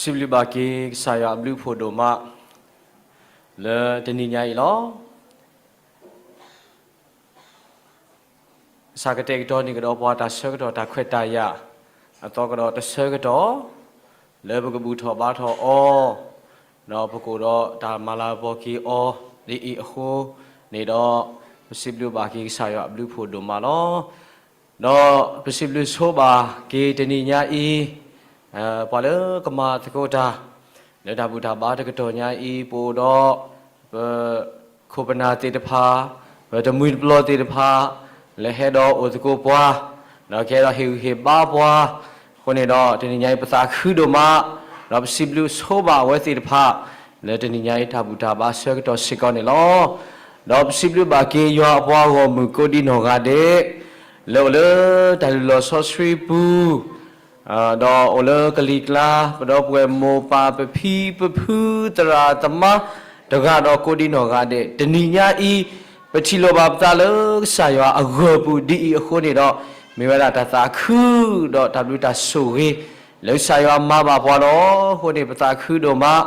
စံးဘျုးဘၣ်က့ၤကစၢ်ယွၤအဘျုးအဖှိၣ်ဒိၣ်မး လၢတနံၤညါအံၤလီၤ. ကစၢ်ကတဲာ်ကတီၤန့ၢ်ကဒီးပှၤတၢ်ဆၢကတီၢ်တၢ်ခွဲးတၢ်ယာ် အသီကဒီးတဆၢကတီၢ် လၢပကဘူၣ်ထီၣ်ဘါထီၣ်အီၤ ဒီးပကအိၣ်ဒီးတၢ်မၤလၤကပီၤက့ၤအီၤဒ်အံၤအဃိန့ၣ်ဒီး ပစံးဘျုးဘၣ်က့ၤကစၢ်ယွၤအဘျုးအဖှိၣ်ဒိၣ်မးလီၤ. ဒီးပစံးဘျုးဆိဘၣ်က့ၤတနံၤညါအံၤ ပှၤလၢကမၤသကိးတၢ် လၢတၢ်ဘူၣ်တၢ်ဘါတကတီၢ်ညါအံၤ ပအိၣ်ဒီး ပ ခိၣ်ပနၢ်သ့ၣ်တဖၣ်, ပတမှံၤတပျီၤသ့ၣ်တဖၣ် လၢဟဲဒီးအိၣ်သကိးပှၤ, ဒီးကဟဲဒီးဟ့ၣ်ဂံၢ်ဟ့ၣ်ဘါပှၤ, အဃိန့ၣ်ဒီး တနံၤညါအံၤပသးခုဒိၣ်မး, ဒီးပစံးဘျုးဆိဘၣ်အဝဲသ့ၣ်တဖၣ် လၢတနံၤညါအံၤတၢ်ဘူၣ်တၢ်ဘါဆၢကတီၢ်စ့ၢ်ကီးန့ၣ်လီၤ. ဒီးပစံးဘျုးဘၣ်က့ၤယွၤအပှၤဂီၢ်မုၢ်ကိးဒံနီၢ်ဂၤဒဲး လၢအိၣ်လၢတၢ်လုၢ်လီၢ်စီဆှံပူၤ ဒီးအိၣ်လၢကလံၤကျါ ပဒီပုၢ်ဝဲၢ်မိၢ်ပၢ်ပဖံပဖုသရၣ်သမါ တဂၤဒီးကိးဒံနီၢ်ဂၤဒဲး တနံၤညါအံၤ ပထံၣ်လိာ်ဘၣ်ပသးလၢကစၢ်ယွၤအဂၢၢ်ပူၤဒ်အံၤအဃိန့ၣ်ဒီး မ့ၢ်ဝဲဒၣ်တၢ်သးခု ဒီးတၢ်ဘျုးတၢ်ဆိၣ်ဂ့ၤ လၢကစၢ်ယွၤမၤဘၣ်ပှၤလီၤ. အဃိန့ၣ် ပသးခုဒိၣ်မး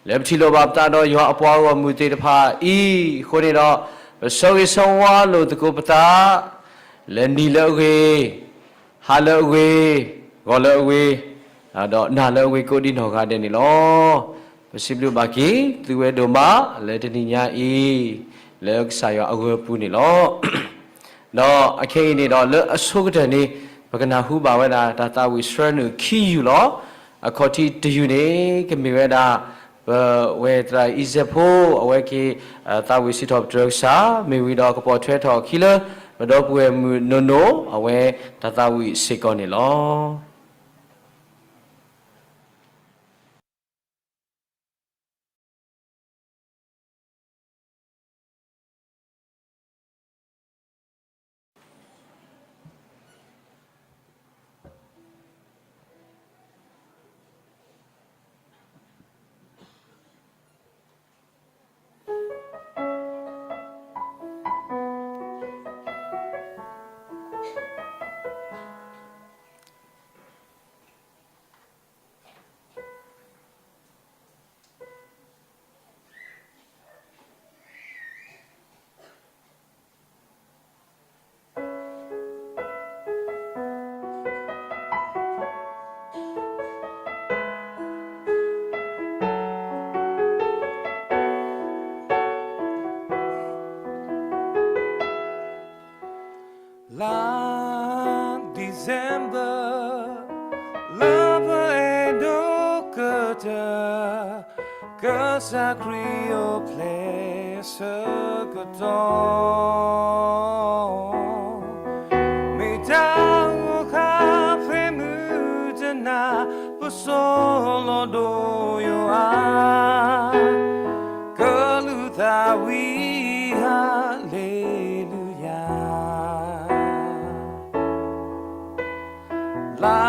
လၢပထံၣ်လိာ်ဘၣ်ပသးဒီးယွၤအပှၤဂီၢ်မုၢ်သ့ၣ်တဖၣ်အံၤ အဃိန့ၣ်ဒီး ပဆၢဂ့ၤဆၢဝါလိာ်သကိးပသး လၢနံၤလၢအဂ့ၤ, ဟါလၢအဂ့ၤ, ဂီၤလၢအဂ့ၤ, ဒီးနၤလၢအဂ့ၤကိးဒံနီၢ်ဂၤဒဲးန့ၣ်လီၤ. ပစံးဘျုးဘၣ်က့ၤသုဝဲဒိၣ်မးလၢတနံၤညါအံၤ လၢကစၢ်ယွၤအဂၢၢ်ပူၤန့ၣ်လီၤ. ဒီးအခဲအံၤန့ၣ်ဒီး လၢအဆိကတၢၢ်န့ၣ် ပကနၢ်ဟူဘၣ်ဝဲဒၣ်တၢ်သးဝံၣ်ဆှၢနုာ်ခံယူၢ်လီၤ. အခီၣ်ထံးတယူၢ်န့ၣ် ကမ့ၢ်ဝဲဒၣ် ပဝဲၢ်သရၣ်အံၤစဲးဖိ အဝဲက့ၤ သးဝံၣ်စံးထီၣ်ပတြၢၤကစၢ် မ့ၢ်ဝံၤဒီးကပိာ်ထွဲထီၣ်အခံလၢ ပဒီပုၢ်ဝဲၢ်မုၣ်နိၢ်နိၢ် အဝဲတၢ်သးဝံၣ်စ့ၢ်ကီးန့ၣ်လီၤ.လါ December လၢပအဲၣ်ဒိးကတၢၢ် ကစၢ်ခရံာ်အိၣ်ဖျဲၣ်အဆၢကတီၢ် မ့ၢ်တၢ်ဂီၤခါဖဲမုၢ်တနၤ ပစီၤလီၤဒိၣ်ယွၤ ကလုၢ်သးဝံၣ် ဟါလ့လူယၤ လါ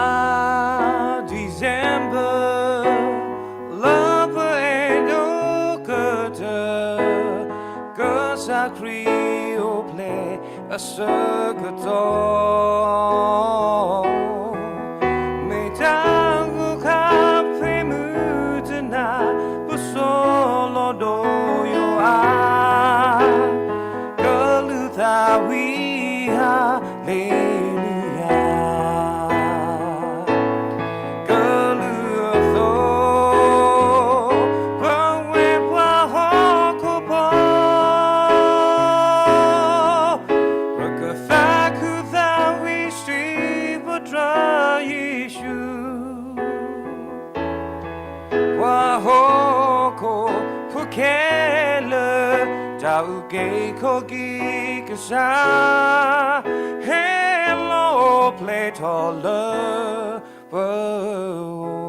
December လၢပအဲၣ်ဒိးကတၢၢ် ကစၢ်ခရံာ်အိၣ်ဖျဲၣ်အဆၢကတီၢ် မ့ၢ်တၢ်ဂီၤခါဖဲမုၢ်တနၤ ပစီၤလီၤဒိၣ်ယွၤ ကလုၢ်သးဝံၣ် ဟါလ့လူယၤ ကလုၢ်အသိး ပဝဲပှၤဟီၣ်ခိၣ်ဖိ ပကသးခုသးဝံၣ်စံးပတြၢၤယ့ၣ်ၡူး ပှၤဟီၣ်ခိၣ်ဖိခဲလၢာ် တၢ်အုၣ်က့ၤခီၣ်က့ၤကစၢ် ဟဲလီၤအိၣ်ဖျဲၣ်ထီၣ်လၢပဂီၢ်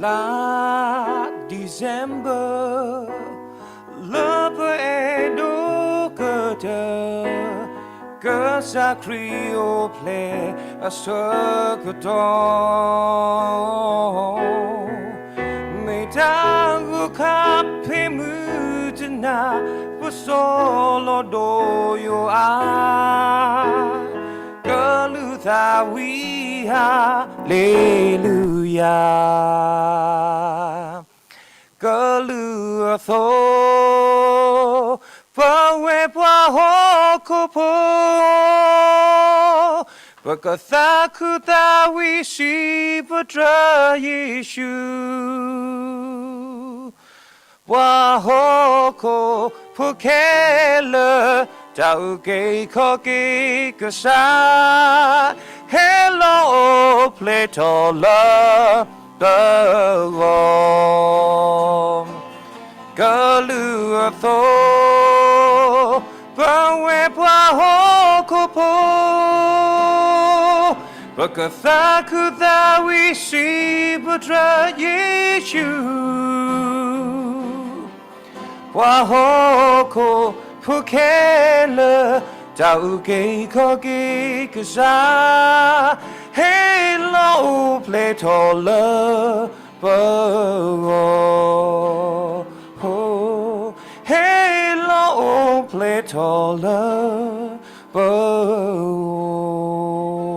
လါ December လၢပအဲၣ်ဒိးကတၢၢ် ကစၢ်ခရံာ်အိၣ်ဖျဲၣ်အဆၢကတီၢ် မ့ၢ် ခါဖ့မုၢ်တနၤ ပစီၤလီၤဒိၣ်ယိာ်အါ, ကလုၢ်သးဝံၣ်ဟါလ့လူယၤ, ကလုၢ်အသိး ပဝဲပှၤဟီၣ်ခိၣ်ဖိ ပကသးခုသးဝံၣ်စံးပတြၢၤယ့ၣ်ၡူး, ပှၤဟီၣ်ခိၣ်ဖိခဲလၢာ် တၢ်အုၣ်က့ၤခီၣ်က့ၤကစၢ် ဟဲလီၤအိၣ်ဖျဲၣ်ထီၣ်လၢပဂီၢ် ကလုၢ်အသိး ပဝဲပှၤဟီၣ်ခိၣ်ဖိ ပကသးခုသးဝံၣ်စံးပတြၢၤယ့ၣ်ၡူး, ပှၤဟီၣ်ခိၣ်ဖိခဲလၢာ် တၢ်အုၣ်က့ၤခီၣ်က့ၤကစၢ် ဟဲလီၤအိၣ်ဖျဲၣ်ထီၣ်လၢပဂီၢ်, ဟဲလီၤအိၣ်ဖျဲၣ်ထီၣ်လၢပဂီၢ်.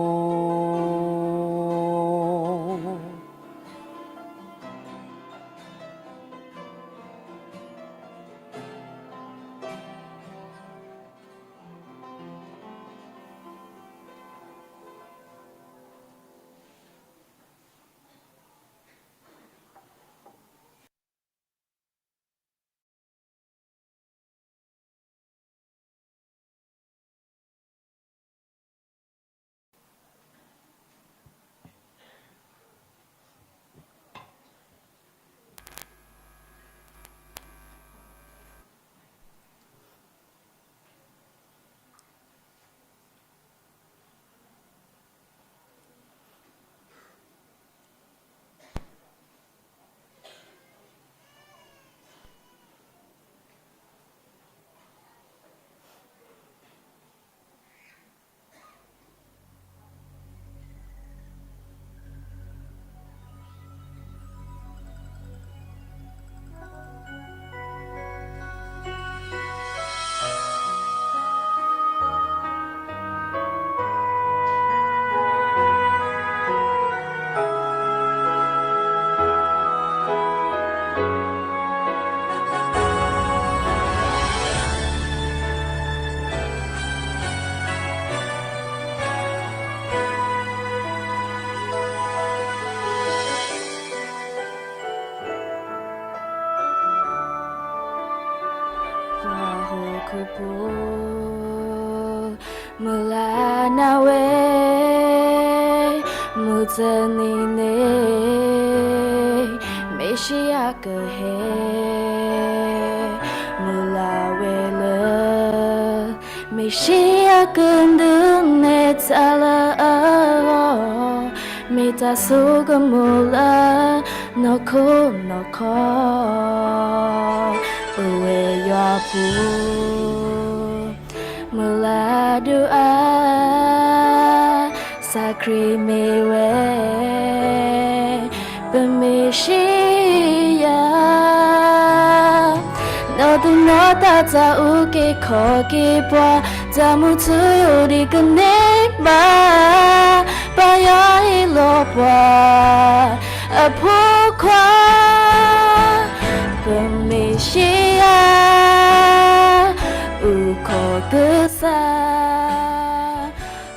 ပှၤဟီၣ်ခိၣ်ဖိ မုၢ်လၢ်နၤဝဲ မုၢ်တနံၤန့ၣ် မ့ၢ်ၡံယၤကဟဲ မုၢ်လၢ်ဝဲလၢ မ့ၢ်ၡံယၤကဒုးနဲၣ်တၢ်လၢအဂီၢ် မ့ၢ်တၢ်ဆိကမိၣ်လၢ နီၢ်ခိနီၢ်ခီ ပဝဲယွၤဖိ မုၢ်လၢ်ဒုးအါ စၢ်ခရံာ်မ့ၢ်ဝဲ ပမ့ၢ်ၡံယၤ နီၢ်သူၣ်နီၢ်သးတၢ်အုၣ်က့ၤခီၣ်က့ၤပှၤ တၢ်မုာ်ထူယိာ်ဒံးကန့ၢ်ဘၣ် ပၢ်ယွၤဟ့ၣ်လီၤပှၤ အဖိခွါ ပမ့ၢ်ၡံယၤ အုၣ်ခီၣ်ကစၢ်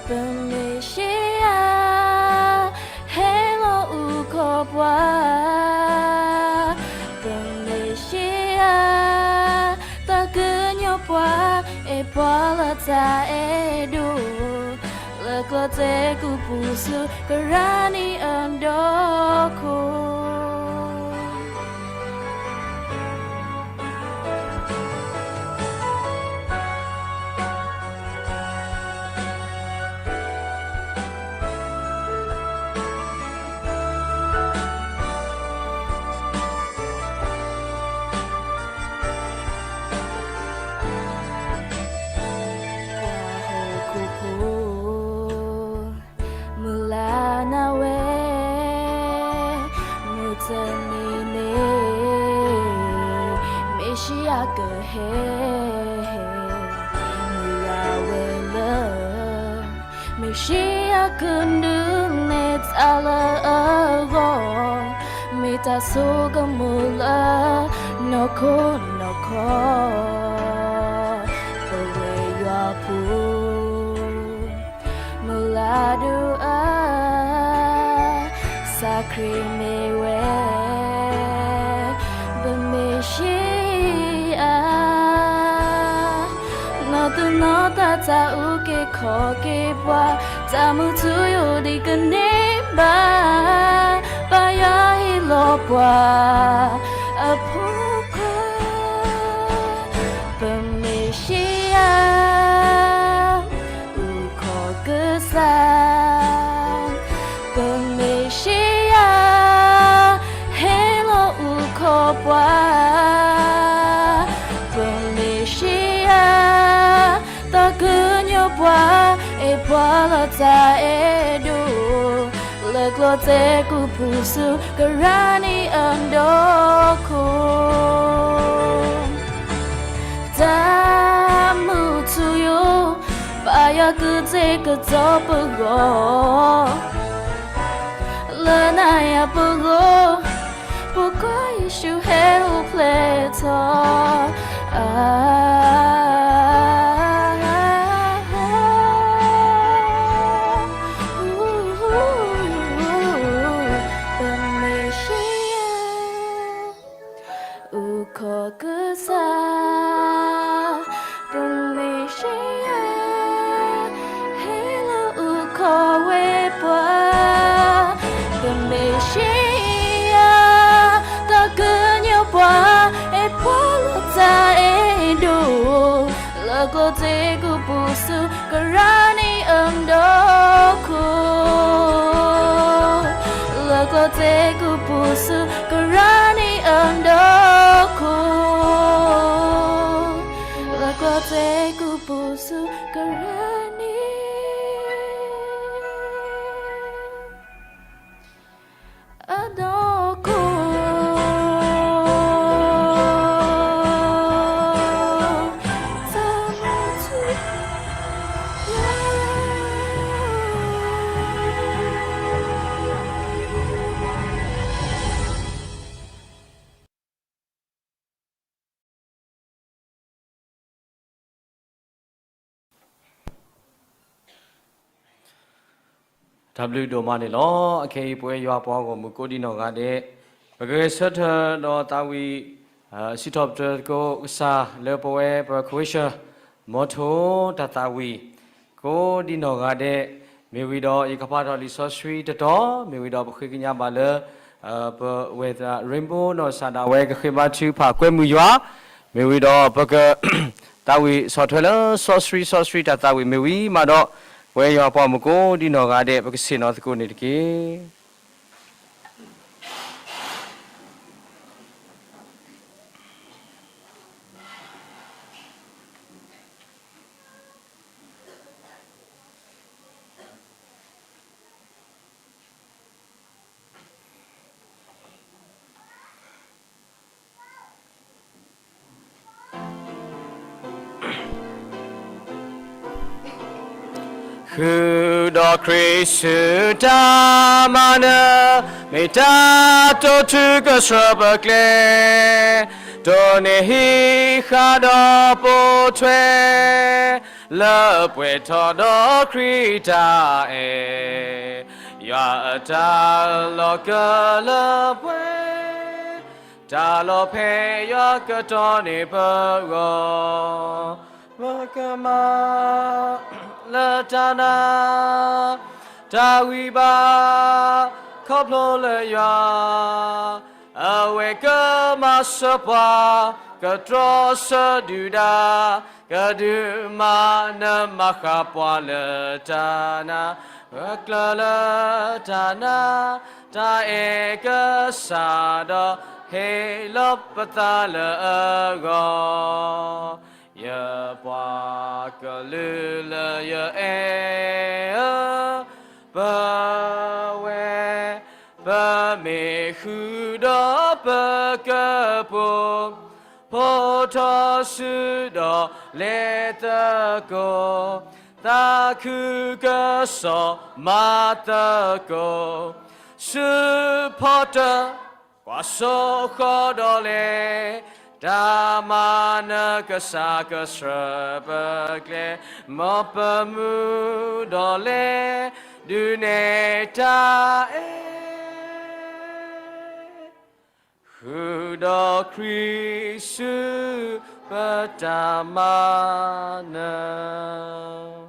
ပမ့ၢ်ၡံယၤ ဟဲလီၤအုၣ်ခီၣ်ပှၤ ပမ့ၢ်ၡံယၤ တၢ်ကညီပှၤ အဲၣ်ပှၤလၢတၢ်အဲၣ်ဒိး လၢကျိၣ်စ့ကူပူၤဆူကရၢနံၣ်အဒီခိၣ် ပှၤဟီၣ်ခိၣ်ဖိ မုၢ်လၢ်နၤဝဲ မ မ့ၢ်ၡံယၤကဒုးနဲၣ်တၢ်လၢအဂီၢ်, မ့ၢ်တၢ်ဆိကမိၣ်လၢနီၢ်ခိနီၢ်ခီ, ပဝဲယွၤဖိ မုၢ်လၢ်ဒိၣ်အါ, စၢ်ခရံာ်မ့ၢ်ဝဲ ပမ့ၢ်ၡံယၤ, နီၢ်သူၣ်နီၢ်သးတၢ်အုၣ်က့ၤခီၣ်က့ၤပှၤ, တၢ်မုာ်ထူယိာ်ဒံးကန့ၢ်ဘၣ်, ပၢ်ယွၤဟ့ၣ်လီၤပှၤ အဖိခွါ ပမ့ၢ်ၡံယၤ, အုၣ်ခီၣ်ကစၢ်, ပမ့ၢ်ၡံယၤ, ဟ့ၣ်လီၤအုၣ်ခီၣ်ပှၤ, ပမ့ၢ်ၡံယၤ, သးကညီၤပှၤ, အဲၣ်ပှၤလီၤတၢ်အဲၣ်ဒိၣ်, လၢကျိၣ်စ့ကူပူၤဆူကရၢနံၣ်အဒိၣ်ခိၣ် တၢ်မုာ်ထူယိာ်, ပၢ်ယွၤကတဲာ်ကတီၤပဂီၢ်, လၢနၤယၤပဂီၢ်, ပကီၢ်ယ့ၣ်ၡူးဟဲအိၣ်ဖျဲၣ်ထီၣ်, ပမ့ၢ်ၡံယၤ အုၣ်ခီၣ်ကစၢ်, ပမ့ၢ်ၡံယၤ, ဟ့ၣ်လီၤအုၣ်ခီၣ်ဝဲပှၤ, ပမ့ၢ်ၡံယၤ, သးကညီၤပှၤ, အဲၣ်ပှၤလီၤတၢ်အဲၣ်ဒိၣ်, လၢကျိၣ်စ့ကူပူၤဆူကရၢနံၣ်အဒိၣ်ခိၣ် လၢကျိၣ်စ့ကူပူၤဆူကရၢနံၣ်အဒိၣ်ခိၣ်, လၢကျိၣ်စ့ကူပူၤဆူကရၢနံၣ် အဒိၣ်ခိၣ် တၢ်ဘျုးဒိၣ်မးန့ၣ်လီၤ. အခဲအံၤ ပဝဲယွၤပှၤဂီၢ်မုၢ်ကိးဒံနီၢ်ဂၤဒဲး ပကဂဲၤဆၢထၢၣ်ဒီးသးဝံၣ် စံးထီၣ်ပတြၢၤသကိးကစၢ်လၢပဝဲပ Croatia မီထိတၢ်သးဝံၣ် ကိးဒံနီၢ်ဂၤဒဲး, မ့ၢ်ဝံၤဒီးယကဖးထီၣ်လံာ်စီဆှံတတီၤ, မ့ၢ်ဝံၤဒီးပဃ့ကညးဘၣ်လၢ ပဝဲၢ်သရ့ဘိနီၢ်ကစၢ်ဒၣ်ဝဲကဃ့ဘါထုကဖၣ်ကွဲမုာ်ယွၤ, မ့ၢ်ဝံၤဒီးပက သးဝံၣ်ဆီၣ်ထွဲလၢစီဆှံစီဆှံတၢ်သးဝံၣ်မ့ၢ်ဝံၤမးဒီး ပဝဲယွၤပှၤမုၢ်ကိးဒံနီၢ်ဂၤဒဲး ပကဆ့ၣ်နီၤသကိးန့ၣ်တက့ၢ်. ဃုာ်ဒီးခရံာ်ဆူတၢ်မၤနၢၤ, မ့ၢ်တၢ်တိာ်ထူကဆှၢပကျဲ, တိၢ်န့ၢ်ဟံးဃာ်ဒီးပိာ်ထွဲ, လၢပှဲၤထီၣ်ဒီးခရံာ်တၢ်အဲၣ်, ယွၤအတၢ်လီၤကၢလၢပှဲၤ, တၢ်လီၤဖဲးယွၤကတီၢ်န့ၢ်ပဂီၢ်, ပကမၤလၢတၢ်နာ်, တၢ်ဂံၢ်ဘါ, ခီဖျိလၢယွၤ အဝဲကမၤစၢၤပှၤ, ကတြီဆၢဒုၣ်ဒါ, ကဒုးမၤနၢၤမၤဃၣ်ပှၤလၢတၢ်နာ်, ပကျၢၤလၢတၢ်နာ်, တၢ်အဲၣ်ကစၢ်ဒီး, ဟ့ၣ်လီၤပသးလၢအဂီၢ်, ယပှၤကလုာ်လၢယအဲၣ်ဧၢ, ပဝဲ ပမ့ၢ်ဃုာ်ဒီးပကပိာ်, ဖိးထီၣ်စုဒီးလဲၤသကိး, သးခုကစီၣ်မၤသကိး, ဆူဖီတၢၣ် ကွၢ်စိဃီၤဒီးလဲၤ, တၢ်မၤနၢၤကစၢ်ကဆှၢပကျဲ, မ်ပမူဒီးလဲၤ ဒုးနဲၣ်တၢ်အဲၣ် ဃုာ်ဒီးခရံာ်ဆူပတၢ်မၤနၢၤ.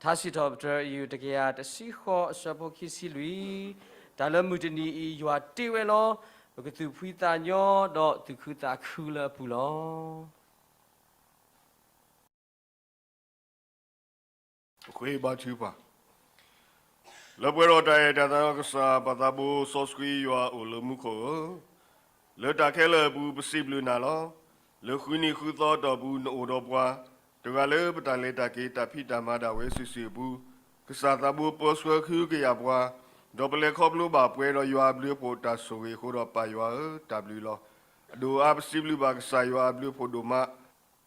ထါစံးထီၣ်ပတြၢၤ ယူၢ်တကယၤတဆံဃိး အဆၢဖိခံဆံလွံၢ်, တၢ်လၢမုၢ်တနံၤအံၤ ယွၤတ့ဝဲလီၤ. ပကသူၣ်ဖှံသးညီ ဒီးသူၣ်ခုသးခုလၢအပူၤလီၤ. ပဃ့ဘါထုကဖၣ်, လၢပှဲၤဒီးတၢ်အဲၣ်တၢ်သးဒီးကစၢ်ပၢ်သးဘိစီဆှံယွၤအိၣ်လၢမူခိၣ်ဧၢ, လၢတၢ်ခဲလၢာ်အပူၤ ပစံးဘျုးနၤလီၤ. လၢဃုနံၤဃုသီအတီၢ်ပူၤ နအိၣ်ဒီးပှၤ, တဂၤလၢပတၢ်လဲၤတၢ်က့ၤ တၢ်ဖံးတၢ်မၤဒၣ်ဝဲစုာ်စုာ်အပူၤ, ကစၢ်သးဘိပၢဆှၢကဟုကယာ်ပှၤ, ဒီးပလဲၤခီဖျိဘၣ်ပှဲၤဒီးယွၤအဘျုးအဖှိၣ်တၢ်ဆိၣ်ဂ့ၤအဃိဒီး ပၢ်ယွၤဧၢ, တၢ်ဘျုးလီၤ. အဒိၣ်အါပစံးဘျုးဘၣ်ကစၢ်ယွၤအဘျုးအဖှိၣ်ဒိၣ်မး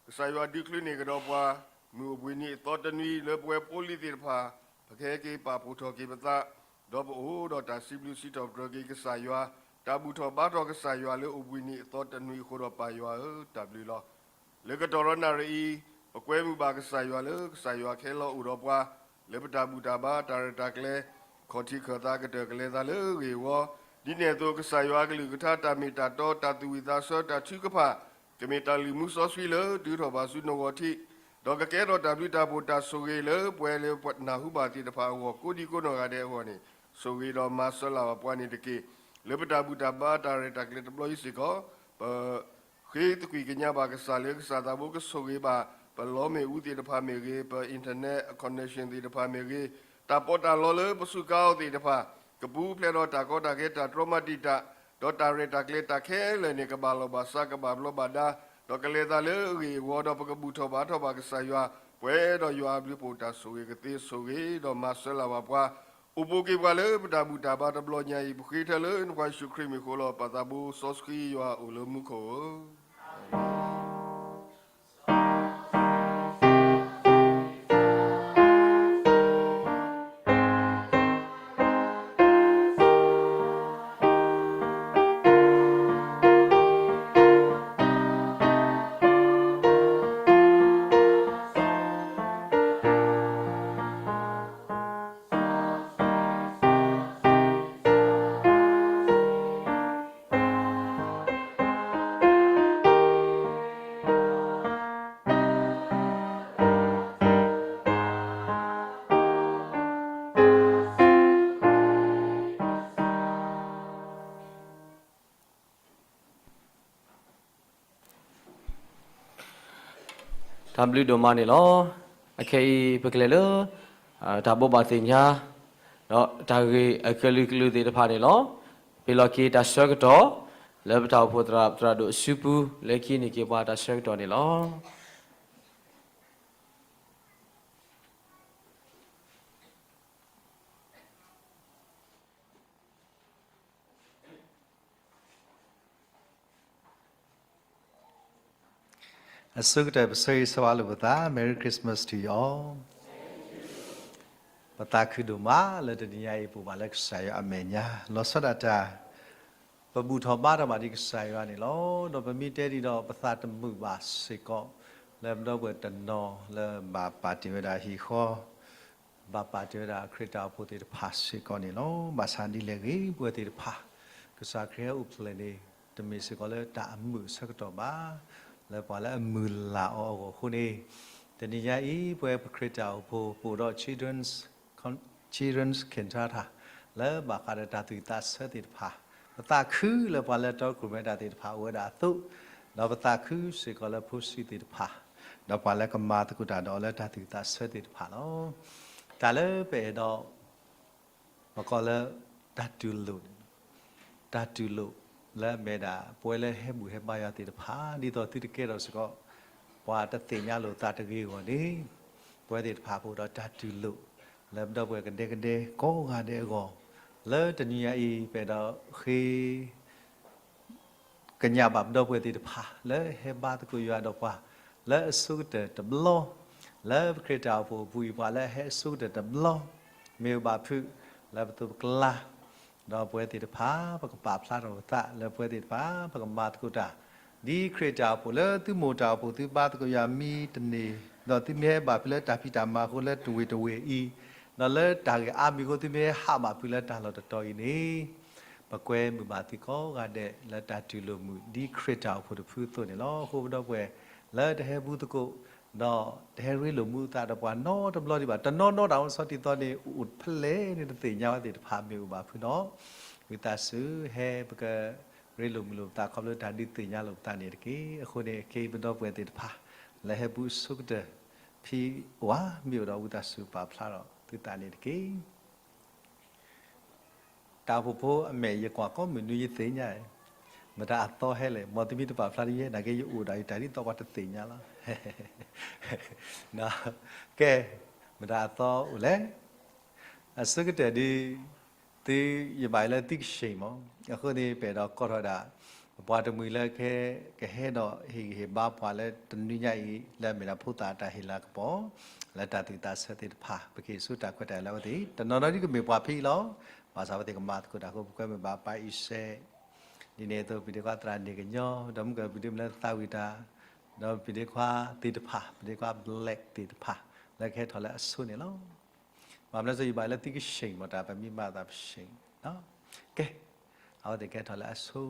ကစၢ်ယွၤဒုးချုးန့ၢ်ကဒီးပှၤ မုၢ်အိၣ်ဘှံးနံၤအသီတနွံ လၢပဝဲဖိလံၤသ့ၣ်တဖၣ် ပကဟဲက့ၤပာ်ဖှိၣ်ထီၣ်က့ၤပသး, ဒီးပအိၣ်ဒီးတၢ်စံးဘျုးစံးထီၣ်ပတြၢၤက့ၤကစၢ်ယွၤ, တၢ်ဘူၣ်ထီၣ်ဘါထီၣ်ကစၢ်ယွၤလၢအိၣ်ဘှံးနံၤအသီတနွံအဃိဒီး ပၢ်ယွၤဧၢ, တၢ်ဘျုးလီၤ. လၢကတီၢ်ဒီးနၣ်ရံၣ်အံၤ ပကွဲမုာ်ဘၣ်ကစၢ်ယွၤလၢကစၢ်ယွၤခဲလီၤအိၣ်ဒီးပှၤ, လၢပတၢ်ဘူၣ်တၢ်ဘါ တၢ်ရဲၣ်တၢ်ကျဲၤ ခီၣ်ထံးခၢၣ်သးကတၢၢ် ကလဲၤသးလၢအဂ့ၢ်အဝီ, ဒ်န့ၣ်အသိး ကစၢ်ယွၤအကလုၢ်ကထါ တၢ်မ့ၢ်တၢ်တီ တၢ်သူၣ်ဝံၣ်သးဆၢ တၢ်ထုကဖၣ် ကမ့ၢ်တၢ်လုၢ်မူစီဆှံလၢ တုၤထီၣ်ဘၣ်ဆူနဂီၢ်ထံး, ဒီးကကဲထီၣ်တၢ်ဘျုးတၢ်ဖှိၣ်တၢ်ဆိၣ်ဂ့ၤလၢပဝဲလၢပနၢ်ဟူဘၣ်သ့ၣ်တဖၣ်အဂီၢ် ကိးဒံကိးနီၢ်ဂၤဒဲးအဂီၢ်န့ၣ်, ဆိၣ်ဂ့ၤဒီးမၤစၢၤလၢ်ဘၣ်ပှၤန့ၣ်တက့ၢ်. လၢပတၢ်ဘူၣ်တၢ်ဘါ တၢ်ရဲၣ်တၢ်ကျဲၤတဘျီအံၤစ့ၢ်ကီး ပ ဃ့သကွံၢ်ကညးဘၣ်ကစၢ်လၢ ကစၢ်သးဘိကဆိၣ်ဂ့ၤဘၣ် ပလီမ့ၣ်အူသ့ၣ်တဖၣ်မ့ၢ်ဂ့ၤ, ပ internet connection သ့ၣ်တဖၣ်မ့ၢ်ဂ့ၤ, တၢ်ပီးတၢ်လီလၢပစူးကါအီၤသ့ၣ်တဖၣ် ကပူၤဖျဲးဒီးတၢ်ကီတၢ်ခဲ တၢ်တြီမၤတံာ်တာ်, ဒီးတၢ်ရဲၣ်တၢ်ကျဲၤတၢ်ခဲလၢာ်န့ၣ် ကဘၣ်လီၢ်ဘၣ်စး ကဘၣ်ဘျီးဘၣ်ဒါ, ဒီးကလဲၤသးလၢအဂ့ၢ်အဝီ, ဒီးပကဘူၣ်ထီၣ်ဘါထီၣ်ဘၣ်ကစၢ်ယွၤ, ပှဲၤဒီးယွၤအဘျုးအဖှိၣ်တၢ်ဆိၣ်ဂ့ၤကသ့ ဆိၣ်ဂ့ၤဒီးမၤစၢၤလၢ်ဘၣ်ပှၤ, အိၣ်ဘူးက့ၤပှၤလၢပတၢ်ဘူၣ်တၢ်ဘါတဘျီညါအံၤ ပဃ့ထၢလၢနဖိယ့ၣ်ၡူးခရံာ်မံၤအဃိလီၤ. ပၢ်သးဘိစီဆှံယွၤအိၣ်လၢမူခိၣ်ဧၢ. တၢ်ဘျုးဒိၣ်မးန့ၣ်လီၤ. အခဲအံၤပကလဲၤလၢ တၢ်ဘိးဘၣ်သ့ၣ်ညါ ဒီးတၢ်ဂ့ၢ်အကလုာ်ကလုာ်သ့ၣ်တဖၣ်န့ၣ်လီၤ. ပ့ၤလီၤက့ၤတၢ်ဆၢကတီၢ် လၢပတၢ်အိၣ်ဖှိၣ်သရၣ် သရၣ်ဒိၣ်အစုပူၤ လၢခံန့ၢ်က့ၤပှၤတၢ်ဆၢကတီၢ်န့ၣ်လီၤ. အဆိကတၢၢ် ပဆၢဂ့ၤဆၢဝါလိာ်ပသး Merry Christmas to you all. ပသးခုဒိၣ်မးလၢတနံၤညါအံၤ ပအိၣ်ဘၣ်လၢကစၢ်ယွၤအမဲာ်ညါ လီၤဆီဒၣ်တၢ် ပဘူၣ်ထီၣ်ဘါထီၣ်ဘၣ်ဒံးကစၢ်ယွၤန့ၣ်လီၤ. ဒီးပမ့ၢ်တဲဒ်ဒီး ပသးတမုာ်ဘၣ်စ့ၢ်ကီး လၢပဒီပုၢ်ဝဲၢ်တနီၤလၢဘၣ်ပာ်တ့ၢ်ဝဲဒၣ်ဟံၣ်ဃီ ဘၣ်ပာ်တ့ၢ်ဝဲဒၣ်ခရံာ်တၢ်အိၣ်ဖှိၣ်သ့ၣ်တဖၣ်စ့ၢ်ကီးန့ၣ်လီၤ. ဘၣ်ဆၣ်ဒ်လဲၣ်ဂ့ၤ ပဝဲသ့ၣ်တဖၣ် ကစၢ်ခရံာ်ဟဲအိၣ်ဖျဲၣ်န့ၣ် တမ့ၢ်စ့ၢ်ကီးလၢတၢ်အမုာ်အဆၢကတီၢ်ဘၣ် လၢပှၤလၢအမုၢ်လၢ်အီၤအဂီၢ်အဃိန့ၣ်, တနံၤညါအံၤ ပဝဲပခရံာ်တၢ်အိၣ်ဖှိၣ် ပအိၣ်ဒီး Children's Con-, Children's Cantata လၢဘၣ်ဃးဒီးတၢ်သူၣ်ဝံၣ်သးဆၢသ့ၣ်တဖၣ်, ပသးခုလၢပှၤလၢတီခိၣ်ရိၣ်မဲတၢ်သ့ၣ်တဖၣ်အိၣ်ဝဲဒၣ်အသိး, ဒီးပသးခုစ့ၢ်ကီးလၢဖိဆံးသ့ၣ်တဖၣ်, ဒီးပှၤလၢကမၤသကိးတၢ်ဒီးအီၤလၢတၢ်သူၣ်ဝံၣ်သးဆၢသ့ၣ်တဖၣ်လီၤ. တၢ်လၢပအဲၣ်ဒိး ပကိးလၢ တၢ်တူၢ်လိာ်, တၢ်တူၢ်လိာ်လၢအမ့ၢ်ဒၣ် ပဝဲလၢဟဲဘူၣ်ဟဲဘါယွၤသ့ၣ်တဖၣ် ဒ်သိးသုတကဲထီၣ်စ့ၢ်ကီး ပှၤတသ့ၣ်ညါလိာ်သးတဂ့ၤအဂီၢ်န့ၣ်, ပဝဲသ့ၣ်တဖၣ်ပအိၣ်ဒီးတၢ်တူၢ်လိာ် လၢပဒီပုၢ်ဝဲၢ်ကဒဲကဒဲကိးဂၤဒဲးအဂီၢ်, လၢတနံၤညါအံၤ ပအဲၣ်ဒိးဃ့ ကညးဘၣ်ပဒီပုၢ်ဝဲၢ်သ့ၣ်တဖၣ် လၢဟဲဘါသကိးယွၤဒီးပှၤ လၢအဆိကတၢၢ်တဘျီ, လၢပခရံာ်တၢ်အိၣ်ဖှိၣ်အပူၤအံၤ ပှၤလၢအဟဲအဆိကတၢၢ်တဘျီ မ့ၢ်အိၣ်ဘၣ်ဖုး လၢပသိးပကျါ, ဒီးပဝဲသ့ၣ်တဖၣ် ပကပာ်ဖျါထီၣ်ပသး လၢပဝဲသ့ၣ်တဖၣ် ပကမၤသကိးတၢ် ဒ်ခရံာ်တၢ်အိၣ်ဖှိၣ်လၢသုမိၢ်တၢ်အိၣ်ဖှိၣ် သုဘါသကိးယွၤမံတန့ၢ်, ဒီးသုမ့ၢ်ဟဲဘၣ်ဖုးလၢတၢ်ဖံးတၢ်မၤအဃိ လၢတဝ့ၢ်တဝ့ၢ်အံၤ, ဒီးလၢတၢ်ဂ့ၢ်အါမံၤအဃိ သုမ့ၢ်ဟဲဟးဘၣ်ဖုးလၢတၢ်လီၢ်တတီၤအံၤန့ၣ်, ပကွဲမုာ်ဘၣ်သုကိးဂၤဒဲး လၢတၢ်တူၢ်လိာ်မုာ် ဒ်ခရံာ်တၢ်အိၣ်ဖှိၣ်တဖုအသိးန့ၣ်လီၤ. အဃိပဒီပုၢ်ဝဲၢ် လၢတဟဲဘူးသကိး ဒီးတဟဲရ့လိာ်မုာ်သးဒီးပှၤနီတဘျီဒံးဘၣ်. တနီၤနီတၢ်အိၣ်ဆီတံၢ်သီန့ၣ် အိၣ်ဖဲလဲၣ်န့ၣ် တသ့ၣ်ညါဝဲသ့ၣ်တဖၣ် မ့ၢ်အိၣ်ဘၣ်ဖုးဒီး ဝံသးစူၤ ဟဲပကရ့လိာ်မုာ်လိာ်ပသး ခီဖျိတၢ်ဒုးသ့ၣ်ညါလိာ်ပသးန့ၣ်တက့ၢ်. အဃိန့ၣ် ခဲအံၤပဒီပုၢ်ဝဲၢ်သ့ၣ်တဖၣ် လၢဟဲဘူးအဆိကတၢၢ် ဖံးဝဲ မ့ၢ်အိၣ်ဒီးဝံသးစူၤပာ်ဖျါထီၣ်သုသးန့ၣ်တက့ၢ်. တၢ်အိၣ်ဖှိၣ်ဖိအမဲာ် ယကွၢ်ကိးမုၢ်နွံ ယသ့ၣ်ညါ, မတၤအသီဟဲလဲၣ်, မ်သုမ့ၢ်တပာ်ဖျါတယဲၢ် နာ်က့ယအိၣ်ဒီးယတၢ်ဒ်သိးပှၤတသ့ၣ်ညါလီၤ. ကဲ, မတၤအသီအိၣ်လဲၣ်. အဆိကတၢၢ်ဒ် သုယဘၣ်ယလၢသုကဆ့ၣ်မး, အဃိန့ၣ် ပအဲၣ်ဒိးကိးထီၣ်ဒၣ် ပှၤတမှံၤလၢကဟဲဒီးဟ့ၣ်ဂံၢ်ဟ့ၣ်ဘါပှၤလၢတနွံညါအံၤ လၢအမ့ၢ်ဒၣ်ဖိသၣ်အတၢ်ဟ့ၣ်လၤကပီၤ လၢတၢ်သူၣ်ဝံၣ်သးဆၢသ့ၣ်တဖၣ် ပကဟ့ၣ်ဆူတၢ်ခွဲးတၢ်ယာ်လၢအဝဲသ့ၣ် တနီၤနီၤဒ်ကမ့ၢ်ပှၤဖံးလီၤ. ဘၣ်ဆၣ်အဝဲသ့ၣ်ကမၤသကိးတၢ်အဃိ ပကွဲမုာ်ဘၣ်ပၢ်အံၤစဲး ဒ်န့ၣ်အသိး ပဒ့ခွါသရၣ်န့ၣ်ကညီ ဒီးမုၢ်ကပဒ့မုၢ်လၢသးဝံၣ်တၢ်, ဒီးပဒ့ခွါသ့ၣ်တဖၣ် ပဒ့ခွါ black သ့ၣ်တဖၣ် လၢကဟဲထီၣ်လၢအဆိန့ၣ်လီၤ. ဘၣ်မနုၤလဲၣ် ယဘၣ်လၢသုကဆ့ၣ်မး တၢ်ပမ့ၢ်မၤသးပဆ့ၣ်, ကဲ, အဝဲသ့ၣ်ကဟဲထီၣ်လၢအဆိ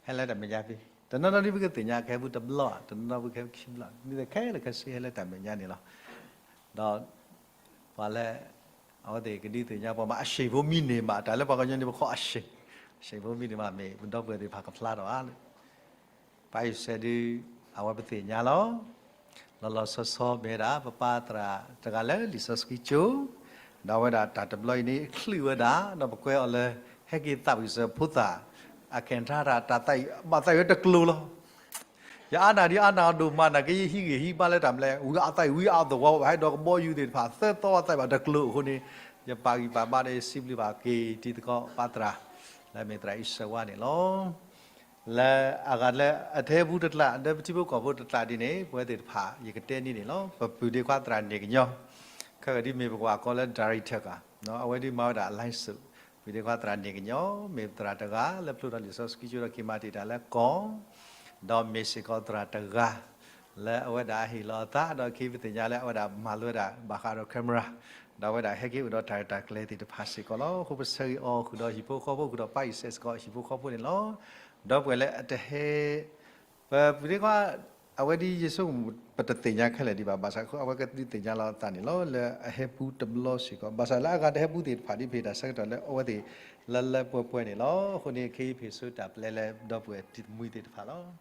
ဟဲလၢတၢ်မဲာ်ညါဖဲ တနီၤနီၤဒ်ပကသ့ၣ်ညါ ကဟဲဘူးတဘျီ, တနီၤနီၤကဟဲဘူးခံဘျီ, မ့ၢ်သ့ခဲလၢာ်ခဲဆ့ဟဲလၢတၢ်မဲာ်ညါန့ၣ်လီၤ. ဒီးပှၤလၢ အဝဲသ့ၣ်ကဒုးသ့ၣ်ညါပှၤမး အဆ့ၣ်ဖိမံန့ၢ်မး, တၢ်လၢပှၤကညီန့ၣ် ပခိးအဆ့ၣ်, အဆ့ၣ်ဖိမံန့ၢ်မး မ့ၢ်ပဒီပုၢ်ဝဲၢ်သ့ၣ်တဖၣ်ကဖျါထီၣ်ဧါလၢ ပၢ်အံၤစဲးဒ် အဝဲပသ့ၣ်ညါလီၤ. လီၤလီၤဆီဆီမ့ၢ်ဝဲဒၣ် ပပၢ်သရၣ်တဂၤလၢလံာ်စီဆှံကၠိ, ဒီးအဝဲဒၣ်တၢ်တဘျီအံၤန့ၣ် ချုးဝဲဒၣ် ဒီးပကွဲအီၤလၢ ဟဲက့ၤသးဝံၣ်စၢၤဖိသၣ်, အခဲၣ်ထါတၢ် တၢ်သးအံၤ ဘၣ်သးအံၤဝဲတကျိၤလီၤ. ယအါနၢ်ဒ်အါနၢ်အဒိၣ်မး နာ်က့ယဟံးဂ့ၢ်ဟံးဘါလၢတၢ်မနုၤလဲၣ်, ဝံအသးအံၤ ဝံအသဝီ ဘၣ်ဟဲဒီးကဘီယူၤသ့ၣ်တဖၣ် သၢသီအသးအံၤဘၣ်တကျိၤအဃိန့ၣ်, ယပာ်ဂံၢ်ပာ်ဘါဒီးယစံးဘျုးဘၣ်က့ၤတံၤသကိးပၢ်သရၣ် လၢအမ့ၢ်သရၣ်အံၤစဲးဝါန့ၣ်လီၤ. လၢအဂၤလၢအတဟဲဘူးတကျး ဒီးပထံဖိကီၢ်ဖိတကျးဒ်န့ၣ် ပဝဲသ့ၣ်တဖၣ် ယကတဲန့ၢ်န့ၣ်လီၤ. ပပုၢ်ဒ့ခွါသရၣ်န့ၣ်ကညီ ခဲကဒ်မ့ၢ်ပကွၢ်ကီလၢ director ဂၤ, အဝဲဒ်မၤဝဲဒၣ်အ line စိး, ပုၢ်ဒ့ခွါသရၣ်န့ၣ်ကညီ မ့ၢ်သရၣ်တဂၤလၢဖျိထီၣ်လံာ်စီဆှံကၠိဒီး က့ၤမၤတ့ၢ်တၢ်လၢကီၢ်, ဒီးမ့ၢ်စ့ၢ်ကီးသရၣ်တဂၤ လၢအဝဲဒၣ်ဟ့ၣ်လီၤအသး ဒီးခဲအံၤပသ့ၣ်ညါလၢအဝဲဒၣ်မၤလိဝဲဒၣ်ဘၣ်ဃးဒီး camera, ဒီးအဝဲဒၣ်ဟဲက့ၤအိၣ်ဒီးတၢ်ရဲၣ်တၢ်ကျဲၤသ့ၣ်တဖၣ်စ့ၢ်ကီးလီၤ. အဃိပဆၢဂ့ၤအီၤဃုာ်ဒီးဟံၣ်ဖိဃီဖိ ဃုာ်ဒီးပၢ်အံၤစဲးစ့ၢ်ကီးဟံၣ်ဖိဃီဖိန့ၣ်လီၤ. ဒီပုၢ်ဝဲၢ်လၢအတဟဲ ပပုၢ်ဒ့ခွါ အဝဲဒ်ယဆိကမိၣ် ပတသ့ၣ်ညါခဲလၢာ်ဒံးဘၣ်, ဘၣ်ဆၣ်အဃိအဝဲကဒုးသ့ၣ်ညါလီၤအသးန့ၣ်လီၤ. လၢအဟဲဘူးတဘျီစ့ၢ်ကီး ဘၣ်ဆၣ်လၢအဂၤတဟဲဘူးသ့ၣ်တဖၣ်ဒ် ပဟ့ၣ်တၢ်ဆၢကတီၢ်လၢအဝဲသ့ၣ် လၢလၢပှဲၤပှဲၤန့ၣ်လီၤ. အဃိန့ၣ် ခဲအံၤပဟ့ၣ်ဆူတၢ်ပျဲလၢဒီပုၢ်ဝဲၢ်တံၤသကိးသ့ၣ်တဖၣ်လီၤ.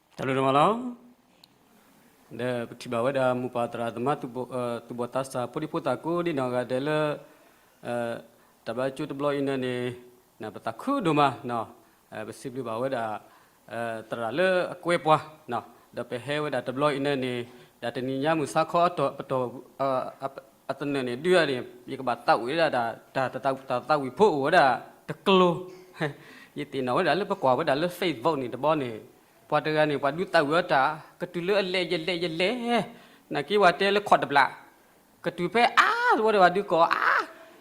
တၢ်ဘျုးဒိၣ်မးလီၤ. ဒီးပထံၣ်ဘၣ်ဝဲဒၣ် မိၢ်ပၢ်သရၣ်သမါ သူၣ်ဘီၣ်သးစၢ် ဖိဒံဖိသၣ်ကိးဒ်နီၢ်ဂၤဒဲးလၢ တၢ်ဘါကၠိတဘျီအံၤန့ၣ်န့ၣ် ပသးခုဒိၣ်မး, ပစံးဘျုးဘၣ်ဝဲဒၣ် သရၣ်လၢအကွဲပှၤ, ဒီးပဟဲဝဲဒၣ်တဘျီအံၤန့ၣ်န့ၣ် ဒ်တနံၤညါမုၢ်ဆါခီအတီၢ်ပတီၢ် အသနၢၣ်န့ၣ် ဒုးအန့ၣ် ယကဘၣ်သးဝံၣ်ဝဲဒၣ် တၢ်သးဝံၣ်ဖိအိၣ်ဝဲဒၣ်တကျိၤ, ယသ့ၣ်နီၣ်ဝဲဒၣ်လၢပကွၢ်ဝဲဒၣ်လၢ Facebook န့ၣ်တဘျီန့ၣ် ပှၤတဂၤန့ၣ် ပှၤဒုးသးဝံၣ်အီၤတၢ် ကတုၤလၢအလဲၤယလဲၤယလဲၤ, နာ်က့ပှၤတဲလၢခီၣ်တဘျး ကတုၤဖဲအါတဘျီဒီး ပှၤဒုးကိးအါ,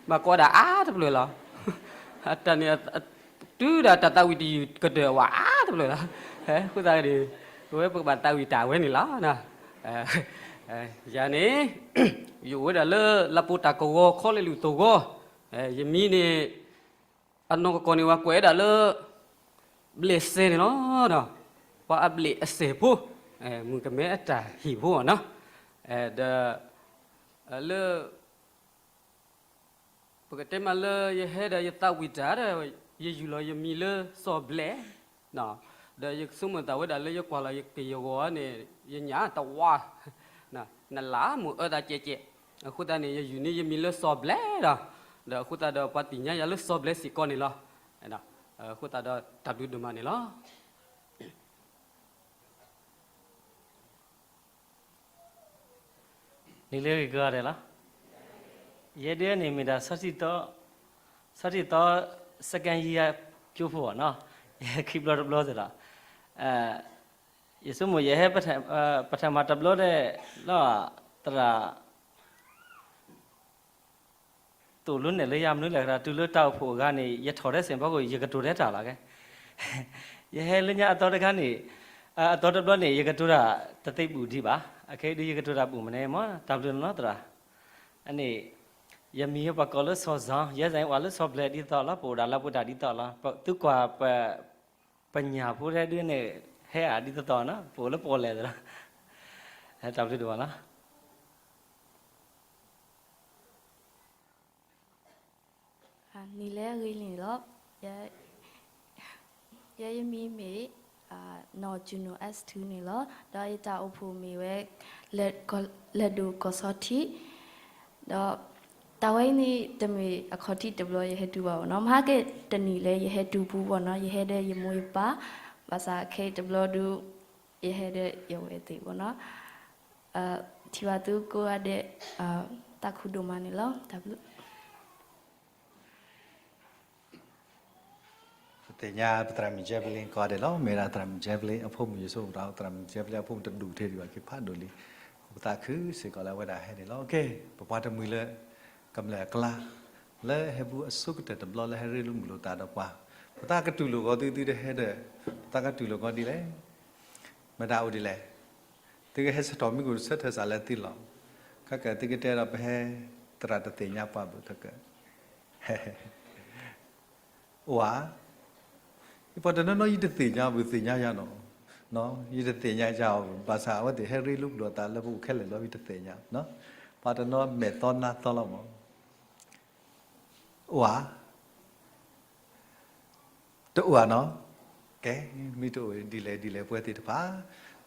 ဘၣ်ကိးဒၣ်အါတဖျၢၣ်လီၤ. အတၢ်န့ၣ် တုၤဒၣ်တၢ်သးဝံၣ်တယုၢ်ကတၢၢ်ဝဲအါတဖျၢၣ်လီၤ. အဃိသတးန့ၣ် ပဝဲပကဘၣ်သးဝံၣ်တၢ်ဝဲန့ၣ်လီၤ. ယၤန့ၣ် ယအိၣ်ဝဲဒၣ်လၢလၤပိၤတၢ်ကဝီၤ ခီလ့ၣ်လူၢ်သဝီ, ယမံၤန့ၣ် အနီၢ်ကီၢ်န့ၣ် ပှၤကွဲးဝဲဒၣ်လၢ ဘျဲၣ်စဲးန့ၣ်လီၤ. ပှၤအဘျဲၣ်အစဲးဖိ, မုၣ်ကမဲအတၢ်ဟ့ၣ်ဖိနီၤ, ဒီး လၢ ပကတဲမးလၢယဟဲဒီးယသးဝံၣ်တၢ်ဒီး ယယူၢ်လီၤယမံၤလၢစီၤဘျဲၣ်, ဒီးယဆိကမိၣ်သးဝဲဒၣ်လၢယကွၢ်လီၤယက့ၢ်ယဂီၤန့ၣ် ယညၣ်တဝါ, နလၢမုၢ်အၢသးကဲးကဲး, အဃိသတးန့ၣ် ယယူၢ်န့ၢ်ယမံၤလၢစီၤဘျဲၣ်ဒီး, ဒီးအဃိသတးဒီးပှၤသ့ၣ်ညါယၤလၢစီၤဘျဲၣ်စ့ၢ်ကီးန့ၣ်လီၤ. အဃိသတးဒီးတၢ်ဘျုးဒိၣ်မးန့ၣ်လီၤ. လံာ်လၢဂ့ၢ်ကီးဒဲးလီၤ. ယဲဒၣ်န့ၣ်မ့ၢ်ဒၣ် ဆီထံၣ်သီ second year ကၠိဖိနီၤ, ယဟဲခံဘျီတဘျီစ့ၢ်လီၤ. ယဆိကမိၣ်ယဟဲ ပထမတဘျီဒဲးလီၤ, သရၣ် သိၣ်လိနဲၣ်လၢယၤမနုၤလဲၣ်, တုၤလၢတၢ်အိၣ်ဖှိၣ်အဂၤန့ၣ် ယထီၣ်ထဲစ့ၢ်ကီး ယကတိၤထဲတၢ်လီၤကဲ, ယဟဲလၢညါအသီတခါန့ၣ်, အသီတဘျီန့ၣ် ယကတိၤတၢ်တသ့ဘူးဒံးဘၣ်, အခဲအံၤဒုးယကတိၤတၢ်ဘူးမ့ၢ်န့ၣ်မ့ၢ် တၢ်ဘျုးနီၢ်သရၣ်, အန့ၣ် ယမံၤပှၤကိးလၢစီၤစၢ်, ယဲစ့ၢ်ကီးအိၣ်လၢစီၤဘျဲးဒ်သိးလီၤ, ပအိၣ်ဒၣ်လၢပတၢ်ဒ်သိးလီၤ, သုကွၢ် ပညၣ်ဖိထဲဒုးန့ၣ် ဟဲအါဒ်သိးသိးနီၤ, ပအိၣ်လၢပီၣ်လဲၣ်သရၣ်, တၢ်ဘျုးဒိၣ်မးလီၤ. နံၤလၢအဂ့ၤန့ၣ်လီၤ. ယဲယမံၤမ့ၢ် နီၢ်ကၠူနိၣ် S two န့ၣ်လီၤ. ဒီးယတၢ်အိၣ်ဖှိၣ်မ့ၢ်ဝဲ လဲၤဒိၣ်ကီၢ်ဆီထံး, ဒီးတၢ်ဝဲအံၤန့ၣ် တမ့ၢ်အခီၣ်ထံးတဘျီယဟဲတုၤဘၣ်ဘၣ်နီၤ, မဟါကဲတနံၤလၢယဟဲတုၤပူၤဘၣ်နီၤ, ယဟဲဒီးယမိၢ်ယပၢ်, ဘၣ်ဆၣ်ခဲအံၤတဘျီဒုး ယဟဲဒီးယဝဲသ့ၣ်ဘၣ်နီၤ. ထံၣ်ဘၣ်သုကိးဂၤဒဲး သးခုဒိၣ်မးန့ၣ်လီၤ. တၢ်ဘျုး ပသ့ၣ်ညါပသရၣ်မုၣ်ကၠဲဘလ့ကိးဂၤဒဲးလီၤ. မ့ၢ်ဒၣ်သရၣ်မုၣ်ကၠဲဘလ့အဖိမုၣ်, ယဆိကမိၣ်သရၣ်မုၣ်ကၠဲဘလ့အဖိမုၣ်တဒူၣ်ထဲဒံးဘၣ်, က့ၤဖးဒိၣ်လံ, ပသးခုစ့ၢ်ကီးလၢအဝဲဒၣ်ဟဲန့ၣ်လီၤ. ပပှၤတမှံၤလၢ ကမျၢၢ်အကျါ လၢဟဲဘူးအဆိကတၢၢ်တဘျီလၢဟဲရ့လိာ်မုာ်လိာ်သးဒီးပှၤ, ပသးကတူၢ်လိာ်ကီးသုသုတဟဲဒီး, ပသးကတူၢ်လိာ်ကီးဒ်လဲၣ်. မတၤအိၣ်ဒ်လဲၣ်. သုကဟဲဆၢထၢၣ်မံၤကအိၣ်ဆၢထၢၣ်စးလၢသုလီၢ်, ခဲကၢၣ်သုကတဲဒီးပဟဲ သရၣ်တသ့ၣ်ညါပှၤဘၣ်ခဲကၢၣ် အိၣ်ဧါ. ပှၤတနီၤနီၤယတသ့ၣ်ညါဘၣ်, သ့ၣ်ညါယၤနီၤ, ယတသ့ၣ်ညါယၤအီၤဘၣ်, ဘၣ်ဆၣ်အဝဲသ့ၣ်ဟဲရ့လိာ်လိာ်သးလၢပအိၣ်ခဲလၢာ်လီၤ ယတသ့ၣ်ညါ, ပှၤတနီၤမဲာ်သီနါသီလီၤမး, အိၣ်ဧါ. တအိၣ်ဧါနီၤ. ကဲ, မ့ၢ်တအိၣ်ဒ်လဲၣ်ဒ်လဲၣ်ပဝဲသ့ၣ်တဖၣ်,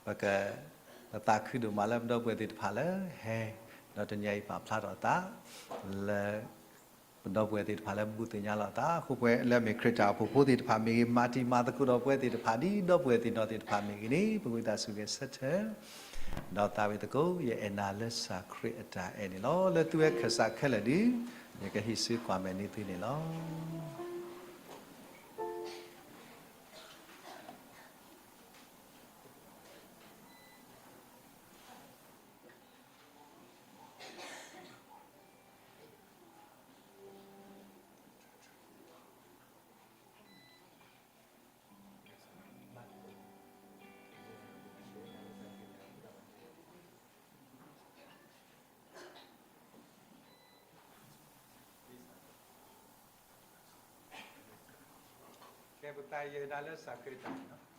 ပက, ပသးခုဒိၣ်မးလၢပဒီပုၢ်ဝဲၢ်သ့ၣ်တဖၣ်လၢဟဲ, ဒီးတနံၤအံၤပာ်ဖျါထီၣ်သး, လၢ ပဒီပုၢ်ဝဲၢ်သ့ၣ်တဖၣ်လၢဘူးသ့ၣ်ညါလိာ်သးအဃိ, ပဝဲလၢအမ့ၢ်ခရံာ်တၢ်အိၣ်ဖှိၣ်ဖိသ့ၣ်တဖၣ်မ့ၢ်ဂ့ၤ, မၤတံၤမၤသကိးဒီးပဝဲသ့ၣ်တဖၣ်ဒ်ဒီပုၢ်ဝဲၢ်သ့ၣ်နီၢ်သ့ၣ်တဖၣ်မ့ၢ်ဂ့ၤန့ၣ်, ပဝံသးစူၤဂဲၤဆၢထၢၣ်, ဒီးသးဝံၣ်သကိး ယအဲၣ်နၤလၢစၢ်ခရံာ်အတၢ်အဲၣ်န့ၣ်လီၤ. လၢသုဝဲခၢၣ်စးခဲလၢာ်ဒုး, ယကဟံးစုကွၢ်မဲာ်န့ၢ်သုန့ၣ်လီၤ. ကဲပသးယဲၢ်ဒၣ်လၢစၢ်ခရံာ်တၢ်န့ၣ်လီၤ.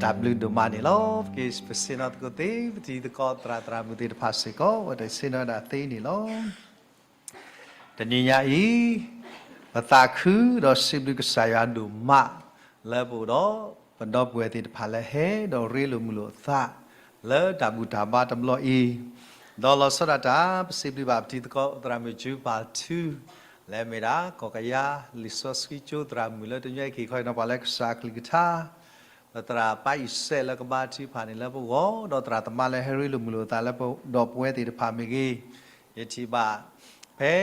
တၢ်ဘျုးဒိၣ်မးန့ၣ်လီၤ. ပက့ၤပဆ့ၣ်နီၤသကိးသ့ ပတံၤသကိးသရၣ်သရၣ်မုၣ်သ့ၣ်တဖၣ်စ့ၢ်ကီး ဝဲတဆ့ၣ်နီၤဒၣ်သ့န့ၣ်လီၤ. တနံၤညါအံၤ ပသးခုဒီးစံးဘျုးကစၢ်ယွၤဒိၣ်မး လၢပအိၣ်ဒီး ပဒီပုၢ်ဝဲၢ်သ့ၣ်တဖၣ်လၢဟဲဒီးရ့လိာ်မုာ်လိာ်သး လၢတၢ်ဘူၣ်တၢ်ဘါတဘျီအံၤ, ဒီးလီၤဆီဒၣ်တၢ် ပစံးဘျုးဘၣ်ပတံၤသကိးသရၣ်မုၣ်ကၠူပၢ်ထူ လၢမ့ၢ်ဒၣ် ကီၢ်ကယၤလံာ်စီဆှံကၠိသရၣ်မုၣ်လၢတညီအံၤက့ၤခီအံၤနီၤ ပှၤလၢကစၢ်အကလုၢ်ကထါ ပသရၣ်ပၢ်အံၤစဲးလၢကဘါထုကဖၣ်န့ၣ်လၢပဂီၢ်, ဒီးသရၣ်သမါလၢဟဲရ့လိာ်မုာ်လိာ်သးလၢပဒီပုၢ်ဝဲၢ်သ့ၣ်တဖၣ်မ့ၢ်ဂ့ၤ, ယထံၣ်ဘၣ် ဖဲ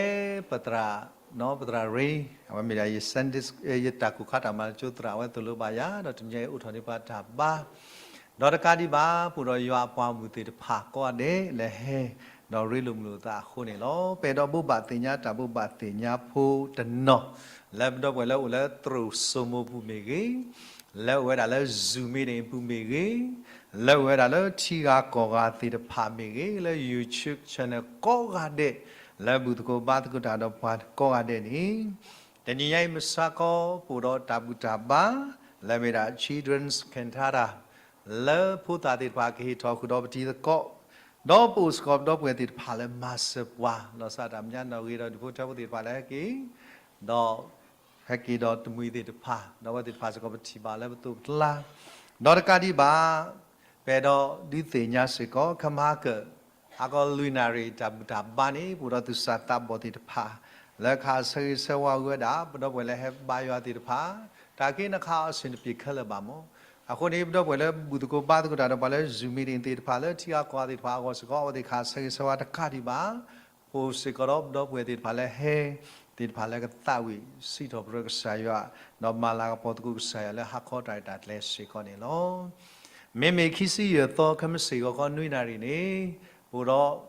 ပသရၣ် ပသရၣ်ရ့ အဝဲမ့ၢ်ဒၣ်ယ Sunday ယတၢ်ကိၢ်ခါတၢ်မၤလၢကၠိသရၣ် အဝဲသိၣ်လိဘၣ်ယၤ ဒီးတနံၤအံၤအိးထီၣ်န့ၢ်ပှၤတၢ်ဘါ ဒီးတကးဒံးဘၣ် ပအိၣ်ဒီးယွၤအပှၤမုၢ်သ့ၣ်တဖၣ်ကိးဂၤဒဲးလၢဟဲ ဒီးရ့လိာ်မုာ်လိာ်သးအဃိန့ၣ်လီၤ. ပအဲၣ်ဒိးဘိးဘၣ်သ့ၣ်ညါတၢ်ဘိးဘၣ်သ့ၣ်ညါဖိတနီၤ လၢပဒီပုၢ်ဝဲၢ်လၢအိၣ်လၢသရိာ်စိမိပူၤမ့ၢ်ဂ့ၤ, လၢအိၣ်ဝဲဒၣ်လၢ Zoom meeting ပူၤမ့ၢ်ဂ့ၤ, လၢအိၣ်ဝဲဒၣ်လၢထံဂၤကီၢ်ဂၤသ့ၣ်တဖၣ်မ့ၢ်ဂ့ၤ, လၢ YouTube channel ကိးဂၤဒဲး လၢဘူၣ်သကိးဘါသကိးတၢ်ဒီးပှၤကိးဂၤဒဲးန့ၣ် တနံၤညါအံၤမုၢ်ဆါခီ ပအိၣ်ဒီးတၢ်ဘူၣ်တၢ်ဘါ လၢမ့ၢ်ဒၣ် Children's Cantata လၢဖိသၣ်သ့ၣ်တဖၣ်ကဟ့ၣ်ထီၣ်ဃုာ်ဒီးပတံၤသကိး, ဒီးပအိၣ်စ့ၢ်ကီးပဒီပုၢ်ဝဲၢ်သ့ၣ်တဖၣ်လၢမၤစၢၤပှၤ လီၤစၢ်တၢ်မဲာ်ညါနီၣ်ဂံၢ်ဒီးဒူၣ်ဖိထၢဖိသ့ၣ်တဖၣ်လၢဟဲက့ၤ ဒီး ဟဲက့ၤဒီးတမှံၤသ့ၣ်တဖၣ် ဒီးအဝဲသ့ၣ်တဖၣ်စ့ၢ်ကီးပထံၣ်ဘၣ်လၢပသိးပကျါ, ဒီးတကးဒံးဘၣ် ပအဲၣ်ဒိးဒုးသ့ၣ်ညါစ့ၢ်ကီး ခဲမဟါကၢၣ် ဟါခီလွံၢ်နၣ်ရံၣ်တၢ်ဘူၣ်တၢ်ဘါန့ၣ် ပအိၣ်ဒီးသူၣ်စၢ်သးဘီၣ်သ့ၣ်တဖၣ် လၢခးဆၢဂ့ၤဆၢဝါဝဲဒၣ် ပဒီပုၢ်ဝဲၢ်လၢဟဲဘါယွၤသ့ၣ်တဖၣ်, တၢ်က့နခးအီၤအဆင်တပြေခဲလၢာ်ဘၣ်မး, အဃိန့ၣ် ပဒီပုၢ်ဝဲၢ်လၢဘူၣ်သကိးဘါသကိးတၢ်ဒီးပှၤလၢ Zoom meeting သ့ၣ်တဖၣ် လၢထံဂၤကီၢ်ဂၤသ့ၣ်တဖၣ်အဂီၢ်စ့ၢ်ကီး အဝဲသ့ၣ်ခးဆၢဂ့ၤဆၢဝါတကးဒံးဘၣ် ပအိၣ်စ့ၢ်ကီးဒီးပဒီပုၢ်ဝဲၢ်သ့ၣ်တဖၣ်လၢဟဲ သ့ၣ်တဖၣ်လၢကသးဝံၣ်စံးထီၣ်ပတြၢၤကစၢ်ယွၤ, ဒီးမၤလၤကပီၤသကိးကစၢ်ယွၤလၢဟါခီတၢ်ရဲၣ်တၢ်ကျဲၤစ့ၢ်ကီးန့ၣ်လီၤ. မ့မ့ၢ်ခံဆံယဲၢ်သီ ခဲမုၢ်ဆ့ၣ်ဂီၤခီနွံနၣ်ရံၣ်န့ၣ် ပအိၣ်ဒီး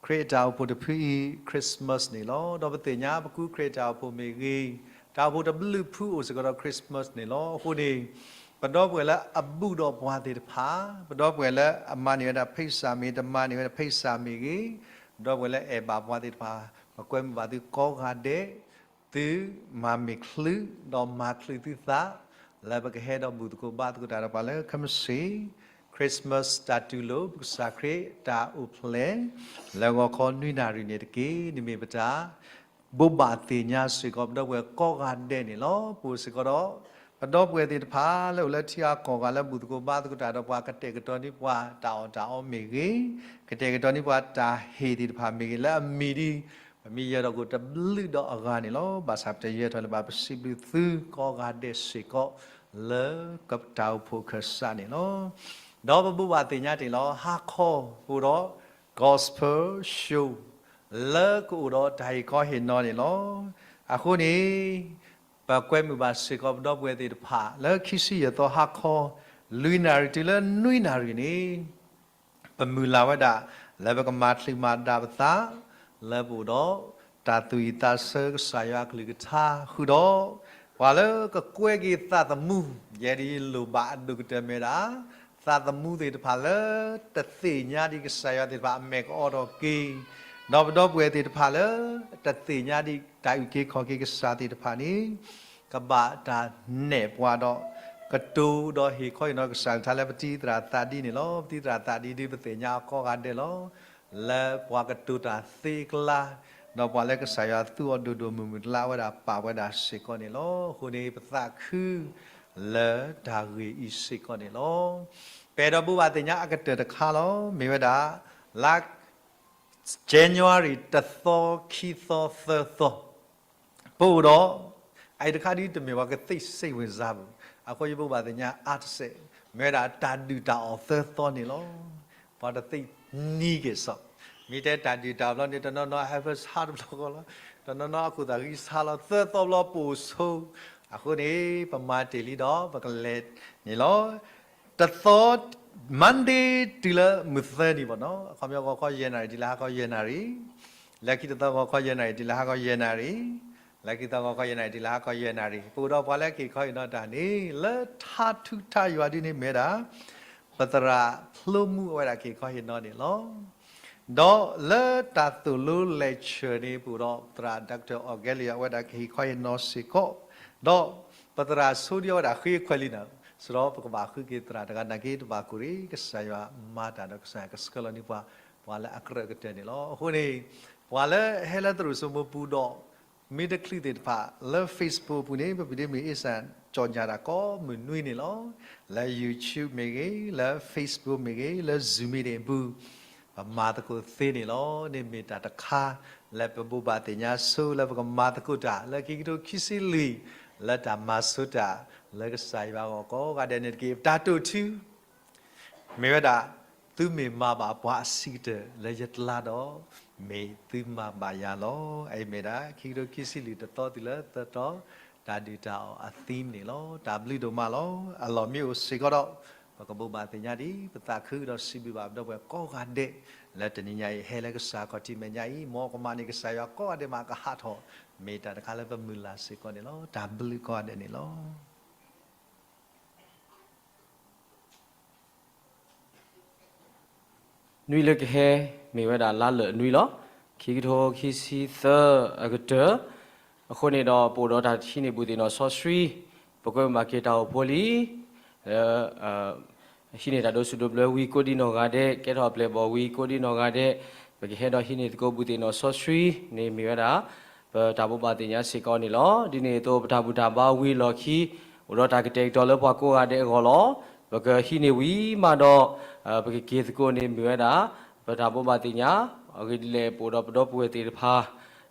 ခရံာ်အတၢ်အိၣ်ဖှိၣ်တဖုအံၤ Christmas န့ၣ်လီၤ. ဒီးပသ့ၣ်ညါပကူခရံာ်အတၢ်အိၣ်ဖှိၣ်မ့ၢ်ဂ့ၤ, တၢ်အိၣ်ဖှိၣ်တဘျုးဖုအိၣ်စ့ၢ်ကီးဒီး Christmas န့ၣ်လီၤ. အဃိန့ၣ် ပဒီပုၢ်ဝဲၢ်လၢအဘူးဒီးပှၤသ့ၣ်တဖၣ်, ပဒီပုၢ်ဝဲၢ်လၢအမၤန့ၢ်ဝဲဒၣ်ဖဲစၢ်မ့ၢ် တမၤန့ၢ်ဝဲဒၣ်ဖဲစၢ်မ့ၢ်ဂ့ၤ, ပဒီပုၢ်ဝဲၢ်လၢအဲၣ်ဘၣ်ပှၤသ့ၣ်တဖၣ် ပကွဲမုာ်ဘၣ်သုကိးဂၤဒဲး, သုမၤမ့ၢ်ချုး ဒီးမၤချုးသုသး လၢပကဟဲဒီးဘူၣ်သကိးဘါသကိးတၢ်ဒီးပှၤလၢခဲမုၢ်ဆ့ၣ် Christmas တၢ်တူၢ်လိာ် ပကစၢ်ခရံာ်တၢ်အိၣ်ဖျဲၣ် လၢဂီၤခီနွံနၣ်ရံၣ်န့ၣ်တက့ၢ်. န့ၣ်မ့ၢ်ပတၢ် ဘိးဘၣ်သ့ၣ်ညါစ့ၢ်ကီး ပဒီပုၢ်ဝဲၢ်ကိးဂၤဒဲးန့ၣ်လီၤ. ပအိၣ်စ့ၢ်ကီးဒီး ပဒီပုၢ်ဝဲၢ်သ့ၣ်တဖၣ်လၢအိၣ်လၢထံဂၤကီၢ်ဂၤလၢဘူၣ်သကိးဘါသကိးတၢ်ဒီးပှၤ ကတဲာ်ကတီၤန့ၢ်ပှၤတၢ်အီၣ်တၢ်အီမ့ၢ်ဂ့ၤ, ကတဲာ်ကတီၤန့ၢ်ပှၤတၢ်ဟ့ၣ်သ့ၣ်တဖၣ်မ့ၢ်ဂ့ၤ လၢအမံၤဒ် ပမ့ၢ်ယၢၤထီၣ်ကိၣ်တဘျုးဒီးအဂၤန့ၣ်လီၤ. ဘၣ်ဆၣ်ပတယၢၤထီၣ်လၢၤဘၣ် ပစံးဘျုးသုကိးဂၤဒဲးစ့ၢ်ကီး လၢတၢ်အိၣ်ဖှိၣ်ခၢၣ်စးန့ၣ်လီၤ. ဒီးပဘိးဘၣ်သ့ၣ်ညါတ့ၢ်လီၤ ဟါခီပအိၣ်ဒီး Gospel Show လၢကအိၣ်ဒီးတၢ်ဟ့ၣ်ခီဟ့ၣ်နီၤန့ၣ်လီၤ. အဃိန့ၣ် ပကွဲမုာ်ဘၣ်စ့ၢ်ကီးပဒီပုၢ်ဝဲၢ်သ့ၣ်တဖၣ် လၢခံဆံယဲၢ်သီဟါခီ လွံၢ်နၣ်ရံၣ်တုၤလၢနွံနၣ်ရံၣ်န့ၣ် ပမုၢ်လၢ်ဝဲဒၣ် လၢပကမၤချုးမၤဒါပသး လၢပအိၣ်ဒီး တၢ်သူၣ်ဝံၣ်သးဆၢကစၢ်ယွၤအကလုၢ်ကထါဃုာ်ဒီး ပှၤလၢကကွဲက့ၤသးသမူ ယဲဒ်ယလိၣ်ဘၣ်အဒိၣ်ကတၢၢ်မ့ၢ်ဝဲဒၣ် သးသမူသ့ၣ်တဖၣ်လၢ တသ့ၣ်ညါဒံးကစၢ်ယွၤသ့ၣ်တဖၣ်အမဲာ်ကအီထီၣ်က့ၤ, ဒီးပဒီပုၢ်ဝဲၢ်သ့ၣ်တဖၣ်လၢ တသ့ၣ်ညါဒံးတၢ်အုၣ်က့ၤခီၣ်က့ၤကစၢ်သ့ၣ်တဖၣ်န့ၣ် ကဘၣ်တၢ်နဲၣ်ပှၤဒီး ကတိၤဒီးဟ့ၣ်ခီဟ့ၣ်နီၤကစၢ်ကလုၢ်ကထါလၢပတံၤသရၣ်သးဒ်န့ၣ်လီၤ. ပတံၤသရၣ်သးဒ်ဒ်ပသ့ၣ်ညါအီၤကိးဂၤဒဲးလီၤ. လၢပှၤကတိၤတၢ်သ့အကျါ, ဒီးပှၤလၢကစၢ်ယွၤသူအီၤဒိၣ်ဒိၣ်မုၢ်မုၢ်အကျါ အဝဲဒၣ်ပာ်ဝဲဒၣ်စ့ၢ်ကီးန့ၣ်လီၤ. အဃိန့ၣ် ပသးခု လၢတၢ်ဂ့ၢ်အံၤစ့ၢ်ကီးန့ၣ်လီၤ. ပအဲၣ်ဒိးဘိးဘၣ်သ့ၣ်ညါအကတၢၢ်တခါလီၤ. မ့ၢ်ဝဲဒၣ် လါ January တသီ ခံသီ သၢသီ ပအိၣ်ဒီး အအံၤတခါဒ်တမ့ၢ်ပှၤကသ့ၣ်စိတ်ဝင်စားဘူး, အဃိယဘိးဘၣ်သ့ၣ်ညါအါတစဲး, မ့ၢ်ဝဲဒၣ်တၢ်ဒုၣ်တၢ်အီၣ်သၢသီန့ၣ်လီၤ. ပှၤတသ့ၣ်နံၤက့ၤစီး, မ့ၢ်တဲတၢ်ဒုၣ်တၢ်အီၣ်ဘျီန့ၣ် တနီၤနီၤ ဟဲဖဲဆါတဘျီဃီလီၤ, တနီၤနီၤအခိၣ်သးဂံၢ်ဆါလီၤ သၢသီဘျီပအိၣ်ဆိ, အဃိန့ၣ် ပမၤတ့ၢ်လံဒီး ပကလဲၤန့ၣ်လီၤ. တသီ Monday တုၤလၢမုၢ်သၢနံၤဘၣ်နီၤ, အခီပညီဂီၤခီယဲၢ်နၣ်ရံၣ် တုၤလၢဟါခီယဲၢ်နၣ်ရံၣ်, လၢခံတသီဂီၤခီယဲၢ်နၣ်ရံၣ် တုၤလၢဟါခီယဲၢ်နၣ်ရံၣ်, လၢခံသီဂီၤခီယဲၢ်နၣ်ရံၣ် တုၤလၢဟါခီယဲၢ်နၣ်ရံၣ်, ပအိၣ်ဒီးပှၤလၢကဟ့ၣ်ခီဟ့ၣ်နီၤတၢ်န့ၣ် လၢထါထူထါယွၤဒ်န့ၣ်မ့ၢ်ဝဲဒၣ် ပသရၣ်ဖျိမူအဝဲဒၣ်ကဟ့ၣ်ခီဟ့ၣ်နီၤန့ၣ်လီၤ. ဒီးလၢတၢ်သိၣ်လိ lecture န့ၣ် ပအိၣ်ဒီးပသရၣ် Doctor Augelius အဝဲဒၣ်ကဟ့ၣ်ခီဟ့ၣ်နီၤစ့ၢ်ကီး, ဒီးပသရၣ်ဆိဒံအဝဲဒၣ်ဃ့ခွဲးလံနၤ, စဒီးပကဘၣ်ဃုက့ၤသရၣ်တဂၤနာ်က့ တဘၣ်ကိၢ်ရ့ၣ် ကစၢ်ယွၤမၤတၢ်ဒီးကစၢ်ယွၤကဆှၢလီၤန့ၢ်ပှၤ ပှၤလၢအကြၢးကတၢၢ်န့ၣ်လီၤ. အဃိန့ၣ် ပှၤလၢဟဲလၢသရိာ်စိမိပူၤဒီး မ့ၢ်တချုးသ့ၣ်တဖၣ် လၢ Facebook ပူၤန့ၣ် ပဖံးဒ့မုၢ်အ့စၣ် ကၠီၣ်ညၣ်တၢ်ကိးမုၢ်နွံန့ၣ်လီၤ. လၢ YouTube မ့ၢ်ဂ့ၤ, လၢ Facebook မ့ၢ်ဂ့ၤ, လၢ Zoom meeting ပူၤ ပမၤသကိးသ့န့ၣ်လီၤ. န့ၣ်မ့ၢ်တၢ်တခါ လၢပဘိးဘၣ်သ့ၣ်ညါဆိ လၢပကမၤသကိးတၢ် လၢခံကထိခံဆံလွံၢ် လၢတၢ်မၤဆိတၢ် လၢကစၢ်ယွၤအဂီၢ်ကိးဂၤဒဲးန့ၣ်တက့ၢ်. ပတၢ်တိာ်ထူ မ့ၢ်ဝဲဒၣ်, သုမ့ၢ်မၤဘၣ်ပှၤအဆံးကတၢၢ်လၢယကျါဒီး, မ့ၢ်သုမၤဘၣ်ယၤလီၤ. အအံၤမ့ၢ်ဒၣ် ခံကထိခံဆံလွံၢ် တသီတုၤလၢသၢသီ, တၢ်ဒုၣ်တၢ်အီၣ်အသံန့ၣ်လီၤ. တၢ်ဘျုးဒိၣ်မးလီၤ. အလီၢ်မ့ၢ်အိၣ်စ့ၢ်ကီးဒီး, ပကဘိးဘၣ်သ့ၣ်ညါဒ်ပသးခုဒီး စံးဘျုးဘၣ်ပဒီပုၢ်ဝဲၢ်ကိးဂၤဒဲး, လၢတနံၤညါအံၤ ဟဲလၢကစၢ်ခီၣ်ထံးမဲာ်ညါအံၤ, မ်ကမၤန့ၢ်ကစၢ်ယွၤကိးဂၤဒဲးမးကဟးထီၣ်, မ့ၢ်တၢ်တခါလၢပမုၢ်လၢ်စ့ၢ်ကီးန့ၣ်လီၤ. တၢ်ဘျုးကိးဂၤဒဲးန့ၣ်လီၤ. နွံလၢကဟဲ မ့ၢ်ဝဲဒၣ်လါလၢာ်နွံလီၤ. ခံကထိခံဆံသၢအကတၢၢ်, အဃိန့ၣ်ဒီး ပအိၣ်ဒီးတၢ်ဟံးန့ၢ်ဘူၣ်သ့ၣ်နီၣ်စီဆှံ, ပကွဲမုာ်ဘၣ်က့ၤတၢ်အိၣ်ဖှိၣ်လံ, လၢ ဟံးန့ၢ်တၢ်ဒိးစူၣ်ဒိးဘျၢဝံၤကိးဒံနီၢ်ဂၤဒဲး, ကဲထီၣ်အပျဲၢ်အဘီၣ်ဝံၤကိးဒံနီၢ်ဂၤဒဲး, ပကဟဲဒီးဟံးန့ၢ်သကိးဘူၣ်သ့ၣ်နီၣ်စီဆှံန့ၣ် မ့ၢ်ဝဲဒၣ် ပတၢ်ဘိးဘၣ်သ့ၣ်ညါစ့ၢ်ကီးန့ၣ်လီၤ. ဒ်န့ၣ်အသိး ပတၢ်ဘူၣ်တၢ်ဘါဝံၤအလီၢ်ခံ, အိၣ်ဒီးတၢ်ကတဲာ်ကတီၤလၢပှၤကိးဂၤဒဲးအဂီၢ်လီၤ. ပကဟံးန့ၢ်ဝံၤမးဒီး, ပကက့ၤသကိးန့ၣ်မ့ၢ်ဝဲဒၣ် ပတၢ်ဘိးဘၣ်သ့ၣ်ညါ, အဂ့ၢ်ဒ်လဲၣ် ပအိၣ်ဒီးပဒီပုၢ်ဝဲၢ်သ့ၣ်တဖၣ်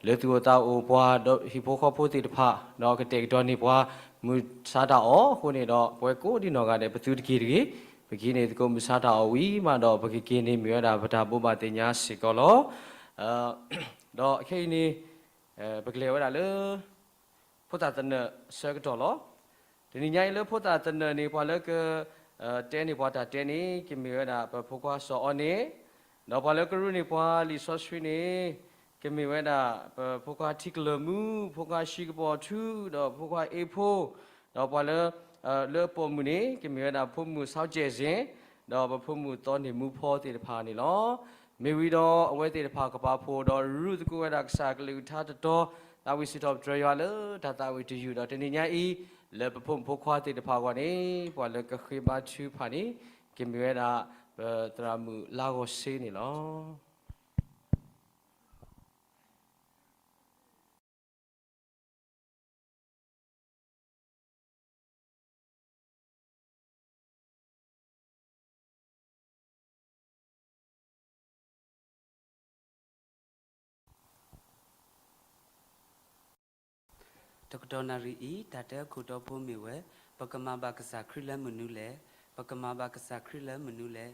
လၢသူၣ်အိၣ်သးအိၣ်ပှၤ ဒီးဟံၣ်ဖိဃီဖိသ့ၣ်တဖၣ်, ဒီးကတဲာ်ကတီၤန့ၢ်ပှၤ မုၢ်ဆါတၢ်အီၣ်အဃိန့ၣ်ဒီး ပဝဲကိးဒံနီၢ်ဂၤဒဲး ပသုတက့ၤတဂ့ၤ, ပကဟံးန့ၢ်သကိးမုၢ်ဆါတၢ်အီၣ်ဝံၤမးဒီး ပကက့ၤန့ၣ်မ့ၢ်ဝဲဒၣ်ပတၢ်ဘိးဘၣ်သ့ၣ်ညါစ့ၢ်ကီးလီၤ. ဒီးခဲအံၤန့ၣ် ပကလဲၤဝဲဒၣ်လၢ ဖိသၣ်သနၢၣ်အဆၢကတီၢ်လီၤ. တနံၤညါအံၤလၢဖိသၣ်သနၢၣ်န့ၣ် ပှၤလၢက တဲန့ၢ်ပှၤတၢ်တဲန့ၣ် ကမ့ၢ်ဝဲဒၣ်ပဖိခွါစီၤအီန့ၣ်, ဒီးပှၤလၢကရူၢ်န့ၢ်ပှၤလံာ်စီဆှံန့ၣ် ကမ့ၢ်ဝဲဒၣ်ပဖိခွါထံကလၢာ်မူ, ဖိခွါဆှံကပီၤထူ, ဒီးဖိခွါအ့ဖိ, ဒီးပှၤလၢ လၢအပိာ်မုၣ်န့ၣ် ကမ့ၢ်ဝဲဒၣ်ဖိမုၣ်စီကဲးစ့ၣ်, ဒီးပဖိမုၣ်သီန့ၢ်မူဖီသ့ၣ်တဖၣ်န့ၣ်လီၤ. မ့ၢ်ဝံၤဒီးအဝဲသ့ၣ်တဖၣ်ကပာ်ဖှိၣ်ဒီးရူၢ်သကိးဝဲဒၣ်ကစၢ်အကလုၢ်ကထါတတီၤ, သးဝံၣ်စံးထီၣ်ပတြၢၤယွၤလၢတၢ်သးဝံၣ်တယုၢ်ဒီးတနံၤညါအံၤ, လၢပဖိမုၣ်ဖိခွါသ့ၣ်တဖၣ်အဂီၢ်န့ၣ် ပှၤလၢကဃ့ဘါထုကဖၣ်န့ၣ် ကမ့ၢ်ဝဲဒၣ် ပသရၣ်မုၣ်လါဂီၤစ့န့ၣ်လီၤ. တကတီၢ်နၣ်ရံၣ်အံၤ တၢ်တဲအခိၣ်တီဖိမ့ၢ်ဝဲ, ပကမၤဘၣ်ကစၢ်ခရံာ်လၢမနုၤလဲၣ်, ပကမၤဘၣ်ကစၢ်ခရံာ်လၢမနုၤလဲၣ်.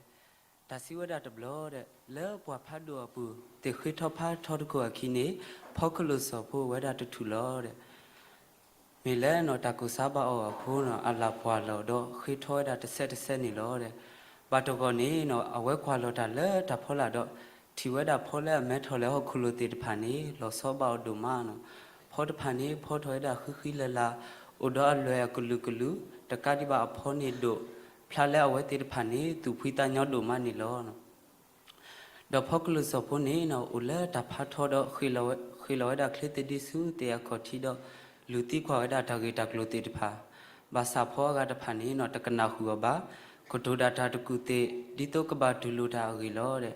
တၢ်စံးဝဲဒၣ်တဘျီဒီး လၢပှၤဖးဒိၣ်အပူၤ သ့ၣ်ဃ့ထီၣ်ဖးထီတခိၣ်အခံန့ၣ် ဖီကလိာ်စီၤဖိဝဲဒၣ်တထူၣ်လီၤဒီး မ့ၢ်လၢနီၢ်တၢ်ကိၢ်ဆါဘၣ်အီၤအဃိနီၢ် အလၢ်ပှၢ်လီၤဒီးဃ့ထီၣ်ဝဲဒၣ်တဆဲးတဆဲးန့ၣ်လီၤဒီး ဘၣ်တဂီၢ်န့ၣ်နီၢ် အဝဲကွၢ်လီၤတၢ်လၢတၢ်ဖီလာ်ဒီး ထံၣ်ဝဲဒၣ်ဖီလၢအမဲထီၣ်လၢဟီၣ်ခိၣ်လိၤသ့ၣ်တဖၣ်န့ၣ် လီၤဆီဘၣ်အီၤဒိၣ်မးနီၢ်. ဖီတဖၣ်န့ၣ် ဖီထီၣ်ဝဲဒၣ်ဃံဃံလၤလၤ အိၣ်ဒီးအလွဲၢ်အကလုာ်ကလုာ် တကးဒံးဘၣ်အဖီန့ၣ်ဒိၣ် ဖျါလၢအဝဲသ့ၣ်တဖၣ်န့ၣ် သူၣ်ဖှံသးညီဒိၣ်မးန့ၣ်လီၤ. ဒီးဖီကလိာ်စီၤဖိန့ၣ်နီၢ် အိၣ်လၢတၢ်ဖးထီဒီး ဃ့ၢ်လီၤဝဲဒၣ်ချ့သဒံဆူသ့ၣ်အခီၣ်ထံးဒီး လူၤသံကွၢ်ဝဲဒၣ်တၢ်ဂ့ၢ်တၢ်ကျိၤသ့ၣ်တဖၣ်, ဘၣ်ဆၣ်ဖီအဂၤတဖၣ်န့ၣ်နီၢ် တကနၣ်ဃုာ်အီၤဘၣ်, ကတိၤတၢ်တၢ်တကူၣ်သ့ၣ် ဒ်သိးကဘၣ်တူၢ်လိာ်တၢ်အဂ့ၢ်လီၤဒီး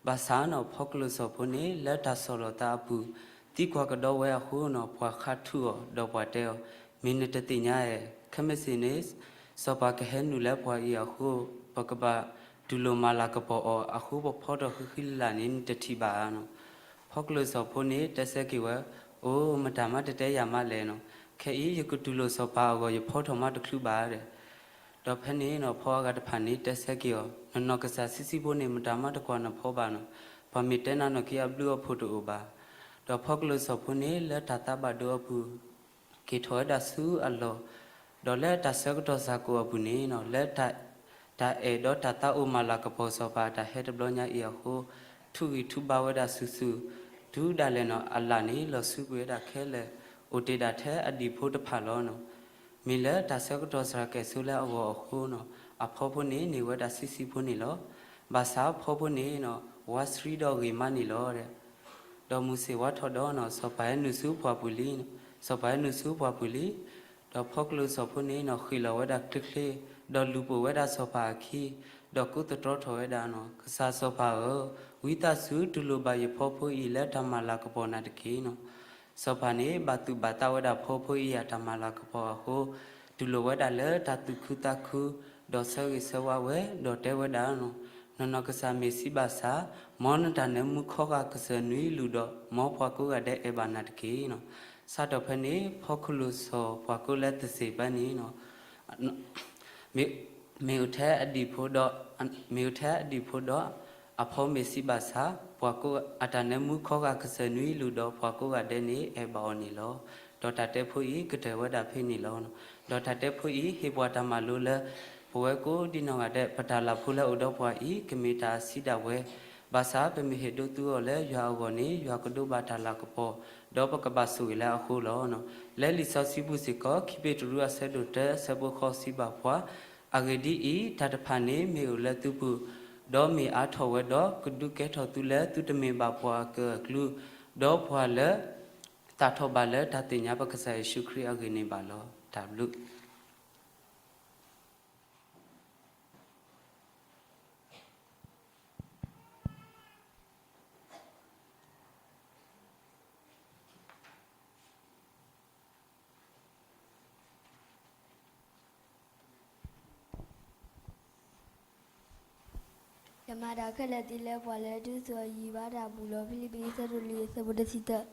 ဘၣ်ဆၣ်နီၢ် ဖီကလိာ်စီၤဖိန့ၣ် လၢတၢ်ဆီၣ်လီၤသးအပူၤ သံကွၢ်ကဒီးဝဲအဃိနီၢ် ပှၤဃါထုးအီၤ ဒီးပှၤတဲအီၤ, မ့ၢ်နတသ့ၣ်ညါဧါ, ခဲမုၢ်ဆ့ၣ်န့ၣ် စီၤပၤကဟဲနုာ်လၢပှၤအံၤအဃိ ပကဘၣ်တူၢ်လိာ်မၤလၤကပီၤအီၤအဃိ ပဖီထီၣ်ဃံဃံလၤလၤန့ၣ် နတထံၣ်ဘၣ်ဧါနီၢ်. ဖီကလိာ်စီၤဖိန့ၣ် တဲဆၢက့ၤဝဲ, အိၣ် မတၤမးတတဲယၤမးလဲၣ်နီၢ်, ခဲအံၤယကတူၢ်လိာ်စီၤပၤအဂီၢ် ယဖီထီၣ်မးတချုးဘၣ်ဒီး ဒီးဖဲန့ၣ်နီၢ် ဖီအဂၤတဖၣ်န့ၣ် တဲဆၢက့ၤအီၤ, နနီၢ်ကစၢ်ဆံးဆံးဖိန့ၣ် မတၤမးတကွၢ်နဖီဘၣ်နီၢ်, ပှၤမ့ၢ်တဲနၤနီၢ်ခံအဘျုးအဖှိၣ်တအိၣ်ဘၣ်. ဒီးဖီကလိာ်စီၤဖိန့ၣ် လၢတၢ်သးဘၣ်ဒိအပူၤ က့ၤထီၣ်ဝဲဒၣ်ဆူအလီၢ်, ဒီးလၢတၢ်ဆၢကတီၢ်စှၤကိာ်အပူၤန့ၣ်နီၢ် လၢ တၢ်အဲၣ်ဒီးတၢ်သးအိၣ်မၤလၤကပီၤစီၤပၤအတၢ်ဟဲတဘျီညါအံၤအဃိ, ထုးဂံၢ်ထုးဘါဝဲဒၣ်ဆူၣ်ဆူၣ်, တုၤဒၣ်လဲာ်နီၢ် အလၣ်န့ၣ် လီၤဆူကွံာ်ဝဲဒၣ်ခဲလၢာ်, အိၣ်တ့ၢ်ဒၣ်ထဲအဒံၣ်ဖိတဖၣ်လီၤနီၢ်. မ့ၢ်လၢတၢ်ဆၢကတီၢ်စှၤကဲၣ်ဆိလၢအဂီၢ်အဃိနီၢ် အဖီဖိန့ၣ် န့ၢ်ဝဲဒၣ်ဆံးဆံးဖိန့ၣ်လီၤ. ဘၣ်ဆၣ်ဖီဖိန့ၣ်နီၢ် ဝါဆှံဒီးဂ့ၤမးန့ၣ်လီၤဒီး ဒီးမုၢ်ဆ့ၣ်ဝါထီၣ်ဒီးနီၢ် စီၤပၤဟဲနုာ်ဆူပှၢ်ပူၤလံ, စီၤပၤဟဲနုာ်ဆူပှၢ်ပူၤလံ. ဒီးဖီကလိာ်စီၤဖိန့ၣ်နီၢ် ဃ့ၢ်လီၤဝဲဒၣ်ချ့ချ့, ဒီးလူၤပိာ်ဝဲဒၣ်စီၤပၤအခံ, ဒီးကိးသတြီထီၣ်ဝဲဒၣ်နီၢ် ကစၢ်စီၤပၤဧၢ, ဝံသးစူၤတူၢ်လိာ်ဘၣ်ယဖီဖိအံၤလၢတၢ်မၤလၤကပီၤနၤတက့ၢ်နီၢ်. စီၤပၤန့ၣ် ဘၣ်သူၣ်ဘၣ်သးဝဲဒၣ်ဖီဖိအံၤအတၢ်မၤလၤကပီၤအဃိ, တူၢ်လိာ်ဝဲဒၣ်လၢတၢ်သူၣ်ခုသးခု, ဒီးဆၢဂ့ၤဆၢဝါဝဲ, ဒီးတဲဝဲဒၣ်နီၢ် နနီၢ်ကစၢ်မ့ၢ်စံးဘၣ်ဆၣ်, မ်နတၢ်နၢမူခီဂာ်ကစၢၢ်နွံလုၢ်ဒီး မ်ပှၤကိးဂၤဒဲးအဲၣ်ဘၣ်နၤတက့ၢ်နီၢ်. စးထီၣ်ဖဲန့ၣ် ဖီကလိာ်စီၤပှၤကိးလၢသစ့ၣ်ပၢန့ၣ်နီၢ် မ့ၢ်အိၣ်ထဲအဒံၣ်ဖိဒီး, မ့ၢ်အိၣ်ထဲအဒံၣ်ဖိဒီး, အဖီမ့ၢ်ဆံးဘၣ်ဆၣ်, ပှၤကိးအတၢ်နၢမူခီဂာ်ကစၢၢ်နွံလူၢ်ဒီး ပှၤကိးဂၤဒဲးန့ၣ် အဲၣ်ဘၣ်အီၤန့ၣ်လီၤ. ဒီးတၢ်တဲဖိအံၤကတၢၢ်ဝဲဒၣ်ဖဲန့ၣ်လီၤ. ဒီးတၢ်တဲဖိအံၤ ဟ့ၣ်ပှၤတၢ်မၤလိလၢ ပဝဲကိးဒံနီၢ်ဂၤဒဲး ပတၢ်လၢ်ဖိလၢအိၣ်ဒီးပှၤအံၤ ကမ့ၢ်တၢ်အဆံးဒၣ်ဝဲ, ဘၣ်ဆၣ်ပမ့ၢ်ဟ့ၣ်ဒိးသုအီၤလၢယွၤအဂီၢ်န့ၣ် ယွၤကဒိးဘၣ်တၢ်လၤကပီၤ, ဒီးပကဘၣ်ဆိၣ်ဂ့ၤလၢအဃိလီၤ. လၢလံာ်စီဆှံပူၤစ့ၢ်ကီး ခံပ့းတရူးအဆၢဒိၣ်တၢ အဆၢဖိဃိးစံးဘၣ်ပှၤ, အဂ့ၢ်ဒ်အံၤ, တၢ်တဖၣ်န့ၣ်မ့ၢ်အိၣ်လၢသုပူၤ, ဒီးမ့ၢ်အါထီၣ်ဝဲဒီး ကဒုးကဲထီၣ်သုလၢသုတမ့ၢ်ဘၣ်ပှၤအကၢၣ်အကျူ, ဒီးပှၤလၢ သၣ်ထီၣ်ဘၣ်လၢတၢ်သ့ၣ်ညါပကစၢ်ယ့ၣ်ၡူးခရံာ်အဂ့ၢ်န့ၣ်ဘၣ်လီၤ. တၢ်ဘျုး ယမၤတၢ်ခဲလၢာ်သ့လၢပှၤလၢဒုးသုးအယံၤဘၣ်တၢ်ဘူၣ်လီၤ. ဖံလံးပံး အဆၢဒိၣ်လွံၢ် အဆၢဖိတဆံတၢ,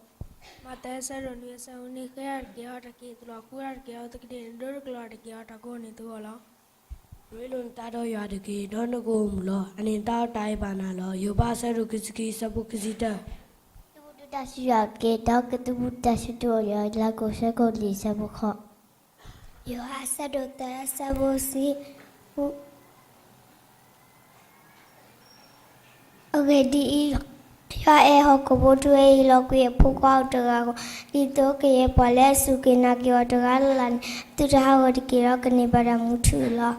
မးသဲ အဆၢဒိၣ်နွံ အဆၢဖိနွံ, ဃ့တၢ်တက့ၢ်, အီၣ်တၢ်တက့ၢ်, သူၣ်လီၤဃုတၢ်တက့ၢ်, အီတက့ၢ်, နဒိတကလီၢ်တၢ်တက့ၢ်, အီၣ်တၢ်ကိးန့ၢ်သုအီၤလီၤ. ရ့လိာ်နသးဒီးယွၤတက့ၢ်, ဒီးနကအိၣ်မုာ်လီၤ. အန့ၣ်တၢ်အီၣ်တၢ်အံၤဘၣ်နၤလီၤ. ယိၤဘး အဆၢဒိၣ်ခံဆံခံ အဆၢဖိခံဆံတၢ, သုတၢ်စူၢ်ယွၤတက့ၢ်, ဒီးကသုတၢ်စူၢ်တအိၣ်လီၤ. လၢကီၢ်စဲကိၣ်လံာ် အဆၢဖိဃိး, ယိၤဟၣ် အဆၢဒိၣ်သၢ အဆၢဖိတဆံ, အဂ့ၢ်ဒ်အံၤ, ယွၤအဲၣ်ဟီၣ်ခိၣ်ဖိထူဝဲအံၤ လီၤကွံာ်အဖိခွါအိၣ်တဂၤအဂီၢ်, ဒ်သိးကယဲၢ်ပှၤလၢအစူၢ်က့ၤနာ်က့ၤအီၤတဂၤလၢ်လၢ်န့ၣ် သုတဟးဂီၤတက့ၢ်ဒီး ကန့ၢ်ဘၣ်တၢ်မူထူလီၤ.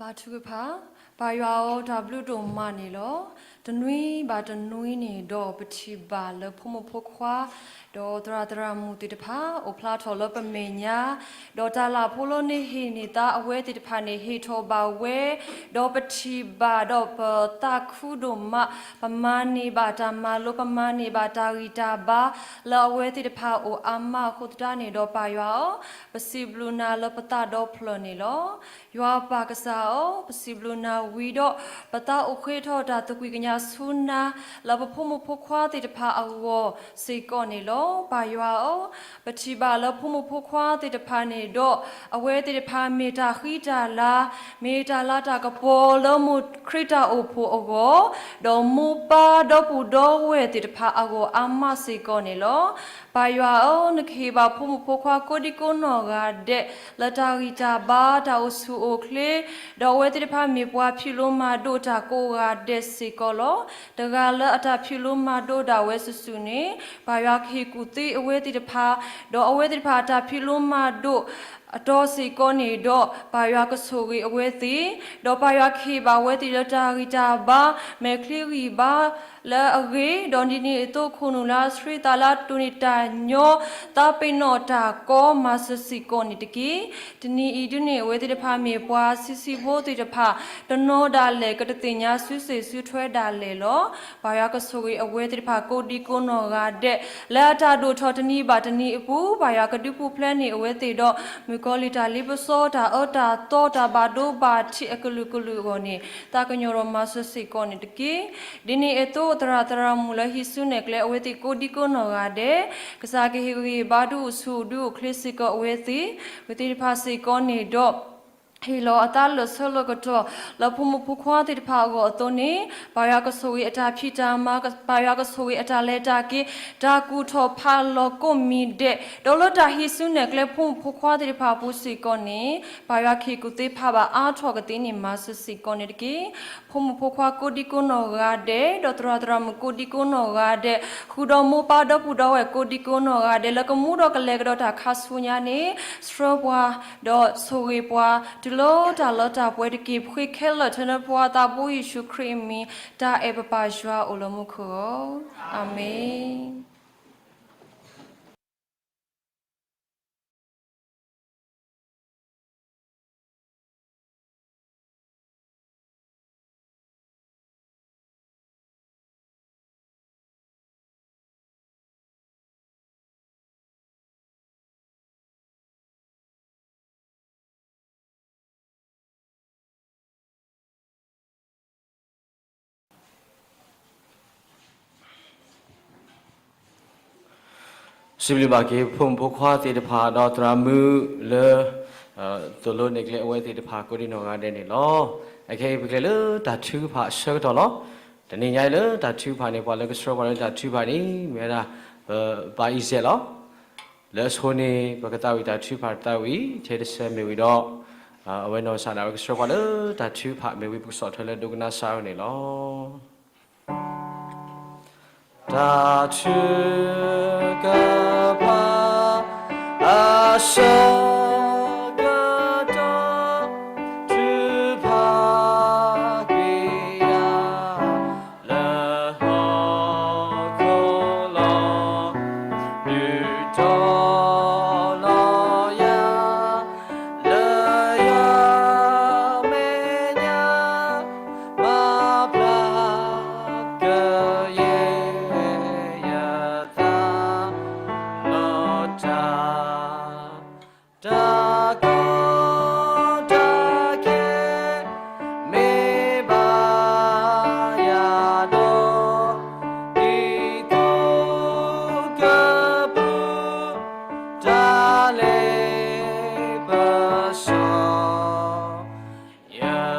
ဘါထုကဖၣ်, ပၢ်ယွၤဧၢ, တၢ်ဘျုးဒိၣ်မးန့ၣ်လီၤ. တနွံဘၣ်တနွံန့ၣ်ဒီး ပထံၣ်ဘၣ်လၢဖိမုၣ်ဖိခွါ ဒီးသရၣ်သရၣ်မုၣ်သ့ၣ်တဖၣ် အိၣ်ဖျါထီၣ်လၢပမဲာ်ညါ, ဒီးတၢ်လၢ်ဖိလၢန့ၣ်ဟ့ၣ်န့ၢ်သါအဝဲသ့ၣ်တဖၣ်န့ၣ် ဟ့ၣ်ထီၣ်ဘၣ်ဝဲ, ဒီးပထံၣ်ဘၣ်ဒီးပသးခုဒိၣ်မး, ပမၤန့ၢ်ဘၣ်တၢ်မၤလိ, ပမၤန့ၢ်ဘၣ်တၢ်ဂံၢ်တၢ်ဘါ လၢအဝဲသ့ၣ်တဖၣ်အိၣ်အါမးအဃိသတးန့ၣ်ဒီး ပၢ်ယွၤဧၢ, ပစံးဘျုးနၤလၢပသးဒီဖျၢၣ်န့ၣ်လီၤ. ယွၤပၢ်ကစၢ်ဧၢ, ပစံးဘျုးနၤဝံၤဒီး ပသးအိၣ်ဃ့ထီၣ်တၢ်သကွံာ်ကညးဆူနၤ လၢပဖိမုၣ်ဖိခွါသ့ၣ်တဖၣ်အဂီၢ်စ့ၢ်ကီးန့ၣ်လီၤ. ပၢ်ယွၤဧၢ, ပထံၣ်ဘၣ်လၢဖိမုၣ်ဖိခွါသ့ၣ်တဖၣ်န့ၣ်ဒီး အဝဲသ့ၣ်တဖၣ်မ့ၢ်တၢ်ဃံတၢ်လၤ, မ့ၢ်တၢ်လၤတၢ်ကပီၤလၢမိၢ်ခရံာ်တၢ်အိၣ်ဖှိၣ်အဂီၢ်, ဒီးမိၢ်ပၢ်ဒီပုၢ်ဒီဝဲၢ်သ့ၣ်တဖၣ်အဂီၢ်အါမးစ့ၢ်ကီးန့ၣ်လီၤ. ပၢ်ယွၤဧၢ, နကဟ့ၣ်ဘၣ်ဖိမုၣ်ဖိခွါကိးဒံကိးနီၢ်ဂၤဒဲး လၢတၢ်ဂံၢ်တၢ်ဘါ တၢ်အိၣ်ဆူၣ်အိၣ်ချ့, ဒီးအဝဲသ့ၣ်တဖၣ်မ့ၢ်ပှၤဖံးလိမၤဒိးတၢ်ကိးဂၤဒဲးစ့ၢ်ကီးလီၤ. တဂၤလၢအတၢ်ဖံးလိမၤဒိးဒၣ်ဝဲစုာ်စုာ်န့ၣ် ပၢ်ယွၤကဟ့ၣ်ကူၣ်သ့အဝဲသ့ၣ်တဖၣ်, ဒီးအဝဲသ့ၣ်တဖၣ်အတၢ်ဖံးလိမၤဒိး အတီၤစ့ၢ်ကီးန့ၣ်ဒီး ပၢ်ယွၤကဆိၣ်ဂ့ၤအဝဲသ့ၣ်, ဒီးပၢ်ယွၤကဟ့ၣ်ဘၣ်ဝဲသ့ၣ်လၢတၢ်ဂံၢ်တၢ်ဘါ, မဲာ်ချံဂံၢ်ဘါလၢအဂ့ၤ, ဒီးဒ်န့ၣ်အသိးခိၣ်နူာ်လၢအဆှံသးလၢအတိၢ်န့ၢ်တၢ်ညီ, သးပ့ၤနီၣ်တၢ်ကီမၤစၢၤစ့ၢ်ကီးန့ၣ်တက့ၢ်. တနံၤအံၤဒ်န့ၣ် အဝဲသ့ၣ်တဖၣ်မ့ၢ်ပှၤဆံးဆံးဖိသ့ၣ်တဖၣ် တနီၤဒၣ်လဲာ်ကတသ့ၣ်ညါစုစ့ၣ်စုထွဲဒၣ်လဲာ်လီၤ. ပၢ်ယွၤကဆိၣ်ဂ့ၤအဝဲသ့ၣ်တဖၣ်ကိးဒံကိးနီၢ်ဂၤဒဲး လၢအတၢ်ဒိၣ်ထီၣ်တနံၤဘၣ်တနံၤအပူၤ, ပၢ်ယွၤကဒုးပူၤဖျဲးန့ၢ်အဝဲသ့ၣ်ဒီး မုၣ်ကီၤလံၢ်တၢ်လ့ပစီ တၢ်အၢတၢ်သီ တၢ်ဘၣ်ဒိဘၣ်ထံးအကလုာ်ကလုာ်အဂီၢ်န့ၣ် သးကညီၤဒီးမၤစၢၤစ့ၢ်ကီးန့ၣ်တက့ၢ်. ဒ်န့ၣ်အသိး သရၣ်သရၣ်မုၣ်လၢဟံးစုနဲၣ်ကျဲအဝဲသ့ၣ်ကိးဒံကိးနီၢ်ဂၤဒဲး ကစၢ်ကဟ့ၣ်ဂံၢ်ဘါဒုးအိၣ်ဆူၣ်ဒုးအိၣ်ချ့စ့ၢ်ကီးအဝဲသ့ၣ်, အဝဲသ့ၣ်တဖၣ်စ့ၢ်ကီးန့ၣ်ဒီး ဟ့ၣ်လီၤအသးလၢာ်ဆၢလၢာ်ကတီၢ် လၢဖိမုၣ်ဖိခွါသ့ၣ်တဖၣ်အဂီၢ်အသိးန့ၣ်, ပၢ်ယွၤကဆိၣ်ဂ့ၤအတၢ်ဖံးတၢ်မၤ, ပၢ်ယွၤကဆိၣ်ဂ့ၤအတၢ်လဲၤတၢ်က့ၤ, တၢ်ကူၣ်ထီၣ်ဖးလီၤကိးမံၤဒဲး, ဒီးလၢတၢ်ဟံးစုနဲၣ်ကျဲဖိမုၣ်ဖိခွါသ့ၣ်တဖၣ်အပူၤစ့ၢ်ကီးန့ၣ်, ပၢ်ယွၤကဟ့ၣ်ကူၣ်သ့ဖးဘၣ်အါထီၣ်ကသ့န့ၣ် မၤစၢၤစ့ၢ်ကီးန့ၣ်တက့ၢ်. ဖိမုၣ်ဖိခွါကိးဒံကိးနီၢ်ဂၤဒဲး, ဒီးသရၣ်သရၣ်မုၣ်ကိးဒံကိးနီၢ်ဂၤဒဲး, ဃုာ်ဒီးမိၢ်ပၢ်ဒီပုၢ်ဒီဝဲၢ်ကိးဒံကိးနီၢ်ဂၤဒဲး လၢကမူဒီးကလဲၤကဒီးတၢ်ခါဆူညါန့ၣ်, ဆှၢပှၤ, ဒီးဆိၣ်ဂ့ၤပှၤ, တုၤလၢတၢ်လၢတၢ်ပှဲၤတက့ၢ်. ပဃ့ခဲလၢာ်ထဲလၢပှၤသးဘိယ့ၣ်ၡူးခရံာ်အမံၤ, တၢ်အဲၣ်ပပၢ်ယွၤအိၣ်လၢမူခိၣ်ဧၢ, အၤမ့ၣ်. စံးဘျုးဘၣ်က့ၤ ဖိမုၣ်ဖိခွါသ့ၣ်တဖၣ် ဒီးသရၣ်မုၣ်လၢ သိၣ်လိနဲၣ်ကျဲအဝဲသ့ၣ်တဖၣ် ကိးဒံနီၢ်ဂၤဒဲးန့ၣ်လီၤ. အခဲအံၤ ပကလဲၤလၢတၢ်ထုကဖၣ်အဆၢကတီၢ်လီၤ. တနံၤညါအံၤလၢတၢ်ထုကဖၣ်န့ၣ် ပှၤလၢကဆှၢပှၤလၢတၢ်ထုကဖၣ်န့ၣ် မ့ၢ်ဝဲဒၣ် ပပၢ်အံၤစဲးလီၤ. လၢအဆိန့ၣ် ပကသးဝံၣ်တၢ်ထုကဖၣ်တသးဝံၣ် ထဲတဆၢမ့ၢ်ဝံၤဒီး အဝဲနီၢ်ကစၢ်ဒၣ်ဝဲကဆှၢပှၤလၢတၢ်ထုကဖၣ် မ့ၢ်ဝံၤပကဆီၣ်ထွဲလၢဒိကနၣ်စၢ်အအိၣ်န့ၣ်လီၤ. တၢ်ထုကဖၣ် အဆၢကတီၢ် ထုကဖၣ်ကွံာ်ယၤ လၢဟီၣ်ခိၣ်လီၤ. ဒုးတီၤလီၤယၤ လၢယမဲာ်ညါ မၤပျၢ်ကယဲၢ်ယသး လီၤတၢ် တၢ်ကီတၢ်ခဲ မ့ၢ်ဘၣ်ယၤဒီး ဒ်သိးကပူၤ တၢ်လ့ပစီ ယ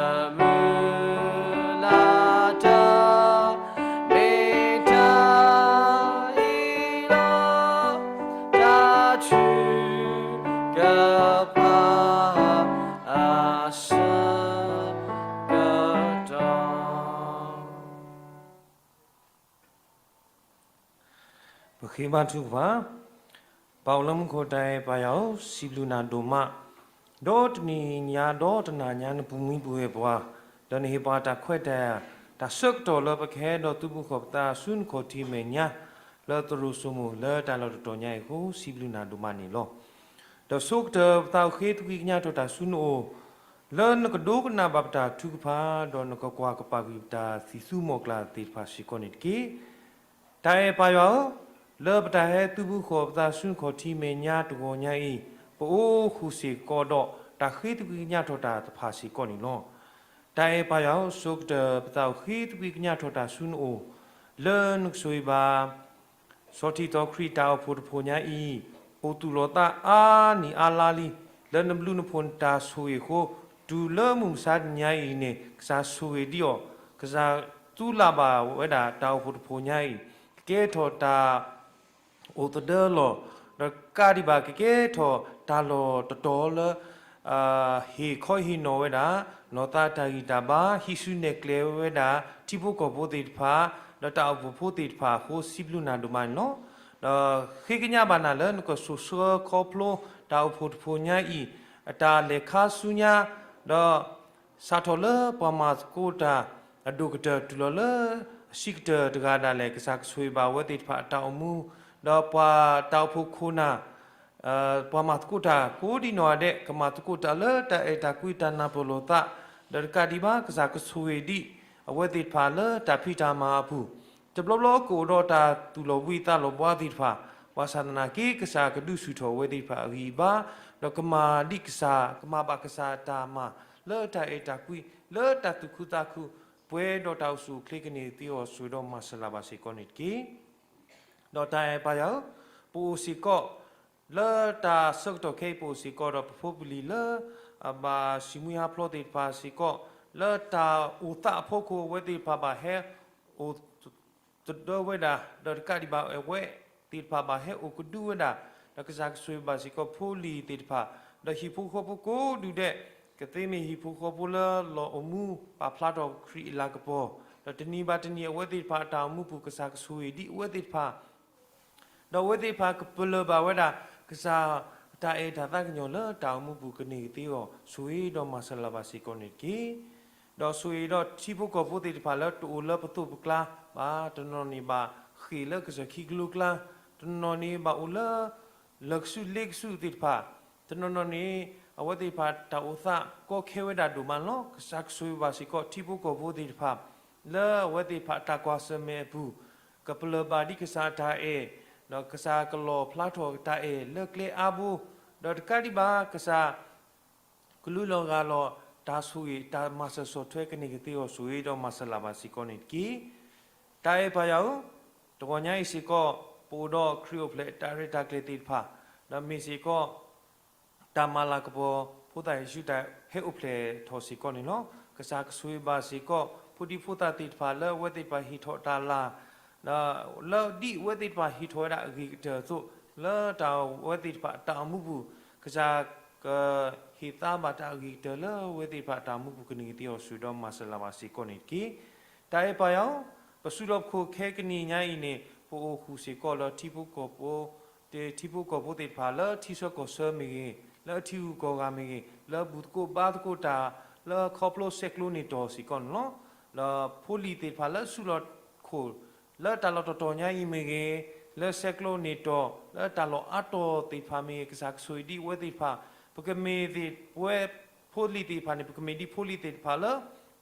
မုၢ်လၢ်တၢ် မ့ၢ်တၢ်အံၤလီၤ. တၢ်ထုကဖၣ် အဆၢကတီၢ် ပဃ့ဘါထုကဖၣ်. ပၢ်အိၣ်လၢမူခိၣ်တၢ်အဲၣ်ပၢ်ယွၤဧၢ, စံးဘျုးနၤဒိၣ်မး ဒီးတနံၤညါဒီးတနၤညါ နပူၤမံပူၤဂဲၤပှၤ, ဒီးနဟ့ၣ်ပှၤတၢ်ခွဲးတၢ်ယာ်, တၢ်ဆၢကတီၢ်လၢပကဟဲဒီးသုးဘူးဃီၤပသးဆူနခီၣ်ထံးမဲာ်ညါ, လၢသရိာ်စိမိၤလၢတၢ်လီၢ်တတီၤညါအံၤအဃိ စံးဘျုးနၤဒိၣ်မးန့ၣ်လီၤ. ဒီးဆိကတၢၢ်ပသးအိၣ်ဃ့သကွံၢ်ကညးထီၣ်တၢ်ဆူနအိၣ်, လၢနကဒိကနၣ်ဘၣ်ပတၢ်ထုကဖၣ်, ဒီးနကကွၢ်ကပာ်ကွံာ်ပတၢ်သံၣ်သူမီၢ်ကျၢ်သ့ၣ်တဖၣ်စ့ၢ်ကီးန့ၣ်တက့ၢ်. တၢ်အဲၣ်ပၢ်ယွၤဧၢ, လၢပတၢ်ဟဲသုးဘူးဃီၤပသးဆူနခီၣ်ထံးမဲာ်ညါတဂီၤညါအံၤ, ပအိၣ်ဃုာ်စ့ၢ်ကီးဒီးတၢ်ဃ့သကွံၢ်ကညးထီၣ်တၢ်တဖၣ်စ့ၢ်ကီးန့ၣ်လီၤ. တၢ်အဲၣ်ပၢ်ယွၤဧၢ, ဆိကတၢၢ်ပသးအိၣ်ဃ့သကွံၢ်ကညးထီၣ်တၢ်ဆူနအိၣ်, လၢနကဆိၣ်ဂ့ၤဘၣ် ဆီၣ်ထံသီခရံာ်တၢ်အိၣ်ဖှိၣ်တဖှိၣ်ညါအံၤ, အိၣ်သူၣ်လီၤသးအါနံၣ်အါလါလံ, လၢနဘျုးနဖှိၣ်နတၢ်ဆိၣ်ဂ့ၤအဃိ, တုၤလၢမုၢ်မဆါတနံၤညါအံၤန့ၣ် ကစၢ်ဆိၣ်ဂ့ၤဒံးအီၤ, ကစၢ်သူလၢ်ဘၣ်ဝဲဒၣ်တၢ်အိၣ်ဖှိၣ်တဖှိၣ်ညါအံၤ, ကကဲထီၣ်တၢ် အိၣ်သဒၢလီၢ်, ဒီးကးဒံးဘၣ် ကကဲထီၣ်တၢ်လီၢ်တတီၤလၢ ဟ့ၣ်ခီဟ့ၣ်နီၤဝဲဒၣ် နီၢ်သးတၢ်ဂံၢ်တၢ်ဘါ, ဟံးစုနဲၣ်ကျဲဝဲဒၣ် ထံဖိကီၢ်ဖိသ့ၣ်တဖၣ်, ဒီးတၢ်အိၣ်ဖှိၣ်ဖိသ့ၣ်တဖၣ်အဃိ စံးဘျုးနၤဒိၣ်မးန့ၣ်လီၤ. ဒီးဃ့ကညးဘၣ်နၤလၢနကစိာ်ဆှၢခီဖျိ တၢ်အိၣ်ဖှိၣ်တဖှိၣ်ညါအံၤ အတၢ်လဲၤခါဆူညါ, ဒီး စးထီၣ်လၢပှၤမၤသကိးတၢ်အဒိၣ်ကတၢၢ် တုၤလီၤလၢအဆံးကတၢၢ်တဂၤဒၣ်လဲာ် ကစၢ်ကဆိၣ်ဂ့ၤဘၣ်အဝဲသ့ၣ်တဖၣ်အတၢ်အိၣ်မူ, ဒီးပှၤတၢ်အိၣ်ဖှိၣ်ခိၣ်နၢ် ပှၤမၤသကိးတၢ်ကိးဒံနီၢ်ဂၤဒဲး ကမၤသကိးတၢ်လၢတၢ်အဲၣ်တၢ်ကွံတၢ်နၢ်ပၢၢ်လိာ်သး, ဒီးတကးဒံးဘၣ် ကစၢ်ကဆိၣ်ဂ့ၤဒံးအဝဲသ့ၣ်တဖၣ်လၢတၢ်ဖံးတၢ်မၤအပူၤ, တဘျီဘျီကအိၣ်ဒီးတၢ်သူၣ်လီၤဘှံးသးလီၤဘှါသ့ၣ်တဖၣ်, ဘၣ်ဆၣ်သနာ်က့ ကစၢ်ကဒုးဆူၣ်ထီၣ်အဝဲသ့ၣ်တဖၣ်အဂံၢ်အဘါ, ဒီးကမၤဒံးကစၢ် ကမၤဘၣ်ကစၢ်တၢ်မၤ လၢတၢ်အဲၣ်တၢ်ကွံ လၢတၢ်သူၣ်ခုသးခု ပှဲၤဒီးတၢ်အိၣ်ဆူၣ်အိၣ်ချ့ကန့ၢ်သ့အီၤ ဆိၣ်ဂ့ၤဒီးမၤစၢၤလၢ်ဘၣ်စ့ၢ်ကီးန့ၣ်တက့ၢ်. ဒီးတၢ်အဲၣ်ပၢ်ယွၤဧၢ, ပအိၣ်စ့ၢ်ကီး လၢတၢ်ဆၢကတီၢ်ခဲအံၤ ပအိၣ်စ့ၢ်ကီးဒီးပဖိပလံၤလၢ အဘၣ်စံးမွံဟးဖျိးသ့ၣ်တဖၣ်စ့ၢ်ကီး, လၢတၢ်အိၣ်သးအဖီခိၣ် အဝဲသ့ၣ်တဖၣ်ဘၣ်ဟဲအိၣ် သဒၢဝဲဒၣ်, ဒီးတကးဒံးဘၣ်အဝဲသ့ၣ်တဖၣ်ဘၣ်ဟဲအိၣ်ကဒုဝဲဒၣ်, ဒီးကစၢ်ကဆိၣ်ဂ့ၤဘၣ်စ့ၢ်ကီးဖိလံၤသ့ၣ်တဖၣ်, ဒီးဟံၣ်ဖိဃီဖိကိးဒူၣ်ဒဲး, ကသ့မ့ၢ်ဟံၣ်ဖိဃီဖိလၢလီၤအိၣ်မူပာ်ဖျါထီၣ်ခရံာ်အလၤကပီၤ, ဒီးတနံၤဘၣ်တနံၤအဝဲသ့ၣ်တဖၣ်အတၢ်အိၣ်မူပူၤ ကစၢ်ကဆိၣ်ဂ့ၤဒံးအဝဲသ့ၣ်တဖၣ် ဒီးအဝဲသ့ၣ်တဖၣ်ကပလၢၢ်ဘၣ်ဝဲဒၣ် ကစၢ်တၢ်အဲၣ်တၢ်သးကညီၤလၢတၢ်အိၣ်မူပူၤကန့ၢ်ကသ့အီၤ ဆိၣ်ဂ့ၤဒီးမၤစၢၤလၢ်ဘၣ်စ့ၢ်ကီးန့ၣ်တက့ၢ်. ဒီးဆိၣ်ဂ့ၤဒီးထံဖိကီၢ်ဖိသ့ၣ်တဖၣ်လၢတအိၣ်လၢပသိးပကျါဘၣ်, တနီၤန့ၣ်ဘၣ်ဃ့ၢ်လၢကစၢၢ်ခံကလိကျါ, တနီၤန့ၣ်ဘၣ်အိၣ်လၢ လၢာ်ကဆူၣ်လ့ကဆူၣ်သ့ၣ်တဖၣ်, တနီၤနီၤန့ၣ် အဝဲသ့ၣ်တဖၣ်တၢ်အိၣ်သးကီခဲဝဲဒၣ်ဒိၣ်မးန့ၣ်လီၤ. ကစၢ်ကဆိၣ်ဂ့ၤဘၣ်စ့ၢ်ကီးထံဖိကီၢ်ဖိသ့ၣ်တဖၣ် လၢအဝဲသ့ၣ်တဖၣ်တၢ်ကွၢ်ဆၢၣ်မဲာ်အပူၤ ကပလၢၢ်ဘၣ်ဒ်ကစၢ်အတၢ်အဲၣ်, ဒီးကစၢ်ကလီၣ်ဖျါထီၣ်တၢ်အဲၣ်လၢကျဲအါဘိ, ဒီးတကးဒံးဘၣ် ကစၢ် ကလူလီၤဂၢ်လီၤ တၢ်ဆိၣ်ဂ့ၤ တၢ်မၤစၢၤဆီၣ်ထွဲကန့ၢ်ကသ့အီၤ ဆိၣ်ဂ့ၤဒီးမၤစၢၤလၢ်ဘၣ်စ့ၢ်ကီးန့ၣ်တက့ၢ်. တၢ်အဲၣ်ပၢ်ယွၤဧၢ, တဂီၤညါအံၤစ့ၢ်ကီး ပအိၣ်ဒီးခရံာ်အိၣ်ဖျဲၣ်တၢ်ရဲၣ်တၢ်ကျဲၤသ့ၣ်တဖၣ်, ဒီးမ့ၢ်စ့ၢ်ကီး တၢ်မၤလၤကပီၤ ဖိသၣ်ယ့ၣ်ၡူးတၢ်ဟဲအိၣ်ဖျဲၣ်ထီၣ်စ့ၢ်ကီးန့ၣ်လီၤ. ကစၢ်ကဆိၣ်ဂ့ၤဘၣ်စ့ၢ်ကီး ဖိဒံဖိသၣ်သ့ၣ်တဖၣ်လၢအဝဲသ့ၣ်တဖၣ်ဟ့ၣ်ထီၣ်တၢ်လၤ ဒီးလၢဒ်အဝဲသ့ၣ်တဖၣ်ဟ့ၣ်ထီၣ်ဝဲဒၣ်အဂ့ၤကတၢၢ်အသိး လၢတၢ်အဝဲသ့ၣ်တဖၣ်အတၢ်အိၣ်မူပူၤ ကစၢ်ကဟ့ၣ်သါဘၣ်တၢ်အဂ့ၤကတၢၢ်လၢအဝဲသ့ၣ်တဖၣ်အတၢ်အိၣ်မူပူၤကန့ၢ်ကသ့အီၤ ဆိၣ်ဂ့ၤဒီးမၤစၢၤလၢ်ဘၣ်စ့ၢ်ကီးန့ၣ်တက့ၢ်. တၢ်အဲၣ်ပၢ်ယွၤဧၢ, ပဆူးလီၤပခိၣ်ခဲကနံၣ်ညါအံၤန့ၣ် ပအိၣ်ဃုာ်စ့ၢ်ကီးလၢထံဖိကီၢ်ဖိ ထံဖိကီၢ်ဖိသ့ၣ်တဖၣ်လၢထံဆၢကီၢ်ဆၢမ့ၢ်ဂ့ၤ, လၢထံဂုၤကီၢ်ဂၤမ့ၢ်ဂ့ၤ, လၢဘူၣ်သကိးဘါသကိးတၢ် လၢခီဖျိဆဲးကျိးန့ၢ်တီၢ်စ့ၢ်ကီးန့ၣ်လီၤ. ဒီးဖိလံၤသ့ၣ်တဖၣ်လၢဆူးလီၤခိၣ် လၢတၢ်လီၢ်တတီၤညါအံၤမ့ၢ်ဂ့ၤ, လၢဆဲးကျိးန့ၢ်တီၢ် လၢတၢ်လီၢ်အါတီၤသ့ၣ်တဖၣ်မ့ၢ်ဂ့ၤ, ကစၢ်ကဆိၣ်ဂ့ၤဒံးအဝဲသ့ၣ်တဖၣ်, ပကမ့ၢ်သ့ၣ်ပဝဲဖိလံၤသ့ၣ်တဖၣ်န့ၣ် ပကမ့ၢ်ဒ်ဖိလံၤသ့ၣ်တဖၣ်လၢ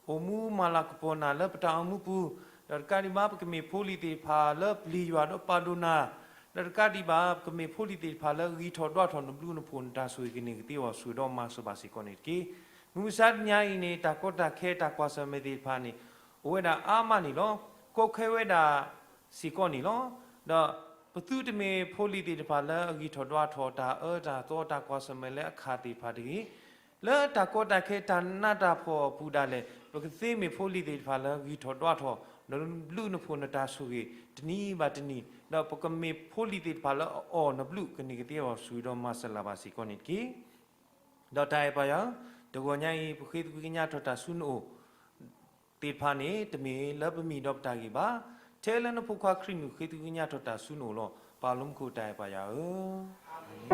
အိၣ်မူမၤလၤကပီၤနၤလၢပတၢ်အိၣ်မူပူၤ, ဒီးတကးဒံးဘၣ် ပကမ့ၢ်ဖိလံၤသ့ၣ်တဖၣ်လၢပျံၤယွၤဒီးပာ်ဒိၣ်နၤ, ဒီးတကးဒံးဘၣ် ပကမ့ၢ်ဖိလံၤသ့ၣ်တဖၣ်လၢဂံၢ်ထီၣ်ဒွးထီၣ်နဘျုးနဖှိၣ်နတၢ်ဆိၣ်ဂ့ၤကန့ၢ်ကသ့အီၤ ဆိၣ်ဂ့ၤဒီးမၤစၢၤဘၣ်စ့ၢ်ကီးန့ၣ်တက့ၢ်. မုၢ်မဆါတနံၤညါအံၤန့ၣ် တၢ်ကီတၢ်ခဲတၢ်ကွၢ်ဆၢၣ်မဲာ်သ့ၣ်တဖၣ်န့ၣ် အိၣ်ဝဲဒၣ်အါမးန့ၣ်လီၤ. ကီခဲဝဲဒၣ်စ့ၢ်ကီးန့ၣ်လီၤ. ဒီးပသုတမ့ၢ်ဖိလံၤသ့ၣ်တဖၣ်လၢအဂံၢ်ထီၣ်ဒွးထီၣ်တၢ်အၢတၢ်သီ တၢ်ကွၢ်ဆၢၣ်မဲာ်လၢအခါသ့ၣ်တဖၣ်တဂ့ၤ. လၢတၢ်ကီတၢ်ခဲတၢ်နးတၢ်ဖှီၣ်အပူၤဒၣ်လဲာ် ပကသ့မ့ၢ်ဖိလံၤသ့ၣ်တဖၣ်လၢဂံၢ်ထီၣ်ဒွးထီၣ် နဘျုးနဖှိၣ်နတၢ်ဆိၣ်ဂ့ၤတနံၤဘၣ်တနံၤ, ဒီးပကမ့ၢ်ဖိလံၤသ့ၣ်တဖၣ်လၢအအီၣ်နဘျုးကန့ၢ်ကသ့အီၤ ဆိၣ်ဂ့ၤဒီးမၤစၢၤလၢ်ဘၣ်စ့ၢ်ကီးန့ၣ်တက့ၢ်. ဒီးတၢ်အဲၣ်ပၢ်ယွၤဧၢ, တဂီၤညါအံၤ ပဃ့သကွံၢ်ကညးထီၣ်တၢ်ဆူနအိၣ် သ့ၣ်တဖၣ်န့ၣ် တမ့ၢ်လၢပမံၤဒီးပတၢ်ဂ့ၢ်ဘၣ်. ထဲလၢနဖိခွါခရံာ်နုာ်ဃ့သကွံၢ်ကညးထီၣ်တၢ်ဆူနအိၣ်လီၤ. ပၢ်လၢမူခိၣ်တၢ်အဲၣ်ပၢ်ယွၤဧၢ, အၤမ့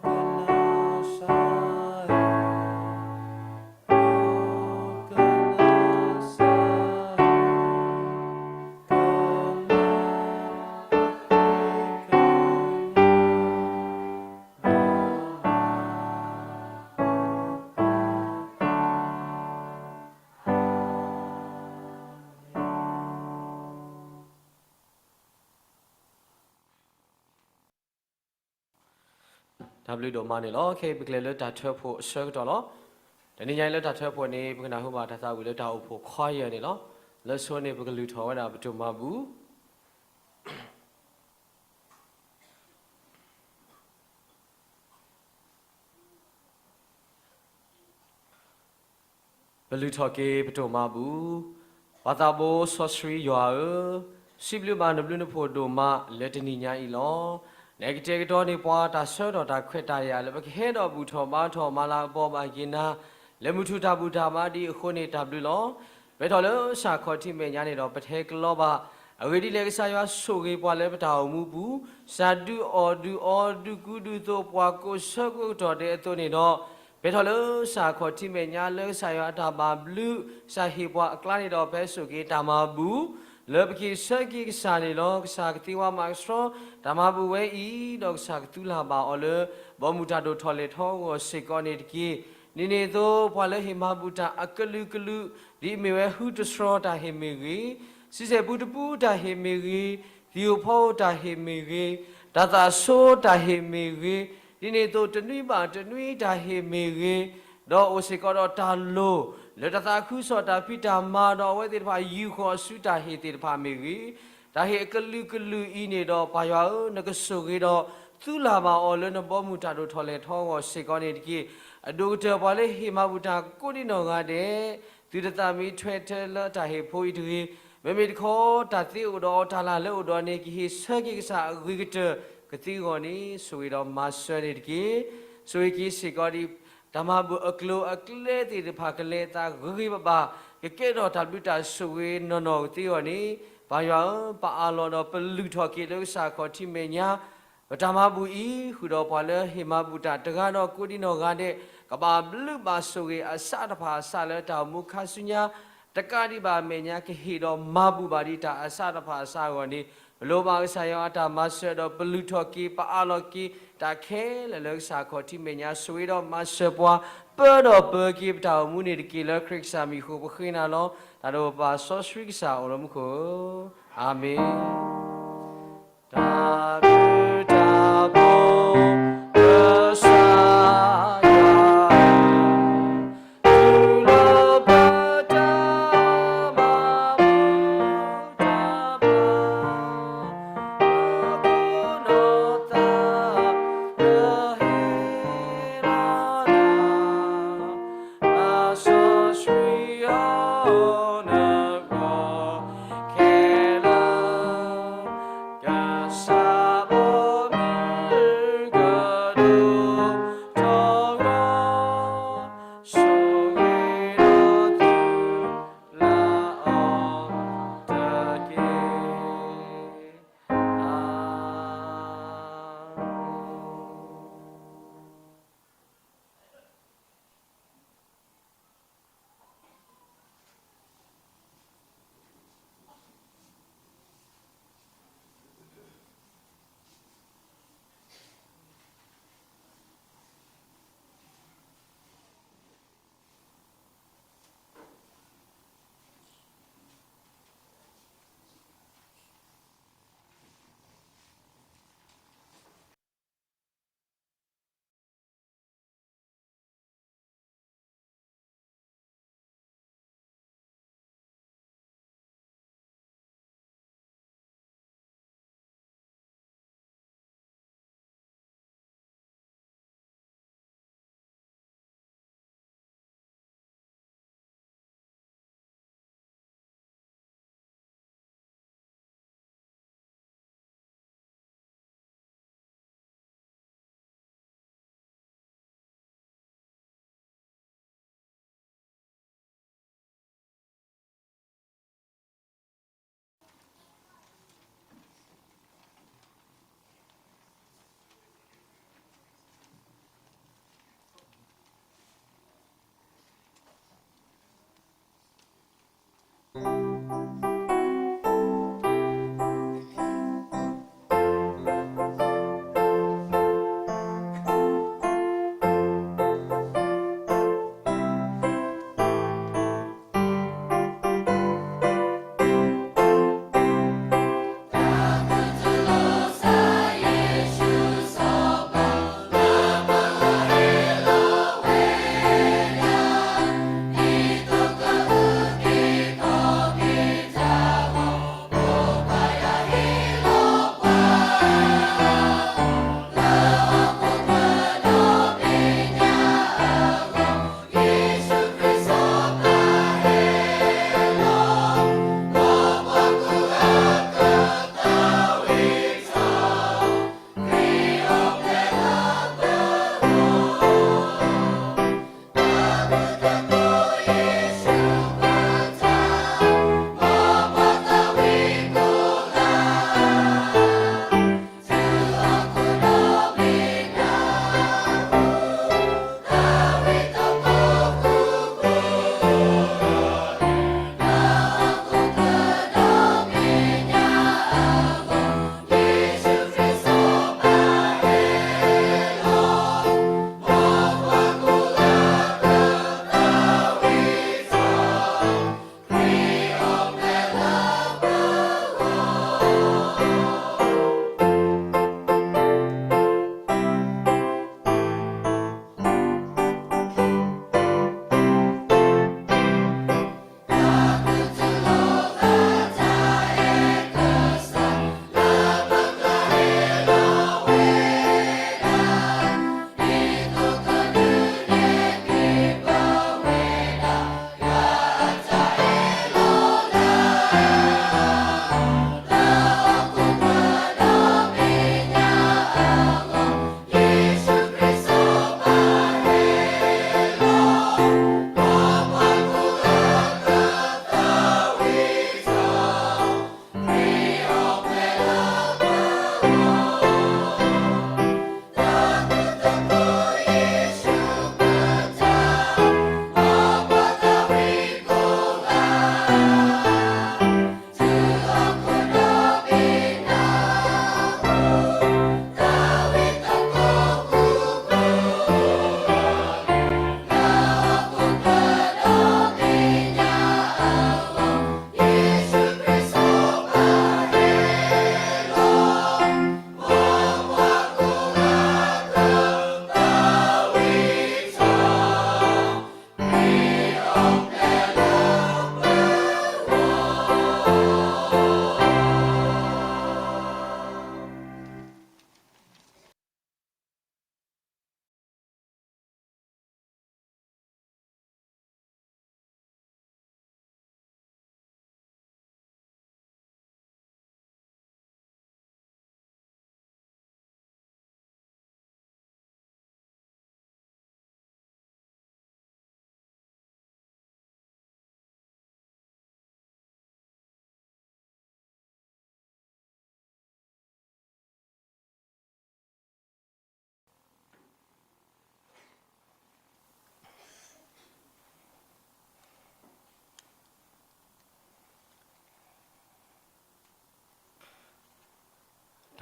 ၣ်. တၢ်ဘျုးဒိၣ်မးန့ၣ်လီၤ. ခဲအံၤပကလဲၤလၢတၢ်ထၢဖှိၣ်အဆၢကတီၢ်လီၤ. တနံၤညါအံၤလၢတၢ်ထၢဖှိၣ်န့ၣ် ပကနၢ်ဟူဘၣ်တၢ်သးဝံၣ်လၢတၢ်အိၣ်ဖှိၣ်ခွါယဲၢ်န့ၣ်လီၤ. လၢဆိန့ၣ်ပကလုၢ်ထီၣ်ဝဲဒၣ်ပတိၢ်မၤဘူၣ် ပလုၢ်ထီၣ်က့ၤပတိၢ်မၤဘူၣ်. ပၢ်သးဘိစီဆှံယွၤဧၢ, စံးဘျုးဘၣ်နဘျုးနဖှိၣ်ဒိၣ်မးလၢတနံၤညါအံၤလီၤ. နကတဲာ်ကတီၤန့ၢ်ပှၤတၢ်ဆၢကတီၢ်တၢ်ခွဲးတၢ်ယာ်လၢပကဟဲဒီးဘူၣ်ထီၣ်ဘါထီၣ်မၤလၤကပီၤဘၣ်က့ၤနၤ လၢမုၢ်ထူၣ်တၢ်ဘူၣ်တၢ်ဘါဒ်အဃိန့ၣ်တၢ်ဘျုးလီၤ. ပှဲၤထီၣ်လၢကစၢ်ခီၣ်ထံးမဲာ်ညါန့ၣ်ဒီးပတဟဲကလီဘၣ်. အဂ့ၢ်ဒ်လဲၣ်ကစၢ်ယွၤဆိၣ်ဂ့ၤပှၤလၢပတၢ်အိၣ်မူပူၤ, စၢ်ဒုးအီၣ်ဒုးအီဒုးကူဒုးသိးပှၤကိးဆၢကိးကတီၢ်ဒဲးအသိးန့ၣ်ဒီး ပှဲၤထီၣ်လၢကစၢ်ခီၣ်ထံးမဲာ်ညါလၢကစၢ်ယွၤအတၢ်ဘၣ်ဘျုး ကစၢ်ဟ့ၣ်ပှၤအကျါန့ၣ်ဒီး ပဟဲစိာ်က့ၤတၢ်မၤဘူၣ် လၢပက့ၤဆၢက့ၤကစၢ်န့ၣ်လီၤ. ကစၢ်ကသ့ဝါမၤကဆှီ တၢ်မၤဘူၣ်ဝဲအံၤ ဒီးကစၢ်ကသူလၢ်ဘၣ်အီၤလၢ ဘီမုၢ်တၢ်ဒိၣ်ထီၣ်လဲၢ်ထီဂီၤစ့ၢ်ကီးန့ၣ်တက့ၢ်. ဒ်န့ၣ်အသိး ပှၤလၢဟ့ၣ်မၤဘူၣ်တၢ်အကလုာ်ကလုာ် ဒ်အမ့ၢ်ဝဲဟုတဆှီတၢ်ဟ့ၣ်မ့ၢ်ဂ့ၤ, ဆံဆဲၣ်ပူတပူတၢ်ဟ့ၣ်မ့ၢ်ဂ့ၤ, သံၣ်ဧိၤဖီဧိၤတၢ်ဟ့ၣ်မ့ၢ်ဂ့ၤ, တၢ်သးဆိတၢ်ဟ့ၣ်မ့ၢ်ဂ့ၤ, ဒ်န့ၣ်အသိးတနွံဘၣ်တနွံတၢ်ဟ့ၣ်မ့ၢ်ဂ့ၤ, ဒီးအိၣ်စ့ၢ်ကီးဒီးတၢ်လိၣ် လၢတၢ်သးခုကစီၣ်တၢ်ဖံးတၢ်မၤဒီးအဝဲသ့ၣ်တဖၣ်ယူာ်ဃီၤအစုတၢ်ဟ့ၣ်သ့ၣ်တဖၣ်မ့ၢ်ဂ့ၤ, တၢ်ဟ့ၣ်အကလုာ်ကလုာ်အံၤန့ၣ်ဒီး ပၢ်ယွၤဧၢ, နကဆိၣ်ဂ့ၤဒီး သူလၢ်ဘၣ်အီၤလၢနဘီမုၢ်တၢ်ဒိၣ်ထီၣ်လဲၢ်ထီဂီၤစ့ၢ်ကီးန့ၣ်တက့ၢ်. အဒိၣ်ကတၢၢ်ပှၤလၢဟ့ၣ်မၤဘူၣ်တၢ်ကိးဒံနီၢ်ဂၤဒဲး သုတသးမံထွဲထဲလၢတၢ်ဟ့ၣ်ဖိအံၤတဂ့ၤ, မ့မ့ၢ်တခီ တၢ်သ့အိၣ်ဒီးအီၤတၢ်လၢ်လၢအိၣ်ဒီးန့ၣ် ကဟ့ၣ်ဆၢက့ၤကစၢ်အဂ့ၤကတၢၢ် ကသ့အဂီၢ်န့ၣ် ဆိၣ်ဂ့ၤဒီးမၤစၢၤန့ၣ်တက့ၢ်. ဆိၣ်ဂ့ၤက့ၤစ့ၢ်ကီးဒ် တၢ်မၤဘူၣ်အကျိၤအကျဲသ့ၣ်တဖၣ်ကလဲၤအသးဂ့ၤဂ့ၤဘၣ်ဘၣ်, ကကဲထီၣ်တၢ်ဘျုးတၢ်ဆိၣ်ဂ့ၤနီၢ်နီၢ်ကသ့အဂီၢ်န့ၣ်, ပၢ်ယွၤဧၢ, ပအၢၣ်လီၤဒီးပလုၢ်ထီၣ်က့ၤလၢကစၢ်ခီၣ်ထံးမဲာ်ညါ ပတၢ်မၤဘူၣ်အံၤ ဃုာ်ဒီးပှၤလၢဟ့ၣ်မၤဘူၣ်တၢ်တဂၤဒီးကိးဒံနီၢ်ဂၤဒဲး ကဘၣ်ဘျုးဘၣ်ဆိၣ်ဂ့ၤအစးတဖၣ်အစးလၢတၢ်အိၣ်မူခါဆူညါ တကးဒံးဘၣ်အမဲာ်ညါ ကဟ့ၣ်ဒီးမၤဘူၣ်ဘၣ်ဒံးတၢ်အစးတဖၣ်အစးအဂီၢ်န့ၣ်, ပလိၣ်ဘၣ်ကစၢ်ယွၤအတၢ်မၤစၢၤဒီးပလုၢ်ထီၣ်က့ၤ ပအၢၣ်လီၤက့ၤတၢ်ခဲလၢာ်လၢကစၢ်ခီၣ်ထံးမဲာ်ညါ ဆိၣ်ဂ့ၤဒီးမၤစၢၤပှၤ ပၢဒီးပၢက့ၤပတၢ်အိၣ်မူန့ၣ်တက့ၢ်. လၢခရံာ်ကစၢ်မံၤအဃိပဃ့နၤလီၤ. တၢ်ဒိၣ်ပၢ်စီဆှံကစၢ်အိၣ်လၢမူခိၣ်ဧၢ, အၤမ့ၣ်. တၢ်ဘျုးတၢ်ဖှိၣ် ကစၢ်ယွၤ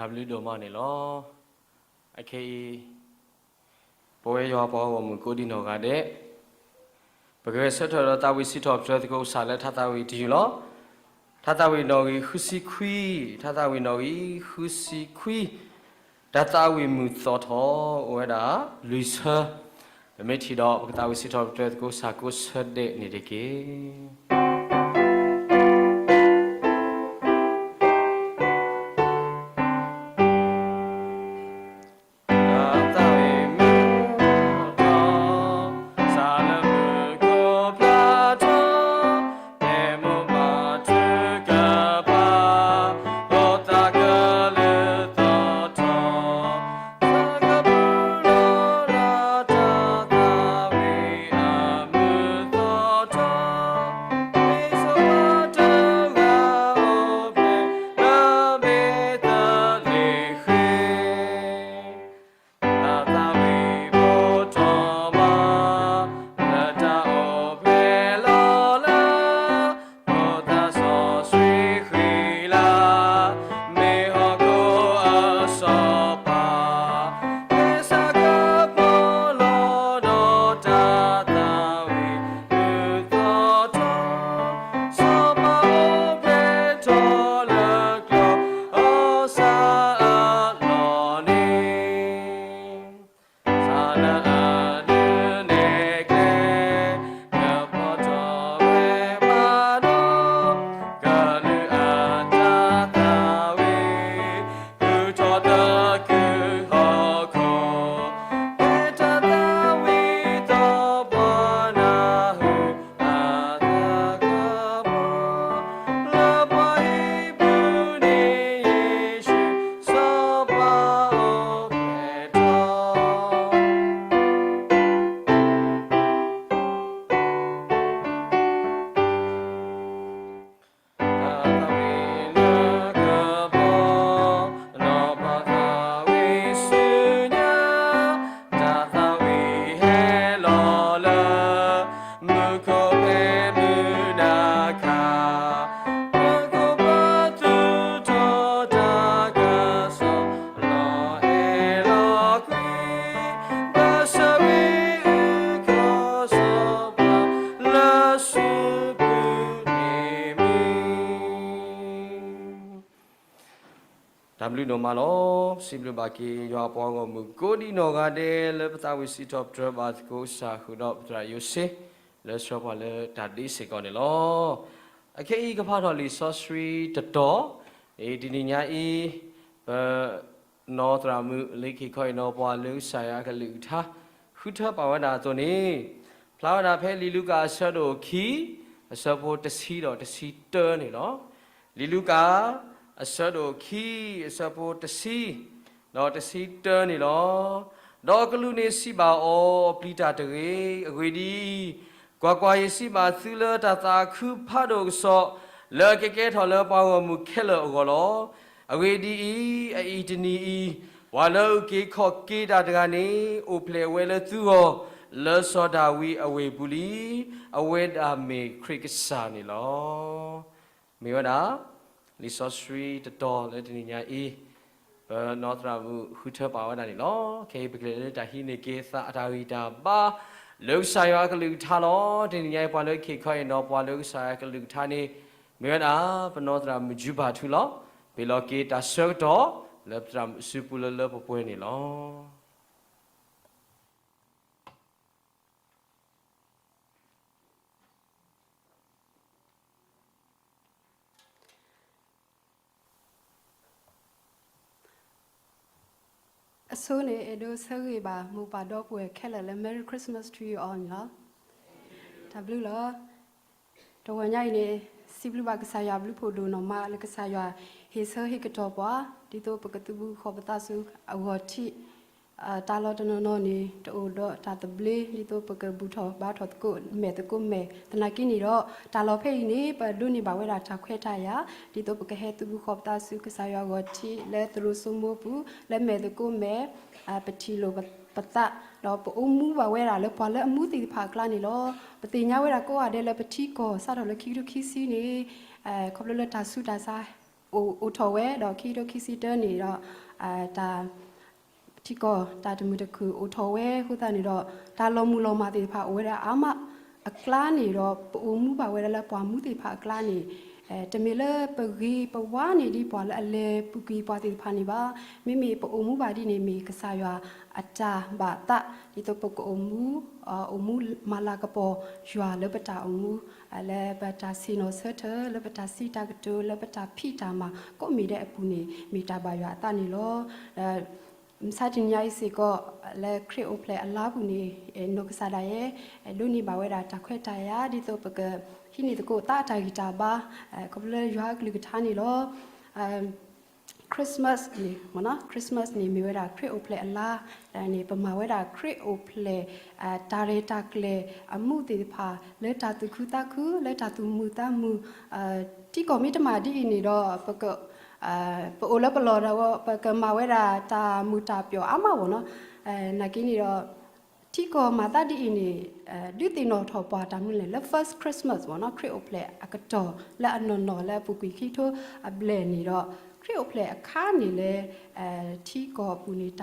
တၢ်ဘျုးဒိၣ်မးန့ၣ်လီၤ. အခဲအံၤ ပဝဲယွၤပှၤဂီၢ်မုၢ်ကိးဒံနီၢ်ဂၤဒဲး ပကဂဲၤဆၢထၢၣ်ဒီးတၢ်ဝံၣ်စံးထီၣ်ပတြၢၤသကိးကစၢ်လၢထါသးဝံၣ်တယုၢ်လီၤ. ထါသးဝံၣ်နီၣ်ဂံၢ်ဃုဆံခွံ, ထါသးဝံၣ်နီၣ်ဂံၢ်ဃုဆံခွံ, တၢ်သးဝံၣ်မုာ်သီထီၣ် အိၣ်ဝဲဒၣ်လွံၢ်ဆၢ, ပမ့ၢ်ထံၣ်ဒီး ပကသးဝံၣ်စံးထီၣ်ပတြၢၤသကိးကစၢ်ကိးဆၢဒဲးန့ၣ်တက့ၢ်. တၢ်သးဝံၣ်မုာ်ထီၣ်, စးလၢမုၢ်ခိၣ်ဖျါထီၣ်, ဖဲမိၢ်ပၢ်ထုကဖၣ်, ဖိသၣ်ကလုၢ်သီထီၣ်, သးကပူၤလီၤလၢတၢ်သးဝံၣ်အမုာ်သီထီၣ်, မ့ၢ်စီၤပၤတဂၤအိၣ်ဖျဲၣ် လၢဘ့းသလ့ဃ့ၣ်, တၢ်သးဝံၣ်ဘိးထီၣ်မး လၢတၢ်အိၣ်ဖျဲၣ်လီၤလၢ ဖိသၣ်စီဆှံဃံလၤ, မ့ၢ်ဟီၣ်ခိၣ်အစီၤပၤ, ဖဲစးကပီၤလီၤဒီးတၢ်သးဝံၣ်မုာ်သီထီၣ်, စီၤပၤအိၣ်ဖျဲၣ်ထီၣ်လၢကျီၢ်အီၣ်စၢအလီၢ်န့ၣ်, စးလၢအဒုးနဲၣ်ကျဲ ကပီၤထီၣ်ဖဲပှၤဒီး ကလုာ်အတၢ်သးဝံၣ် ဃုထီၣ်သကုၤဟီၣ်ခိၣ်, ဖဲတၢ်သးဝံၣ်သီပှၤနၢ်ဟူ အသးကပီၤ, လၢပှၤဟံးဘုန့ၣ်ယ့ၣ်ၡူး စီၤပၤအိၣ်ဖျဲၣ်ထီၣ် တၢ်သးဝံၣ်လၢကပီၤ, နီၢ်ပၤသးဝံၣ်ဆူညါ, တၢ်သးဝံၣ်ဟဲလီၤလၢ မူခိၣ်ဖဲမုၢ်နၤခး, ပခိၣ်ပသူၣ်ထီၣ်တၢ်ကစီၣ် လီၤအဲၣ်လီၤကွံ, ဘၢၣ်စၢၤဝံအုၣ်ခီၣ်စီၤပၤ လၢစုပူၤန့ၣ်မ့ၢ် တၢ်ဘျုးဒိၣ်မးလီၤ. ပစံးဘျုးဘၣ်က့ၤ ယွၤပှၤဂီၢ်မုၢ်ကိးဒံနီၢ်ဂၤဒဲး လၢပသးဝံၣ်စံးထီၣ်ပတြၢၤဘၣ်သကိးကစၢ်ဃုာ်ဒီးပသရၣ်ယိၤစ့ လၢဆှၢပှၤလၢတၢ်ဒ့စ့ၢ်ကီးန့ၣ်လီၤ. အခဲအံၤကဖးထီၣ်လံာ်စီဆှံတတီၤ, တနံၤညါအံၤ ပ နီၢ်သရၣ်မုၣ်လၢဟ့ၣ်ခီဟ့ၣ်နီၤပှၤလၢကစၢ်ယွၤအကလုၢ်ကထါ ဃုထၢပာ်ဝဲဒၣ်အသိးန့ၣ်, ဖျါဝဲဒၣ်ဖဲလံာ်လူၤကၣ်အဆၢဒိၣ်ခံ, အဆၢဖိတဆံဒီးတဆံတၢန့ၣ်လီၤ. လံာ်လူၤကၣ် အဆၢဒိၣ်ခံ, အဆၢဖိတဆံ ဒီးတဆံတၢန့ၣ်လီၤ. ဒီးကလူးန့ၣ်စံးဘၣ်အီၤ, ပျံၤတၢ်တဂ့ၤ. အဂ့ၢ်ဒ်အံၤ, ကွၢ်ကွၢ်, ယစံးဘၣ်သုလၢတၢ်သးခုဖးဒိၣ်ကစီၣ် လၢအကကဲထီၣ်လၢပှၤဂီၢ်မုၢ်ခဲလၢာ်အဂီၢ်လီၤ. အဂ့ၢ်ဒ်အံၤ, အအံၤတနံၤအံၤ, ပှၤလၢအအုၣ်က့ၤခီၣ်က့ၤတၢ်တဂၤန့ၣ် အိၣ်ဖျဲၣ်ဝဲလၢသုဂီၢ်, လၢစီၤဒၤဝံးအဝ့ၢ်ပူၤလံ. အဝဲဒၣ်မ့ၢ်ခရံာ်ကစၢ်န့ၣ်လီၤ. မ့ၢ်ဝဲဒၣ် လံာ်စီဆှံတတီၤလၢတနံၤညါအံၤ, ပနီၢ်သရၣ်မုၣ်ဃုထၢပာ်ဝဲဒၣ်န့ၣ်လီၤ. ခဲအံၤပကလဲၤလၢတၢ်ဟံးန့ၢ်က့ၤသးအတၢ်ဂံၢ်တၢ်ဘါ လၢကစၢ်ယွၤအကလုၢ်ကထါလီၤ. တနံၤညါအံၤ ပှၤလၢဟ့ၣ်ခီဟ့ၣ်နီၤပှၤလၢကစၢ်ယွၤအကလုၢ်ကထါန့ၣ် မ့ၢ်ဝဲဒၣ် ပနီၢ်သရၣ်မုၣ်ယုဘၣ်ထူလီၤ. ပ့ၤလီၤက့ၤတၢ်ဆၢကတီၢ် လၢပသရၣ်မုၣ်စုပူၤလၢလၢပှဲၤပှဲၤန့ၣ်လီၤ. အဆိန့ၣ် အဲၣ်ဒိးဆၢဂ့ၤဘၣ် မိၢ်ပၢ်ဒီပုၢ်ဝဲၢ်ခဲလၢာ်လၢ Merry Christmas to you all န့ၣ်လီၤ. တၢ်ဘျုးလီၤ. တဂီၤညါအံၤန့ၣ် စံးဘျုးဘၣ်ကစၢ်ယွၤဘျုးဖှိၣ်ဒိၣ်နီၢ်မး လၢကစၢ်ယွၤဟ့ၣ်ဆၢဟ့ၣ်ကတီၢ်ပှၤ ဒ်သိးပကသုးဘူးဃီၤပသးဆူအဂီၢ်ထံး တၢ်လီၢ်တနီၤနီၤန့ၣ် တအိၣ်ဒီးတၢ်သဘျ့ ဒ်သိးပကဘူၣ်ထီၣ်ဘါထီၣ်သကိးမဲာ်သကိးမဲာ် သနာ်က့န့ၣ်ဒီး တၢ်လီၢ်ဖဲအံၤန့ၣ် ပဒိးန့ၢ်ဘၣ်ဝဲဒၣ်တၢ်ခွဲးတၢ်ယာ် ဒ်သိးပကဟဲသုးဘူးဃီၤပသးဆူကစၢ်ယွၤအဂီၢ်ထံး လၢသရိာ်စိမိပူၤ လၢမဲာ်သကိးမဲာ် ပထံၣ်လိာ်ပသး ဒီးပအိၣ်မူဘၣ်ဝဲဒၣ်လၢပှၤလၢအမူသ့ၣ်တဖၣ်အကျါန့ၣ်လီၤ. ပသ့ၣ်ညါဝဲဒၣ်ကိးဂၤဒဲးလၢပထံကီၢ် စးထီၣ်လၢခံကထိခံဆံန့ၣ် ခီဖျိလၢတၢ်ဆူးတၢ်ဆါ အိၣ်ထီၣ်ဝဲဒီး ခံကထိခံဆံတၢန့ၣ်ဒီး တၢ် ထံကီၢ်တၢ်တမုာ်တခုၣ်အိၣ်ထီၣ်ဝဲအဃိသတးန့ၣ်ဒီး တၢ်လီၤမုၢ်လီၤမၢ်သ့ၣ်တဖၣ်အိၣ်ဝဲဒၣ်အါမး အကျါန့ၣ်ဒီး ပအိၣ်မူဘၣ်ဝဲဒၣ်လၢပှၤမူသ့ၣ်တဖၣ်အကျါန့ၣ် တမ့ၢ်လၢပဂ့ၤပဝါန့ၢ်ဒ်ပှၤလၢအလဲၤပူၤကွံာ်ပှၤသ့ၣ်တဖၣ်န့ၣ်ဘၣ်. မ့မ့ၢ်ပအိၣ်မူဘၣ်ဒ်န့ၣ် မ့ၢ်ကစၢ်ယွၤအတၢ်ဘၣ်သး ဒ်သိးပကအိၣ်မူ အိၣ်မူမၤလၤကပီၤယွၤလၢပတၢ်အိၣ်မူ လၢပတၢ်ဆ့ၣ်နီၤဆၢထၢၣ် လၢပတၢ်စံးတၢ်ကတိၤ လၢပတၢ်ဖံးတၢ်မၤကိးမံၤဒဲးအပူၤန့ၣ် မ့ၢ်တၢ်ဘၣ်ယွၤအသးန့ၣ်လီၤ. မုၢ်ဆါတနံၤညါအံၤစ့ၢ်ကီး လၢခရံာ်အိၣ်ဖျဲၣ်အလါပူၤန့ၣ် နီၢ်ကစၢ်ဒၣ်ယဲ ဒိးန့ၢ်ဘၣ်ဝဲဒၣ်တၢ်ခွဲးတၢ်ယာ် ဒ်သိးပကဟံးန့ၢ်သကိးသးအတၢ်ဂံၢ်တၢ်ဘါ ခီဖျိလၢယွၤအကလုၢ်ကထါန့ၣ်လီၤ. Christmas န့ၣ် Christmas န့ၣ်မ့ၢ်ဝဲဒၣ်ခရံာ်အိၣ်ဖျဲၣ်အလါန့ၣ် ပမၤဝဲဒၣ်ခရံာ်အိၣ်ဖျဲၣ် တၢ်ရဲၣ်တၢ်ကျဲၤအမူးသ့ၣ်တဖၣ် လၢတၢ်သူၣ်ခုသးခု လၢတၢ်သူၣ်မုာ်သးမုာ် ထံကီၢ်မ့ၢ်တမၤဒ်အံၤန့ၣ်ဒီး ပက ပအိၣ်လၢပလီၢ်ဒီး ပကမၤဝဲဒၣ်တၢ်မုာ်တၢ်ပျီၣ်အါမးဘၣ်နီၤ. နာ်က့န့ၣ်ဒီး ထံကီၢ်မၤသးဒ်အံၤန့ၣ် ဒုးသ့ၣ်နီၣ်ထီၣ်ပှၤတၢ်မနုၤလဲၣ် လၢ first Christmas ဘၣ်နီၤ ခရံာ်အိၣ်ဖျဲၣ်အကတီၢ်လၢအနီၢ်နီၢ်လၢအပူၤကွံာ်ခံကထိအဘျဲၣ်န့ၣ်ဒီး ခရံာ်အိၣ်ဖျဲၣ်အခါန့ၣ်လၢ ထံကီၢ်အပူၤန့ၣ်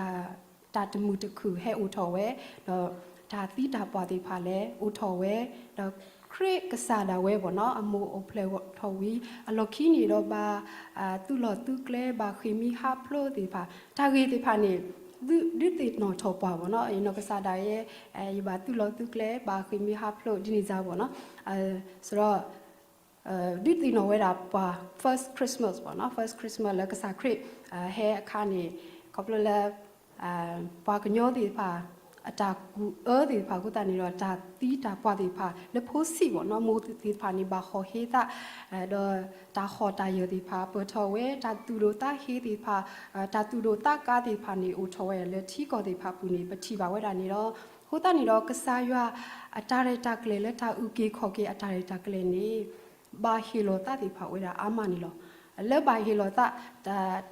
တၢ်တမုာ်တခုၣ်ဟဲအိၣ်ထီၣ်ဝဲ ဒီးတၢ်သံတၢ်ပှၢ်သ့ၣ်တဖၣ်လဲၤအိၣ်ထီၣ်ဝဲ ဒီးခရံာ်ကစၢ်ဒၣ်ဝဲဘၣ်နီၤ အမိၢ်အိၣ်ဖျဲၣ်ထီၣ်ဝံၤ အလီၢ်ခံန့ၣ်ဒီးဘၣ် သုးလီၢ်သုးကျဲ ဘၣ်ဃ့ၢ်မှံဟးဖျိးသ့ၣ်တဖၣ် တၢ်ဂ့ၢ်သ့ၣ်တဖၣ်န့ၣ် ဒုးသ့ၣ်နီၣ်ထီၣ်ပှၤဘၣ်နီၤ ယနီၢ်ကစၢ်ဒၣ်ယဲ ယဘၣ်သုးလီၢ်သုးကျဲ ဘၣ်ဃ့ၢ်မှံဟးဖျိးဒ်န့ၣ်စ့ၢ်ဘၣ်နီၤ စရီ ဒုးသ့ၣ်နီၣ်ဝဲဒၣ်ပှၤ first Christmas ဘၣ်နီၤ first Christmas လၢကစၢ်ခရံာ် ဟဲအခါန့ၣ် ခီဖျိလၢ ပှၤကညီသ့ၣ်တဖၣ် အတၢ်ကူၣ်အၢသ့ၣ်တဖၣ်အဃိသတးန့ၣ်ဒီး တၢ်သံတၢ်ပှၢ်သ့ၣ်တဖၣ် လၢဖိဆံးဘၣ်နီၤ မိၢ်သ့ၣ်တဖၣ်န့ၣ် ဘၣ်ဟီၣ်ဟ့သး ဒီးတၢ်ဟီၣ်တၢ်ယၢၢ်သ့ၣ်တဖၣ် ပၢၢ်ထီၣ်ဝဲ တၢ်သူၣ်ဒိၣ်သးဟ့သ့ၣ်တဖၣ် တၢ်သူၣ်ဒိၣ်သးကါသ့ၣ်တဖၣ်န့ၣ် အိၣ်ထီၣ်ဝဲလၢထံကီၢ်သ့ၣ်တဖၣ်အပူၤန့ၣ် ပထံၣ်ဘၣ်ဝဲဒၣ်န့ၣ်လီၤ. အဃိသတးန့ၣ်ဒီး ကစၢ်ယွၤအတၢ်ရဲၣ်တၢ်ကျဲၤလၢတၢ်အုၣ်က့ၤခီၣ်က့ၤအတၢ်ရဲၣ်တၢ်ကျဲၤန့ၣ် ဘၣ်ဟ့ၣ်လီၤသးသ့ၣ်တဖၣ်အိၣ်ဝဲဒၣ်အါမးန့ၣ်လီၤ. လၢဘၣ်ဟ့ၣ်လီၤသး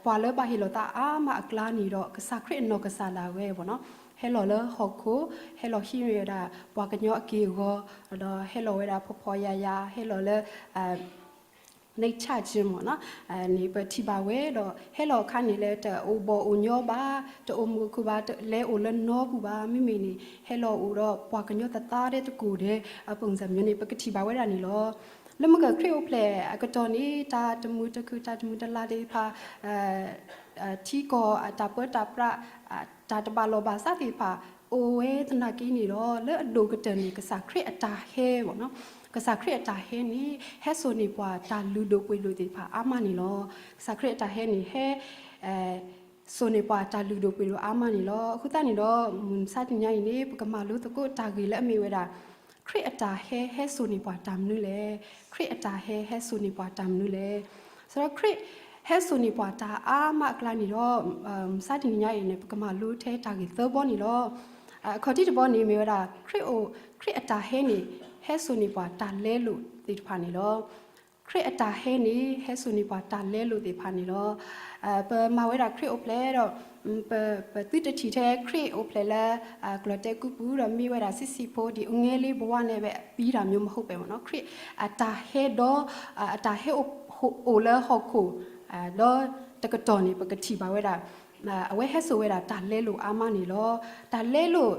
ပှၤလၢဘၣ်ဟ့ၣ်လီၤသးအါမးအကျါန့ၣ်ဒီး ကစၢ်ခရံာ်အနီၢ်ကစၢ်ဒၣ်ဝဲဘၣ်နီၤ ဟဲလီၤလၢဟီၣ်ခိၣ် ဟဲလီၤဟံးန့ၢ်ဝဲဒၣ် ပှၤကညီအက့ၢ်အဂီၤ ဒီးဟဲလီၤဝဲဒၣ်ဖှီၣ်ဖှီၣ်ယာ်ယာ် ဟဲလီၤလၢ နံၣ်ဆၣ်ကၠ့မ့ၢ်နီၤ န့ၣ် ပထံၣ်ဘၣ်ဝဲဒီး ဟဲလီၤအခါန့ၣ်လၢတအိၣ်ဘီၣ်အိၣ်ညီဘၣ် တအိၣ်မုာ်အိၣ်ခုၣ်ဘၣ် တလဲၤအိၣ်လၢနီပူၤဘၣ် မ့မ့ၢ်န့ၣ် ဟဲလီၤအိၣ်ဒီးပှၤကညီသသါဒဲးတကိၢ်ဒဲး အပူၤစၢ်မ့ၢ်န့ၣ် ပကထံၣ်ဘၣ်ဝဲဒၣ်န့ၣ်လီၤ. လၢမုၢ်ဂီၤခရံာ်အိၣ်ဖျဲၣ်အကတီၢ်န့ၣ် တၢ်တမုာ်တခုၣ် တၢ်တမုာ်တလၤသ့ၣ်တဖၣ် ထံကီၢ်အတၢ်ပၢတၢ်ပြး တၢ်တဘၣ်လီၢ်ဘၣ်စးသ့ၣ်တဖၣ် အိၣ်ဝဲသနာ်က့န့ၣ်ဒီး လၢအဒိၣ်ကတၢၢ်န့ၣ် ကစၢ်ခရံာ်အတၢ်ဟဲဘၣ်နီၤ ကစၢ်ခရံာ်အတၢ်ဟဲန့ၣ် ဟဲစိာ်န့ၢ်ပှၤတၢ်လုၢ်ဒိၣ်ပှ့ၤဒိၣ်သ့ၣ်တဖၣ်အါမးန့ၣ်လီၤ. ကစၢ်ခရံာ်အတၢ်ဟဲန့ၣ် ဟဲ စိာ်န့ၢ်ပှၤတၢ်လုၢ်ဒိၣ်ပှ့ၤဒိၣ်အါမးန့ၣ်လီၤ. အဃိသတးန့ၣ်ဒီး မုၢ်မဆါတနံၤညါအံၤန့ၣ် ပကမၤလိသကိးတၢ်ဂ့ၢ်လၢအမ့ၢ်ဝဲဒၣ် ခရံာ်အတၢ်ဟဲ ဟဲစိာ်န့ၢ်ပှၤတၢ်မနုၤလဲၣ်. ခရံာ်အတၢ်ဟဲ ဟဲစိာ်န့ၢ်ပှၤတၢ်မနုၤလဲၣ်. စဒီးခရံာ်ဟဲစိာ်န့ၢ်ပှၤတၢ်အါမးအကျါန့ၣ်ဒီး မုၢ်မဆါတနံၤညါအံၤန့ၣ် ပကမၤလိထဲတၢ်ဂ့ၢ်သၢဘီန့ၣ်လီၤ. အခီၣ်ထံးတဘီန့ၣ်မ့ၢ်ဝဲဒၣ် ခရံာ်အိၣ် ခရံာ်အတၢ်ဟဲန့ၣ် ဟဲစိာ်န့ၢ်ပှၤတၢ်လဲလိာ်သ့ၣ်တဖၣ်န့ၣ်လီၤ. ခရံာ်အတၢ်ဟဲန့ၣ် ဟဲစိာ်န့ၢ်ပှၤတၢ်လဲလိာ်သ့ၣ်တဖၣ်န့ၣ်လီၤ. ပမၤဝဲဒၣ်ခရံာ်အိၣ်ဖျဲၣ်ဒီး ပသုတထံၣ်ထဲခရံာ်အိၣ်ဖျဲၣ်လၢ ကျီၢ်တဲကူပူၤဒီးမ့ၢ်ဝဲဒၣ်ဆံးဆံးဖိ ဒီးအုၣ်ငဲလ့ဘဝန့ၣ်ဘၣ်ပံတၢ်မ့ၢ်မဟိပၢၣ်မ့ၢ်နီၤ ခရံာ်အတၢ်ဟဲဒီး အတၢ်ဟဲအိၣ်လၢဟီၣ်ခိၣ် ဒီးတကတီၢ်န့ၣ် ပကထံၣ်ဘၣ်ဝဲဒၣ် အဝဲဟဲစိာ်ဝဲဒၣ်တၢ်လဲလိာ်အါမးန့ၣ်လီၤ. တၢ်လဲလိာ်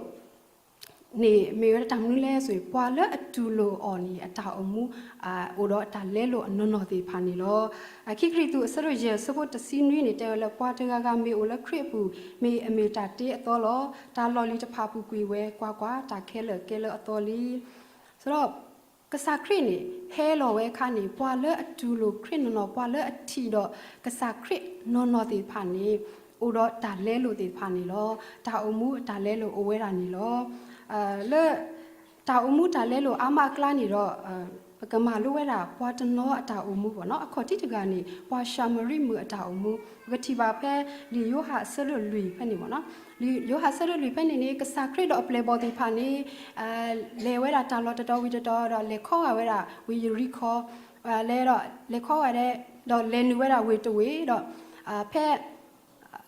န့ၣ်မ့ၢ်ဝဲဒၣ်တၢ်မနုၤလဲၣ်ဆိ ပှၤလၢအတူၢ်လိာ်အီၤန့ၣ် အတၢ်အိၣ်မူ အိၣ်ဒီးတၢ်လဲလိာ်အနီၢ်နီၢ်သ့ၣ်တဖၣ်န့ၣ်လီၤ. ခံကရံၣ်သူးအဆၢဒိၣ်ယဲၢ်အဆၢဖိတဆံနွံန့ၣ် တဲဝဲလၢ ပှၤတဂၤဂၤမ့ၢ်အိၣ်လၢခရံာ်အပူၤ မ့ၢ်အမ့ၢ်တၢ်တ့အသီလီၤ. တၢ်လီၢ်လံၤတဖၣ်ပူၤကွံာ်ဝဲ, ကွၢ်ကွၢ်, တၢ်ခဲလၢာ်ကဲလၢအသီလံ. စဒီး ကစၢ်ခရံာ်န့ၣ် ဟဲလီၤဝဲအခါန့ၣ် ပှၤလၢအတူၢ်လိာ်ခရံာ်နီၢ်နီၢ် ပှၤလၢအထံၣ်ဒီးကစၢ်ခရံာ်နီၢ်နီၢ်သ့ၣ်တဖၣ်န့ၣ် အိၣ်ဒီးတၢ်လဲလိာ်သ့ၣ်တဖၣ်န့ၣ်လီၤ. တၢ်အိၣ်မူအတၢ်လဲလိာ်အိၣ်ဝဲဒၣ်န့ၣ်လီၤ. လၢ တၢ်အိၣ်မူတၢ်လဲလိာ်အါမးအကျါန့ၣ်ဒီး ပကမၤလိဝဲဒၣ်ပှၤတနီၤအတၢ်အိၣ်မူဘၣ်နီၤ. အခီၣ်ထံးတဂၤန့ၣ် ပှၤၡၤမရံမုၣ်အတၢ်အိၣ်မူ ပကထံၣ်ဘၣ်ဖဲ လံာ်ယိၤဟၣ်အဆၢဒိၣ်လွံၢ်ဖဲန့ၣ်ဘၣ်နီၤ. လံာ်ယိၤဟၣ်အဆၢဒိၣ်လွံၢ်ဖဲန့ၣ်န့ၣ် ကစၢ်ခရံာ်ဒီးအပျဲၢ်အဘီၣ်သ့ၣ်တဖၣ်န့ၣ် လဲၤဝဲဒၣ်တၢ်လီၢ်တတီၤဝံၤတတီၤဒီး လဲၤခီဂာ်ဝဲဒၣ်ဝ့ၢ်ယရံခီ လဲၤဒီး လဲၤခီဂာ်ဒီး လဲၤနုာ်ဝဲဒၣ်ဝ့ၢ်တဝ့ၢ်ဒီး ဖဲ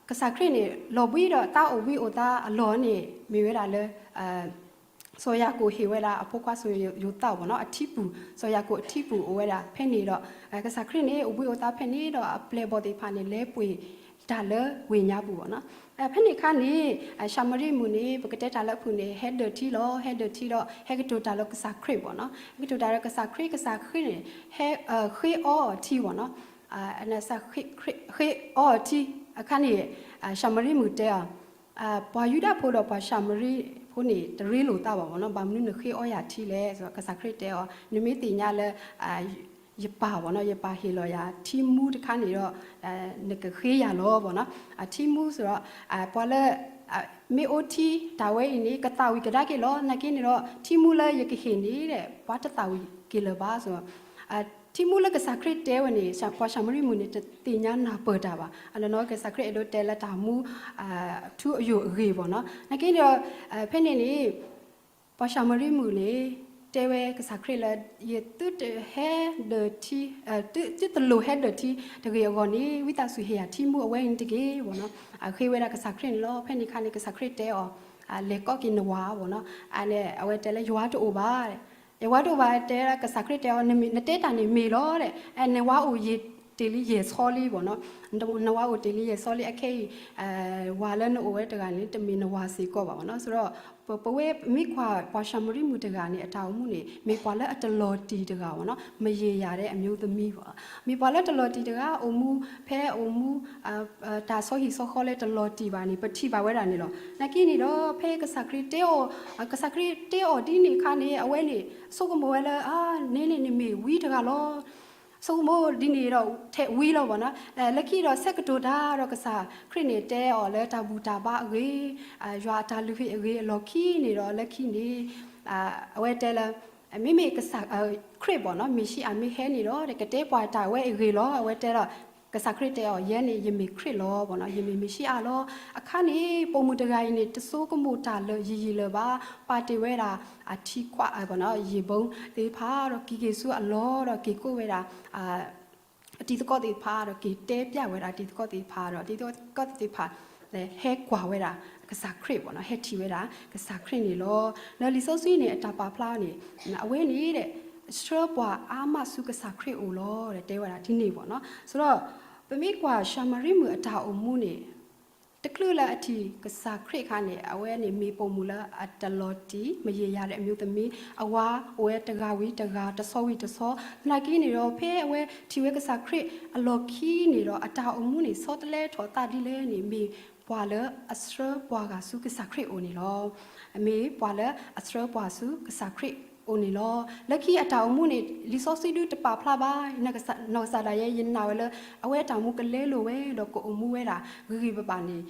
ကစၢ်ခရံာ်န့ၣ် လီၤဘှံးဒီးသးအိၣ်ဘှံးအိၣ်သါအလီၢ်န့ၣ် မ့ၢ်ဝဲဒၣ်လၢ စီၤယၤကိာ်ဟ့ၣ်ဝဲဒၣ်အဖိခွါစီၤယိၤသးဘၣ်နီၤ အထံပူၤ, စီၤယၤကိာ်အထံပူၤအိၣ်ဝဲဒၣ်ဖဲန့ၣ်ဒီး ကစၢ်ခရံာ်န့ၣ် အိၣ်ဘှံးအိၣ်သါဖဲန့ၣ်ဒီး အပျဲၢ်အဘီၣ်သ့ၣ်တဖၣ်န့ၣ် လဲၤပှ့ၤတၢ်လၢဝ့ၢ်ညါပူၤဘၣ်နီၤ. ဖဲန့ၣ်အခါန့ၣ် ၡၤမရံမုၣ်န့ၣ် ပကတဲတၢ်လၢအဖုၣ်န့ၣ် ဟဲဒၢၣ်ထံလီၤ, ဟဲဒၢၣ်ထံဒီး ဟဲကတိၤတၢ်လၢကစၢ်ခရံာ်ဘၣ်နီၤ. ဟဲကတိၤတၢ်လၢကစၢ်ခရံာ်, ကစၢ်ခရံာ်န့ၣ် ဟဲဃ့အီအီၤထံဘၣ်နီၤ. ဃ့အီအီၤထံအခါန့ၣ် ၡၤမရံမုၣ်တဲအီၤ, ပှၤယူဒၤဖိဒီးပှၤၡၤမရံဖိန့ၣ် တရ့လိာ်သးဘၣ်ဘၣ်နီၤ, ဘၣ်မနုၤနဃ့အီယၤထံလဲၣ်. ကစၢ်ခရံာ်တဲအီၤ, နမ့ၢ်သ့ၣ်ညါလၢ ယပၢ်ဘၣ်နီၤ, ယပၢ်ဟ့ၣ်လီၤယၤထံမူတခါန့ၣ်ဒီး နကဃ့ယၤလီၤဘၣ်နီၤ. အထံမူစ့ၢ်ဒီး ပှၤလၢ မ့ၢ်အိၣ်ထံတၢ်ဝဲအံၤန့ၣ် ကသၣ်ဝံၤကဒါက့ၤလီၤ. နာ်က့န့ၣ်ဒီး ထံမူလၢယကဟ့ၣ်န့ၣ် ပှၤတသၣ်ဝံၤက့ၤလၢၤဘၣ်စ့ၢ်ဒီး ထံမူလၢကစၢ်ခရံာ်တဲဝဲန့ၣ် ပှၤၡၤမရံမုၣ်န့ၣ် တသ့ၣ်ညါနၢ်ပၢၢ်တၢ်ဘၣ်. အနီၢ်နီၢ်ကစၢ်ခရံာ်အဲၣ်ဒိးတဲလၢတၢ်မူ ထူအယိာ်အဂ့ၤဘၣ်နီၤ. နာ်က့န့ၣ်ဒီး ဖဲန့ၣ်န့ၣ် ပှၤၡၤမရံမုၣ်န့ၣ် တဲဝဲကစၢ်ခရံာ်လၢ ယသုတဟဲဒၢၣ်ထံ သုတလိၣ်ဟဲဒၢၣ်ထံတဂ့ၤအဂီၢ်န့ၣ် ဝံသးစူၤဟ့ၣ်ယၤထံမူအဝဲန့ၣ်တဂ့ၤဘၣ်နီၤ. ဃ့ဝဲဒၣ်ကစၢ်ခရံာ်န့ၣ်လီၤ. ဖဲန့ၣ်အခါန့ၣ် ကစၢ်ခရံာ်တဲအီၤ, လဲၤကိးက့ၤနဝၤဘၣ်နီၤ. အဝဲတဲလၢယဝၤတအိၣ်ဘၣ်, ယဝၤတအိၣ်ဘၣ်တဲ ကစၢ်ခရံာ်တဲအီၤ နတဲတၢ်န့ၣ်မ့ၢ်လီၤ, နဝၤအိၣ်ယံာ်တ့ၢ်လံယဲၢ်ဆီလံဘၣ်နီၤ. နဝၤအိၣ်တ့ၢ်လံယဲၢ်ဆီလံ အခဲအံၤ ဝၤလၢနအိၣ်ဝဲတဂၤန့ၣ် တမ့ၢ်နဝၤစ့ၢ်ကီးဘၣ်ဘၣ်နီၤ. စ့ၢ်ဒီး ပဝဲမ့ၢ်ကွၢ်ပှၤၡၤမရံမုၣ်တဂၤန့ၣ် အတၢ်အိၣ်မူန့ၣ် မ့ၢ်ပှၤလၢအတလီၤတံၢ်တဂၤဘၣ်နီၤ, မရေရာတဲ့ အမျိုးသမီးဘၣ်. မ့ၢ်ပှၤလၢတလီၤတံၢ်တဂၤ အိၣ်မူဖဲအိၣ်မူ တၢ်ဆီဟံၣ်ဆီဃီလၢတလီၤတံၢ်ဘၣ်န့ၣ် ပထံၣ်ဘၣ်ဝဲဒၣ်န့ၣ်လီၤ. နာ်က့န့ၣ်ဒီး ဖဲကစၢ်ခရံာ်တဲအီၤ, ကစၢ်ခရံာ်တဲအီၤဒ်န့ၣ်အခါန့ၣ် အဝဲန့ၣ် ဆိကမိၣ်ဝဲလၢ အါ နဲန့ၣ်န့ၣ်မ့ၢ်ဝံတဂၤလီၤ. ဆိကမိၣ်ဒ်န့ၣ်ဒီး ထဲးဝံလီၤဘၣ်နီၤ. လၢခံဒီးဆဲးကတိၤတၢ်ဒီးကစၢ်ခရံာ်န့ၣ် တဲအီၤလၢတၢ်ဘူၣ်တၢ်ဘါအဂ့ၢ်, ယွၤအတၢ်လုၢ်ဟံၣ်အဂ့ၢ်အလီၢ်ခံန့ၣ်ဒီး လၢခံန့ၣ် အဝဲတဲလၢ မ့မ့ၢ်ကစၢ်ခရံာ်ဘၣ်နီၤ မ့ၣ်ၡံအၤမ့ၢ်ဟဲန့ၣ်ဒီး ကတဲပှၤတၢ်ဝဲအဂ့ၢ်လီၤ. အဝဲတဲဒီး ကစၢ်ခရံာ်တဲအီၤ ယဲန့ၣ် ယမ့ၢ်ခရံာ်လီၤဘၣ်နီၤ, ယမ့ၢ်မ့ၣ်ၡံအၤလီၤ. အခါန့ၣ် ပိာ်မုၣ်တဂၤအံၤန့ၣ် တဆိကမိၣ်တၢ်လၢယံာ်ယံာ်လၢၤဘၣ်, ပာ်တ့ၢ်ဝဲဒၣ် အထံခွး ယံာ်ဘီသ့ၣ်တဖၣ်ဒီး က့ၤက့ၤဆူအလီၢ်ဒီး က့ၤကိးဝဲဒၣ် အတံၤသကိးသ့ၣ်တဖၣ်ဒီး က့ၤတဲပျၢ်ဝဲဒၣ်တံၤသကိးသ့ၣ်တဖၣ်ဒီး တံၤသကိးသ့ၣ်တဖၣ် ဟဲကွၢ်ဝဲဒၣ်ကစၢ်ခရံာ်ဘၣ်နီၤ, ဟဲထံၣ်ဝဲဒၣ်ကစၢ်ခရံာ်န့ၣ်လီၤ. လၢလံာ်စီဆှံန့ၣ် အတၢ်ပာ်ဖျါန့ၣ် အဝဲန့ၣ် ဆှၢပှၤအါမးဆူကစၢ်ခရံာ်အအိၣ်လီၤ တဲဝဲဒၣ်ဒ်န့ၣ်ဘၣ်နီၤ. စ့ၢ်ဒီး ပမ့ၢ်ကွၢ်ၡၤမရံမုၣ်အတၢ်အိၣ်မူန့ၣ် တချုးလၢအထံၣ်ကစၢ်ခရံာ်အခါန့ၣ် အဝဲန့ၣ်မ့ၢ်ပိာ်မုၣ်လၢအတလီၤတံၢ် မရေရာတဲ့ အမျိုးသမီး, အဝၤအိၣ်ဝဲတဂၤဝံၤတဂၤ တဆီဝံၤတဆီ, နာ်က့န့ၣ်ဒီး ဖဲအဝဲထံၣ်ဝဲကစၢ်ခရံာ်အလီၢ်ခံန့ၣ်ဒီး အတၢ်အိၣ်မူန့ၣ် ဆီတလဲထီၣ်သးဒ်လဲၣ်န့ၣ် မ့ၢ်ပှၤလၢအဆှၢပှၤဂၤဆူကစၢ်ခရံာ်အအိၣ်န့ၣ်လီၤ. မ့ၢ်ပှၤလၢအဆှၢပှၤဆူကစၢ်ခရံာ်အအိၣ်န့ၣ်လီၤ. လၢခံအတၢ်အိၣ်မူန့ၣ် လံာ်စီဆှံဒုတပာ်ဖျါဘၣ်, နီၢ်ကစၢ်ဒၣ်ယဲ ယနာ်ဝဲလၢ အဝဲအတၢ်အိၣ်မူကလဲလိာ်ဝဲဒီးကအိၣ်မူဝဲဒၣ်ဂ့ၤဂ့ၤဘၣ်ဘၣ်န့ၣ်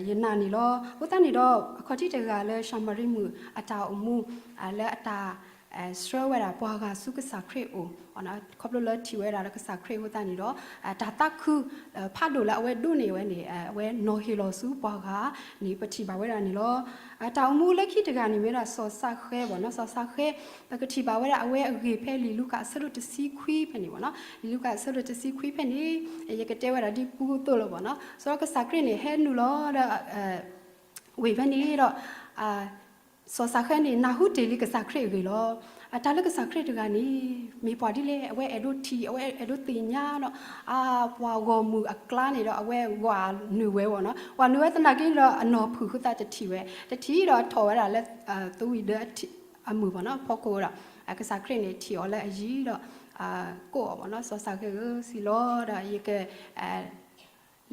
ယနာ်န့ၣ်လီၤ. အဃိသတးန့ၣ်ဒီး အခီၣ်ထံးတဂၤလၢၡၤမရံမုၣ်အတၢ်အိၣ်မူ လၢအတၢ် ဆှၢဝဲဒၣ်ပှၤဂၤဆူကစၢ်ခရံာ်အအိၣ် ခီဖျိလၢထံၣ်ဝဲဒၣ်ဒီးကစၢ်ခရံာ်အဃိသတးန့ၣ်ဒီး တၢ်သးခုဖးဒိၣ်လၢအဝဲဒိးန့ၢ်ဝဲန့ၣ် အဝဲနီၤဟ့ၣ်လီၤဆူပှၤဂၤန့ၣ် ပထံၣ်ဘၣ်ဝဲဒၣ်န့ၣ်လီၤ. တၢ်အိၣ်မူလၢခံတဂၤန့ၣ် မ့ၢ်ဒၣ်စီၤစးဃဲဘၣ်နီၤ, စီၤစးဃဲ ပကထံၣ်ဘၣ်ဝဲဒၣ်အဝဲအဂ့ၢ်ဖဲလံာ်လူၤကၣ်အဆၢဒိၣ်တဆံခွံဖဲန့ၣ်ဘၣ်နီၤ, လံာ်လူၤကၣ်အဆၢဒိၣ်တဆံခွံဖဲန့ၣ် ယကတဲဝဲဒၣ်ဒ်ပူအသိးလီၤဘၣ်နီၤ. စ့ၢ်ဒီးကစၢ်ခရံာ်န့ၣ် ဟဲနုာ်လီၤဒီး ဝ့ၢ်ဖဲန့ၣ်ဒီး စီၤစးဃဲန့ၣ် နၢ်ဟူတ့ၢ်လံကစၢ်ခရံာ်အဂ့ၢ်လီၤ. အတၢ်လၢကစၢ်ခရံာ်တဂၤန့ၣ် မ့ၢ်ပှၤဒ်လဲၣ်, အဝဲအဲၣ်ဒိးထံၣ် အဝဲအဲၣ်ဒိးသ့ၣ်ညါဒီး ပှၤဂီၢ်မုၢ်အကျါန့ၣ်ဒီး အဝဲဝးနုာ်ဝဲဘၣ်နီၤ, ဝးနုာ်ဝဲသနာ်က့ဒီး အနီၢ်ဖုၣ်အဃိသတးတထံၣ်ဝဲ, တထံၣ်ဒီးထီၣ်ဝဲဒၣ်လၢ သူဝံၤဒၢအမုာ်ဘၣ်နီၤ, ဖီခိၣ်ဒီး ကစၢ်ခရံာ်န့ၣ် ထံၣ်အီၤလၢအယံၤဒီး ကိးအီၤဘၣ်နီၤ, စီၤစးဃဲဧၢ စံးလီၤဒီး ယက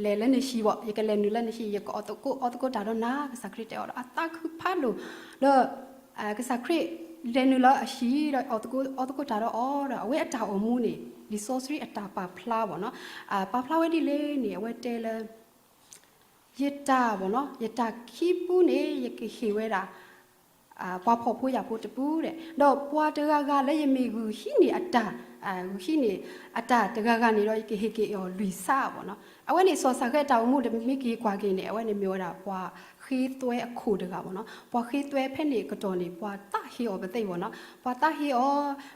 လဲၤလၢနဟံၣ်ဘၣ်, ယကလဲၤနုာ်လၢနဟံၣ် ယကအီၣ်သကိးအီသကိးတၢ်ဒီးနၤ, ကစၢ်ခရံာ်တဲအီၤဒီး အသးခုဖးဒိၣ် ဒီး ကစၢ်ခရံာ်လဲၤနုာ်လၢအဟံၣ်ဒီး အီၣ်သကိးအီသကိးတၢ်ဒီးအီၤဒီး အဝဲအတၢ်အိၣ်မူန့ၣ် လံာ်စီဆှံအတၢ်ပာ်ဖျါဘၣ်နီၤ, ပာ်ဖျါဝဲဒ်လဲၣ်န့ၣ် အဝဲတဲလၢ ယတၢ်ဘၣ်နီၤ, ယတၢ်ခံပူန့ၣ် ယကဟ့ၣ်ဝဲဒၣ် ပှၤဖှီၣ်ဖိယာ်ဖိတပူဒီး ဒီးပှၤတဂၤဂၤလၢယမ့ၢ်ဂုာ်ဟံးန့ၢ်အတၢ်, ဂုာ်ဟံးန့ၢ်အတၢ်တဂၤဂၤန့ၣ်ဒီး ယကဟ့ၣ်က့ၤအီၤလွံၢ်ဆၣ်ဘၣ်နီၤ. အဝဲန့ၣ် စီၤစးဃဲတၢ်အိၣ်မူတမ့ၢ်က့ၤကွၢ်က့ၤန့ၣ် အဝဲန့ၣ်မ့ၢ်ဝဲဒၣ်ပှၤဃ့သွဲအခိၣ်တဂၤဘၣ်နီၤ. ပှၤဃ့သွဲဖဲန့ၣ်အကတီၢ်န့ၣ် ပှၤသးဟ့အီၤပသ့ၣ်ဘၣ်နီၤ. ပှၤသးဟ့အီၤ,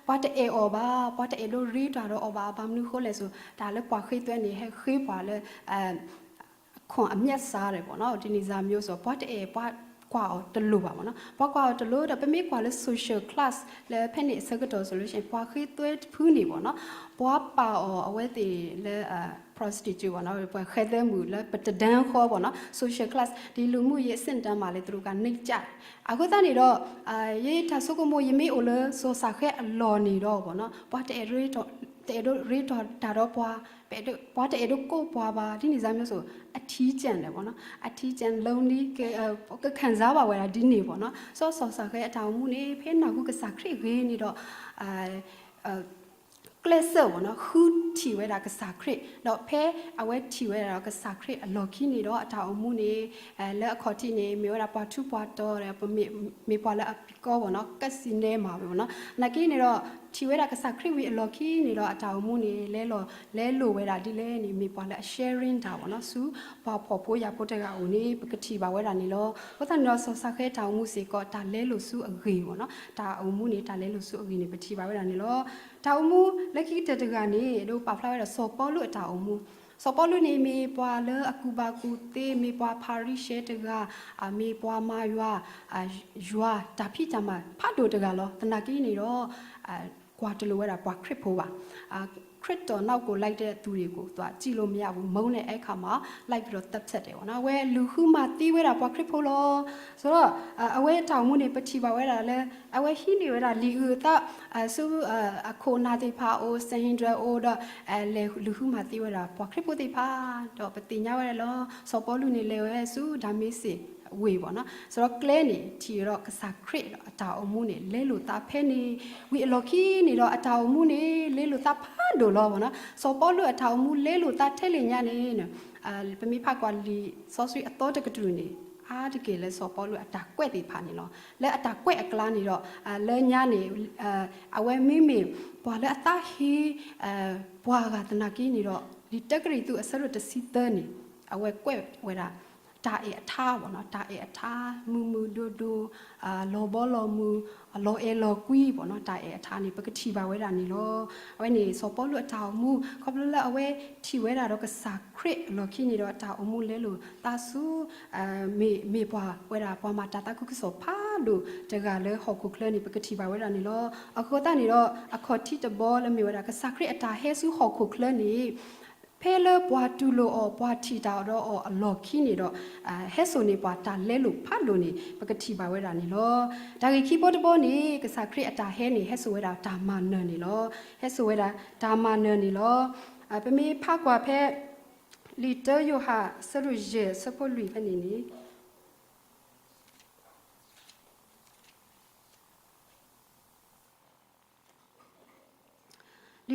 ပှၤတအဲၣ်အီၤဘၣ်, ပှၤတအဲၣ်ဒိးရ့တၢ်ဒီးအီၤဘၣ်, ဘၣ်မနုၤဃိလဲၣ်စိၤ တၢ်လၢပှၤဃ့သွဲန့ၣ် ဟဲဃ့ပှၤလၢ ခွန်အမြတ်စား ဘၣ်နီၤ, ဒ်န့ၣ်စၢ်မျိုးစိၤ ပှၤတအဲၣ်ပှၤ ကွၢ်အီၤတလိၤဘၣ်မ့ၢ်နီၤ. ပှၤကွၢ်အီၤတလိၤဒီး ပမ့ၢ်ကွၢ်လၢ social class လၢဖဲန့ၣ်အဆၢကတီၢ် solution ပှၤဃ့သွဲတဖုန့ၣ်မ့ၢ်နီၤ, ပှၤပာ်အီၤအဝဲသ့ၣ်လၢ prostitute မ့ၢ်နီၤ, ပှၤဃဲသဲမုၣ်လၢပတဒၢဃီမ့ၢ်နီၤ, social class ဒီးလူမှုရေးအဆင့်တန်းမှာလည်း သူတို့ကနိမ့်ကျ အဃိသတးန့ၣ်ဒီး ယတၢ်ဆိကမိၣ်ယမ့ၢ်အိၣ်လၢစီၤစၢ်ဃဲအလီၢ်န့ၣ်ဒီးမ့ၢ်နီၤ, ပှၤတအဲၣ်ဒိးရ့တၢ်ဒီးပှၤ, ပှၤတအဲၣ်ဒိးကိးပှၤဘၣ်, ဒ်န့ၣ်စ့ၢ်မ့ၢ်စိၤ အထံကျန်န့ၣ်မ့ၢ်နီၤ, အထံကျန် lonely က ကခံစားဘၣ်ဝဲဒၣ်ဒ်န့ၣ်မ့ၢ်နီၤ. စီၤစီၤစၢ်ဃဲအတၢ်အိၣ်မူန့ၣ် ဖဲနၢ်ဟူကစၢ်ခရံာ်ဂ့ၤန့ၣ်ဒီး ကျဲးစၢးမ့ၢ်နီၤ ဃုထံၣ်ဝဲဒၣ်ကစၢ်ခရံာ်, ဒီးဖဲအဝဲထံၣ်ဝဲဒၣ်ကစၢ်ခရံာ်အလီၢ်ခံန့ၣ်ဒီး အတၢ်အိၣ်မူန့ၣ် လၢအခီၣ်ထံးန့ၣ် မ့ၢ်ဝဲဒၣ်ပှၤထူးပှၤတီၤဒီး ပမ့ၢ်ပှၤလၢအပံကီမ့ၢ်နီၤ, ကစံနဲမၤဝဲမ့ၢ်နီၤ, နာ်က့န့ၣ်ဒီး ထံၣ်ဝဲဒၣ်ကစၢ်ခရံာ်ဝံၤအလီၢ်ခံန့ၣ်ဒီး အတၢ်အိၣ်မူန့ၣ် လဲလိာ်ဝဲဒၣ်ဒ်လဲၣ်န့ၣ် မ့ၢ်ပှၤလၢအ sharing တၢ်မ့ၢ်နီၤ, ဆူပှၤဖှီၣ်ဖိယာ်ဖိတဂၤအအိၣ်န့ၣ် ပကထံၣ်ဘၣ်ဝဲဒၣ်န့ၣ်လီၤ. အဃိသတးန့ၣ်ဒီး စီၤစၢ်ဃဲတၢ်အိၣ်မူစ့ၢ်ကီး တၢ်လဲလိာ်ဆူအဂ့ၢ်မ့ၢ်နီၤ, တၢ်အိၣ်မူန့ၣ် တၢ်လဲလိာ်ဆူအဂ့ၢ်န့ၣ် ပထံၣ်ဘၣ်ဝဲဒၣ်န့ၣ်လီၤ. တၢ်အိၣ်မူလၢခံကတၢၢ်တဂၤန့ၣ် ဒိးပာ်ဖျါဝဲဒၣ်စီၤပီလူးအတၢ်အိၣ်မူ, စီၤပီလူးန့ၣ် မ့ၢ်ပှၤလၢအကူၣ်ဘၣ်ကူၣ်သ့, မ့ၢ်ပှၤဖၤရံၤၡဲတဂၤ, မ့ၢ်ပှၤမၤယွၤ, ယွၤတၢ်ဖံးတၢ်မၤဖးဒိၣ်တဂၤလီၤ. သနာ်က့န့ၣ်ဒီး ကွၢ်တလိၤဝဲဒၣ်ပှၤခရံာ်ဖိဘၣ်. ခရစ်တော်နောက်ကို လိုက်တဲ့သူတွေကို သူက ကြည့်လို့မရဘူး, မုန်းတဲ့အခါမှာ လိုက်ပြီးတော့ သတ်ဖြတ်တယ်ပေါ့နော်. အဝဲလူၤဃုမၤသံဝဲဒၣ်ပှၤခရံာ်ဖိလီၤ. ဆိုတော့ အဝဲတၢ်အိၣ်မူန့ၣ် ပထံၣ်ဘၣ်ဝဲဒၣ်လၢ အဝဲဟံးန့ၢ်ဝဲဒၣ်လံာ်အုၣ်အသး ဆူအခိၣ်နၢ်သ့ၣ်တဖၣ်အအိၣ်, Sanhedrin အအိၣ်ဒီး လဲၤလူၤဃုမၤသံဝဲဒၣ်ပှၤခရံာ်ဖိသ့ၣ်တဖၣ်, ဒီးပသ့ၣ်ညါဝဲဒၣ်လီၤ. စီၤပီလူးန့ၣ် လဲၤဝဲဆူဒၤမ့းစ့းဝ့ၢ်ပေါ့နော်. ဆိုတော့ ကျဲန့ၣ် ထံၣ်ဒီးကစၢ်ခရံာ်ဒီးအတၢ်အိၣ်မူန့ၣ် လဲလိာ်သးဖဲန့ၣ် ဝံၤအလီၢ်ခံန့ၣ်ဒီး အတၢ်အိၣ်မူန့ၣ် လဲလိာ်သးဖးဒိၣ်လီၤပေါ့နော်. စီၤပီလူးအတၢ်အိၣ်မူလဲလိာ်သးထဲလဲၣ်ညါန့ၣ် ပမ့ၢ်ဖးကွၢ်လံာ်စီဆှံအသီတကတြူၢ်န့ၣ် အါတက့ၢ်လၢစီၤပီလူးအတၢ်ကွဲးသ့ၣ်တဖၣ်န့ၣ်လီၤ. လၢအတၢ်ကွဲးအကျါန့ၣ်ဒီး လၢညါန့ၣ် အဝဲမ့မ့ၢ်ပှၤလၢအသးဟ့ ပှၤဂၤသနာ်က့န့ၣ်ဒီး လံာ်တၢကရံၣ်သူးအဆၢဒိၣ်တဆံသၢန့ၣ် အဝဲကွဲးဝဲဒၣ် တၢ်အဲၣ်အထါပေါ့နော်, တၢ်အဲၣ်အထါ မုာ်မုာ်ဒိၣ်ဒိၣ်, လီၤဘီလီၤမုၢ်, လီၤအဲၣ်လီၤကွံပေါ့နော်, တၢ်အဲၣ်အထါန့ၣ် ပကထံၣ်ဘၣ်ဝဲဒၣ်န့ၣ်လီၤ. အဝဲန့ၣ် စီၤပီလူးအတၢ်အိၣ်မူ ခီဖျိလၢအဝဲထံၣ်ဝဲဒၣ်ဒီးကစၢ်ခရံာ်အလီၢ်ခံန့ၣ်ဒီး အတၢ်အိၣ်မူလဲလိာ်သးဆူ မ့ၢ်မ့ၢ်ပှၤဝဲဒၣ်ပှၤမၤတၢ်သးခုကစီၣ်ဖးဒိၣ်တဂၤလၢဟီၣ်ခိၣ်ချၢန့ၣ် ပကထံၣ်ဘၣ်ဝဲဒၣ်န့ၣ်လီၤ. အဃိသတးန့ၣ်ဒီး အခီၣ်ထံးတဘီလၢမ့ၢ်ဝဲဒၣ် ကစၢ်ခရံာ်အတၢ်ဟဲဆူဟီၣ်ခိၣ်ချၢန့ၣ် ဖဲလၢပှၤတူၢ်လိာ်အီၤ ပှၤထံၣ်တၢ်ဒီးအီၤအလီၢ်ခံန့ၣ်ဒီး ဟဲစိာ်န့ၢ်ပှၤတၢ်လဲလိာ်ဖးဒိၣ်န့ၣ် ပကထံၣ်ဘၣ်ဝဲဒၣ်န့ၣ်လီၤ. တၢ်ဂ့ၢ်ခံဘီတဘီန့ၣ် ကစၢ်ခရံာ်အတၢ်ဟဲန့ၣ် ဟဲစိာ်ဝဲဒၣ်တၢ်မၤနၢၤန့ၣ်လီၤ. ဟဲစိာ်ဝဲဒၣ်တၢ်မၤနၢၤန့ၣ်လီၤ. ပမ့ၢ်ဖးကွၢ်ဖဲ လံာ်တၢယိၤဟၣ် အဆၢဒိၣ်ယဲၢ် အဆၢဖိလွံၢ်ဖဲန့ၣ်န့ၣ် လံ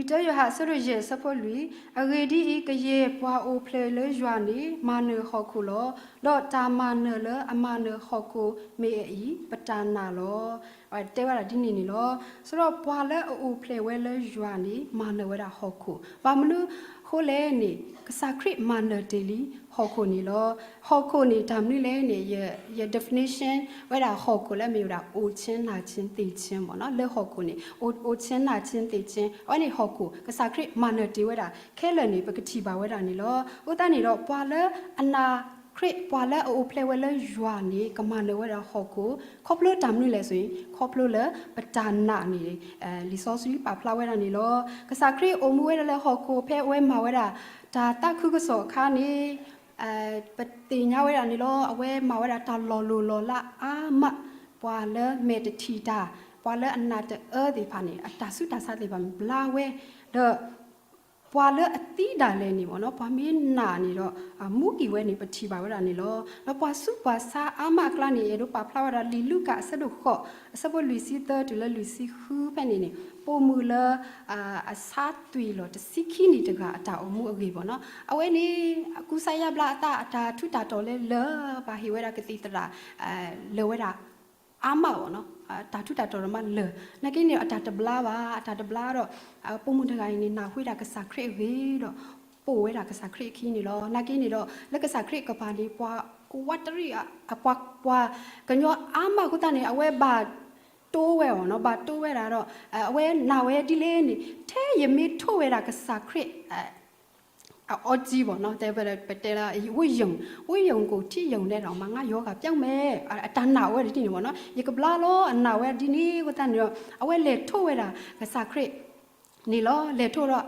ာ်တၢယိၤဟၣ် အဆၢဒိၣ်ယဲၢ် အဆၢဖိလွံၢ်, အဂ့ၢ်ဒ်အံၤ, ကယဲၢ်ပှၤအိၣ်ဖျဲၣ်လၢယွၤန့ၣ် မၤနၢၤဟီၣ်ခိၣ်လီၤ. ဒီးတၢ်မၤနၢၤလၢအမၤနၢၤဟီၣ်ခိၣ်မ့ၢ်အအံၤ, ပတၢ်နာ်လီၤ. တဲဝဲဒၣ်ဒ်န့ၣ်န့ၣ်လီၤ. ဆိုတော့ပှၤလၢအအိၣ်ဖျဲၣ်ဝဲလၢယွၤန့ၣ် မၤနၢၤဝဲဒၣ်ဟီၣ်ခိၣ်. ဘၣ်မနုၤအဃိလဲၣ်န့ၣ် ကစၢ်ခရံာ်မၤနၢၤတ့ၢ်လံဟီၣ်ခိၣ်န့ၣ်လီၤ. ဟီၣ်ခိၣ်န့ၣ်တၢ်မနုၤလဲၣ်န့ၣ် ယ definition ဝဲဒၣ်ဟီၣ်ခိၣ်လၢအမ့ၢ်ဝဲဒၣ် အိၣ်ခြင်း နံခြင်း သေခြင်း ပေါ့နော်. လၢဟီၣ်ခိၣ်န့ၣ် အိၣ် အိၣ်ခြင်း နံခြင်း သေခြင်း အဝဲန့ၣ်ဟီၣ်ခိၣ် ကစၢ်ခရံာ်မၤနၢၤတ့ၢ်ဝဲဒၣ်ခဲလၢာ်န့ၣ် ပကထံၣ်ဘၣ်ဝဲဒၣ်န့ၣ်လီၤ. အဃိသတးန့ၣ်ဒီး ပှၤလၢအနာ်ခရံာ် ပှၤလၢအအိၣ်ဖျဲၣ်ဝဲလၢယွၤန့ၣ် ကမၤနၢၤဝဲဒၣ်ဟီၣ်ခိၣ် ခီဖျိတၢ်မနုၤလဲၣ်ဆိုရင် ခီဖျိလၢပတၢ်နာ်န့ၣ် လံာ်စီဆှံပာ်ဖျါဝဲဒၣ်န့ၣ်လီၤ. ကစၢ်ခရံာ်အိၣ်မူဝဲဒၣ်လၢဟီၣ်ခိၣ် ဖဲအဝဲမၤဝဲဒၣ် တၢ်သးခုကစီၣ်အခါန့ၣ် ပသ့ၣ်ညါဝဲဒၣ်န့ၣ်လီၤ. အဝဲမၤဝဲဒၣ်တၢ်လီၤလိၢ်လီၤလးအါမး, ပှၤလၢမဲာ်တထံၣ်တၢ်, ပှၤလၢအနာ်တအၢသ့ၣ်တဖၣ်န့ၣ် အတၢ်ဆူးတၢ်ဆါသ့ၣ်တဖၣ်ဘျါဝဲ, ဒီး ပှၤလၢအသံဒၣ်လဲာ်န့ၣ်မ့ၢ်နီၤ, ပှၤမ့ၢ်နာ်န့ၣ်ဒီး မူအံၤဝဲန့ၣ် ပထံၣ်ဘၣ်ဝဲဒၣ်န့ၣ်လီၤ. ဒီးပှၤဆူးပှၤဆါအါမးအကျါန့ၣ် အဲၣ်ဒိးပာ်ဖျါဝဲဒၣ်လံာ်လူၤကၣ်အဆၢဒိၣ်ဃိး အဆၢဖိလွံၢ်ဆံသၢတုၤလၢလွံၢ်ဆံဃုဖဲန့ၣ်န့ၣ် ပိာ်မုၣ်လၢ အဆါသွံၣ်လီၤတဆံခံနံၣ်တဂၤအတၢ်အိၣ်မူအဂ့ၢ်မ့ၢ်နီၤ. အဝဲန့ၣ် ကူစါယါဘျါအသး အတၢ်ထူးတၢ်တီၤလၢလၢာ် ပှၤဟ့ၣ်ဝဲဒၣ်ကသံၣ်သရၣ် လၢာ်ဝဲဒၣ် အါမးမ့ၢ်နီၤ, တၢ်ထူးတၢ်တီၤဒီးမးလၢာ်, နာ်က့န့ၣ် အတၢ်တဘျါဘၣ်, အတၢ်တဘျါဒီး ပိာ်မုၣ်တဂၤအံၤန့ၣ် နၢ်ဟူဝဲဒၣ်ကစၢ်ခရံာ်အဂ့ၢ်ဒီး ပိာ်ဝဲဒၣ်ကစၢ်ခရံာ်အခံန့ၣ်လီၤ. နာ်က့န့ၣ်ဒီး လၢကစၢ်ခရံာ်အကပၤန့ၣ် ပှၤဝးတရံး ပှၤ ပှၤကညီအါမးအဃိသတးန့ၣ် အဝဲဘၣ်တိဝဲအီၤနီၤ, ဘၣ်တိဝဲဒၣ်ဒီး အဝဲနာ်ဝဲဒ်လဲၣ်န့ၣ် ထဲယမ့ၢ်ထိၣ်ဝဲဒၣ်ကစၢ်ခရံာ် အအီကံပေါ့နော်, တဲပတဲလၢ ဝတ်ရုံ, ဝတ်ရုံကို ထိရုံနဲ့တောင်မှ ငါ့ရောဂါပျောက်မယ်, အတၢ်နာ်ဝဲဒ်န့ၣ်ပေါ့နော်, ယကဘျါလီၤ အနာ်ဝဲဒ်န့ၣ်အဃိသတးန့ၣ်ဒီး အဝဲလဲၤထိၣ်ဝဲဒၣ်ကစၢ်ခရံာ်န့ၣ်လီၤ. လဲၤထိၣ်ဒီး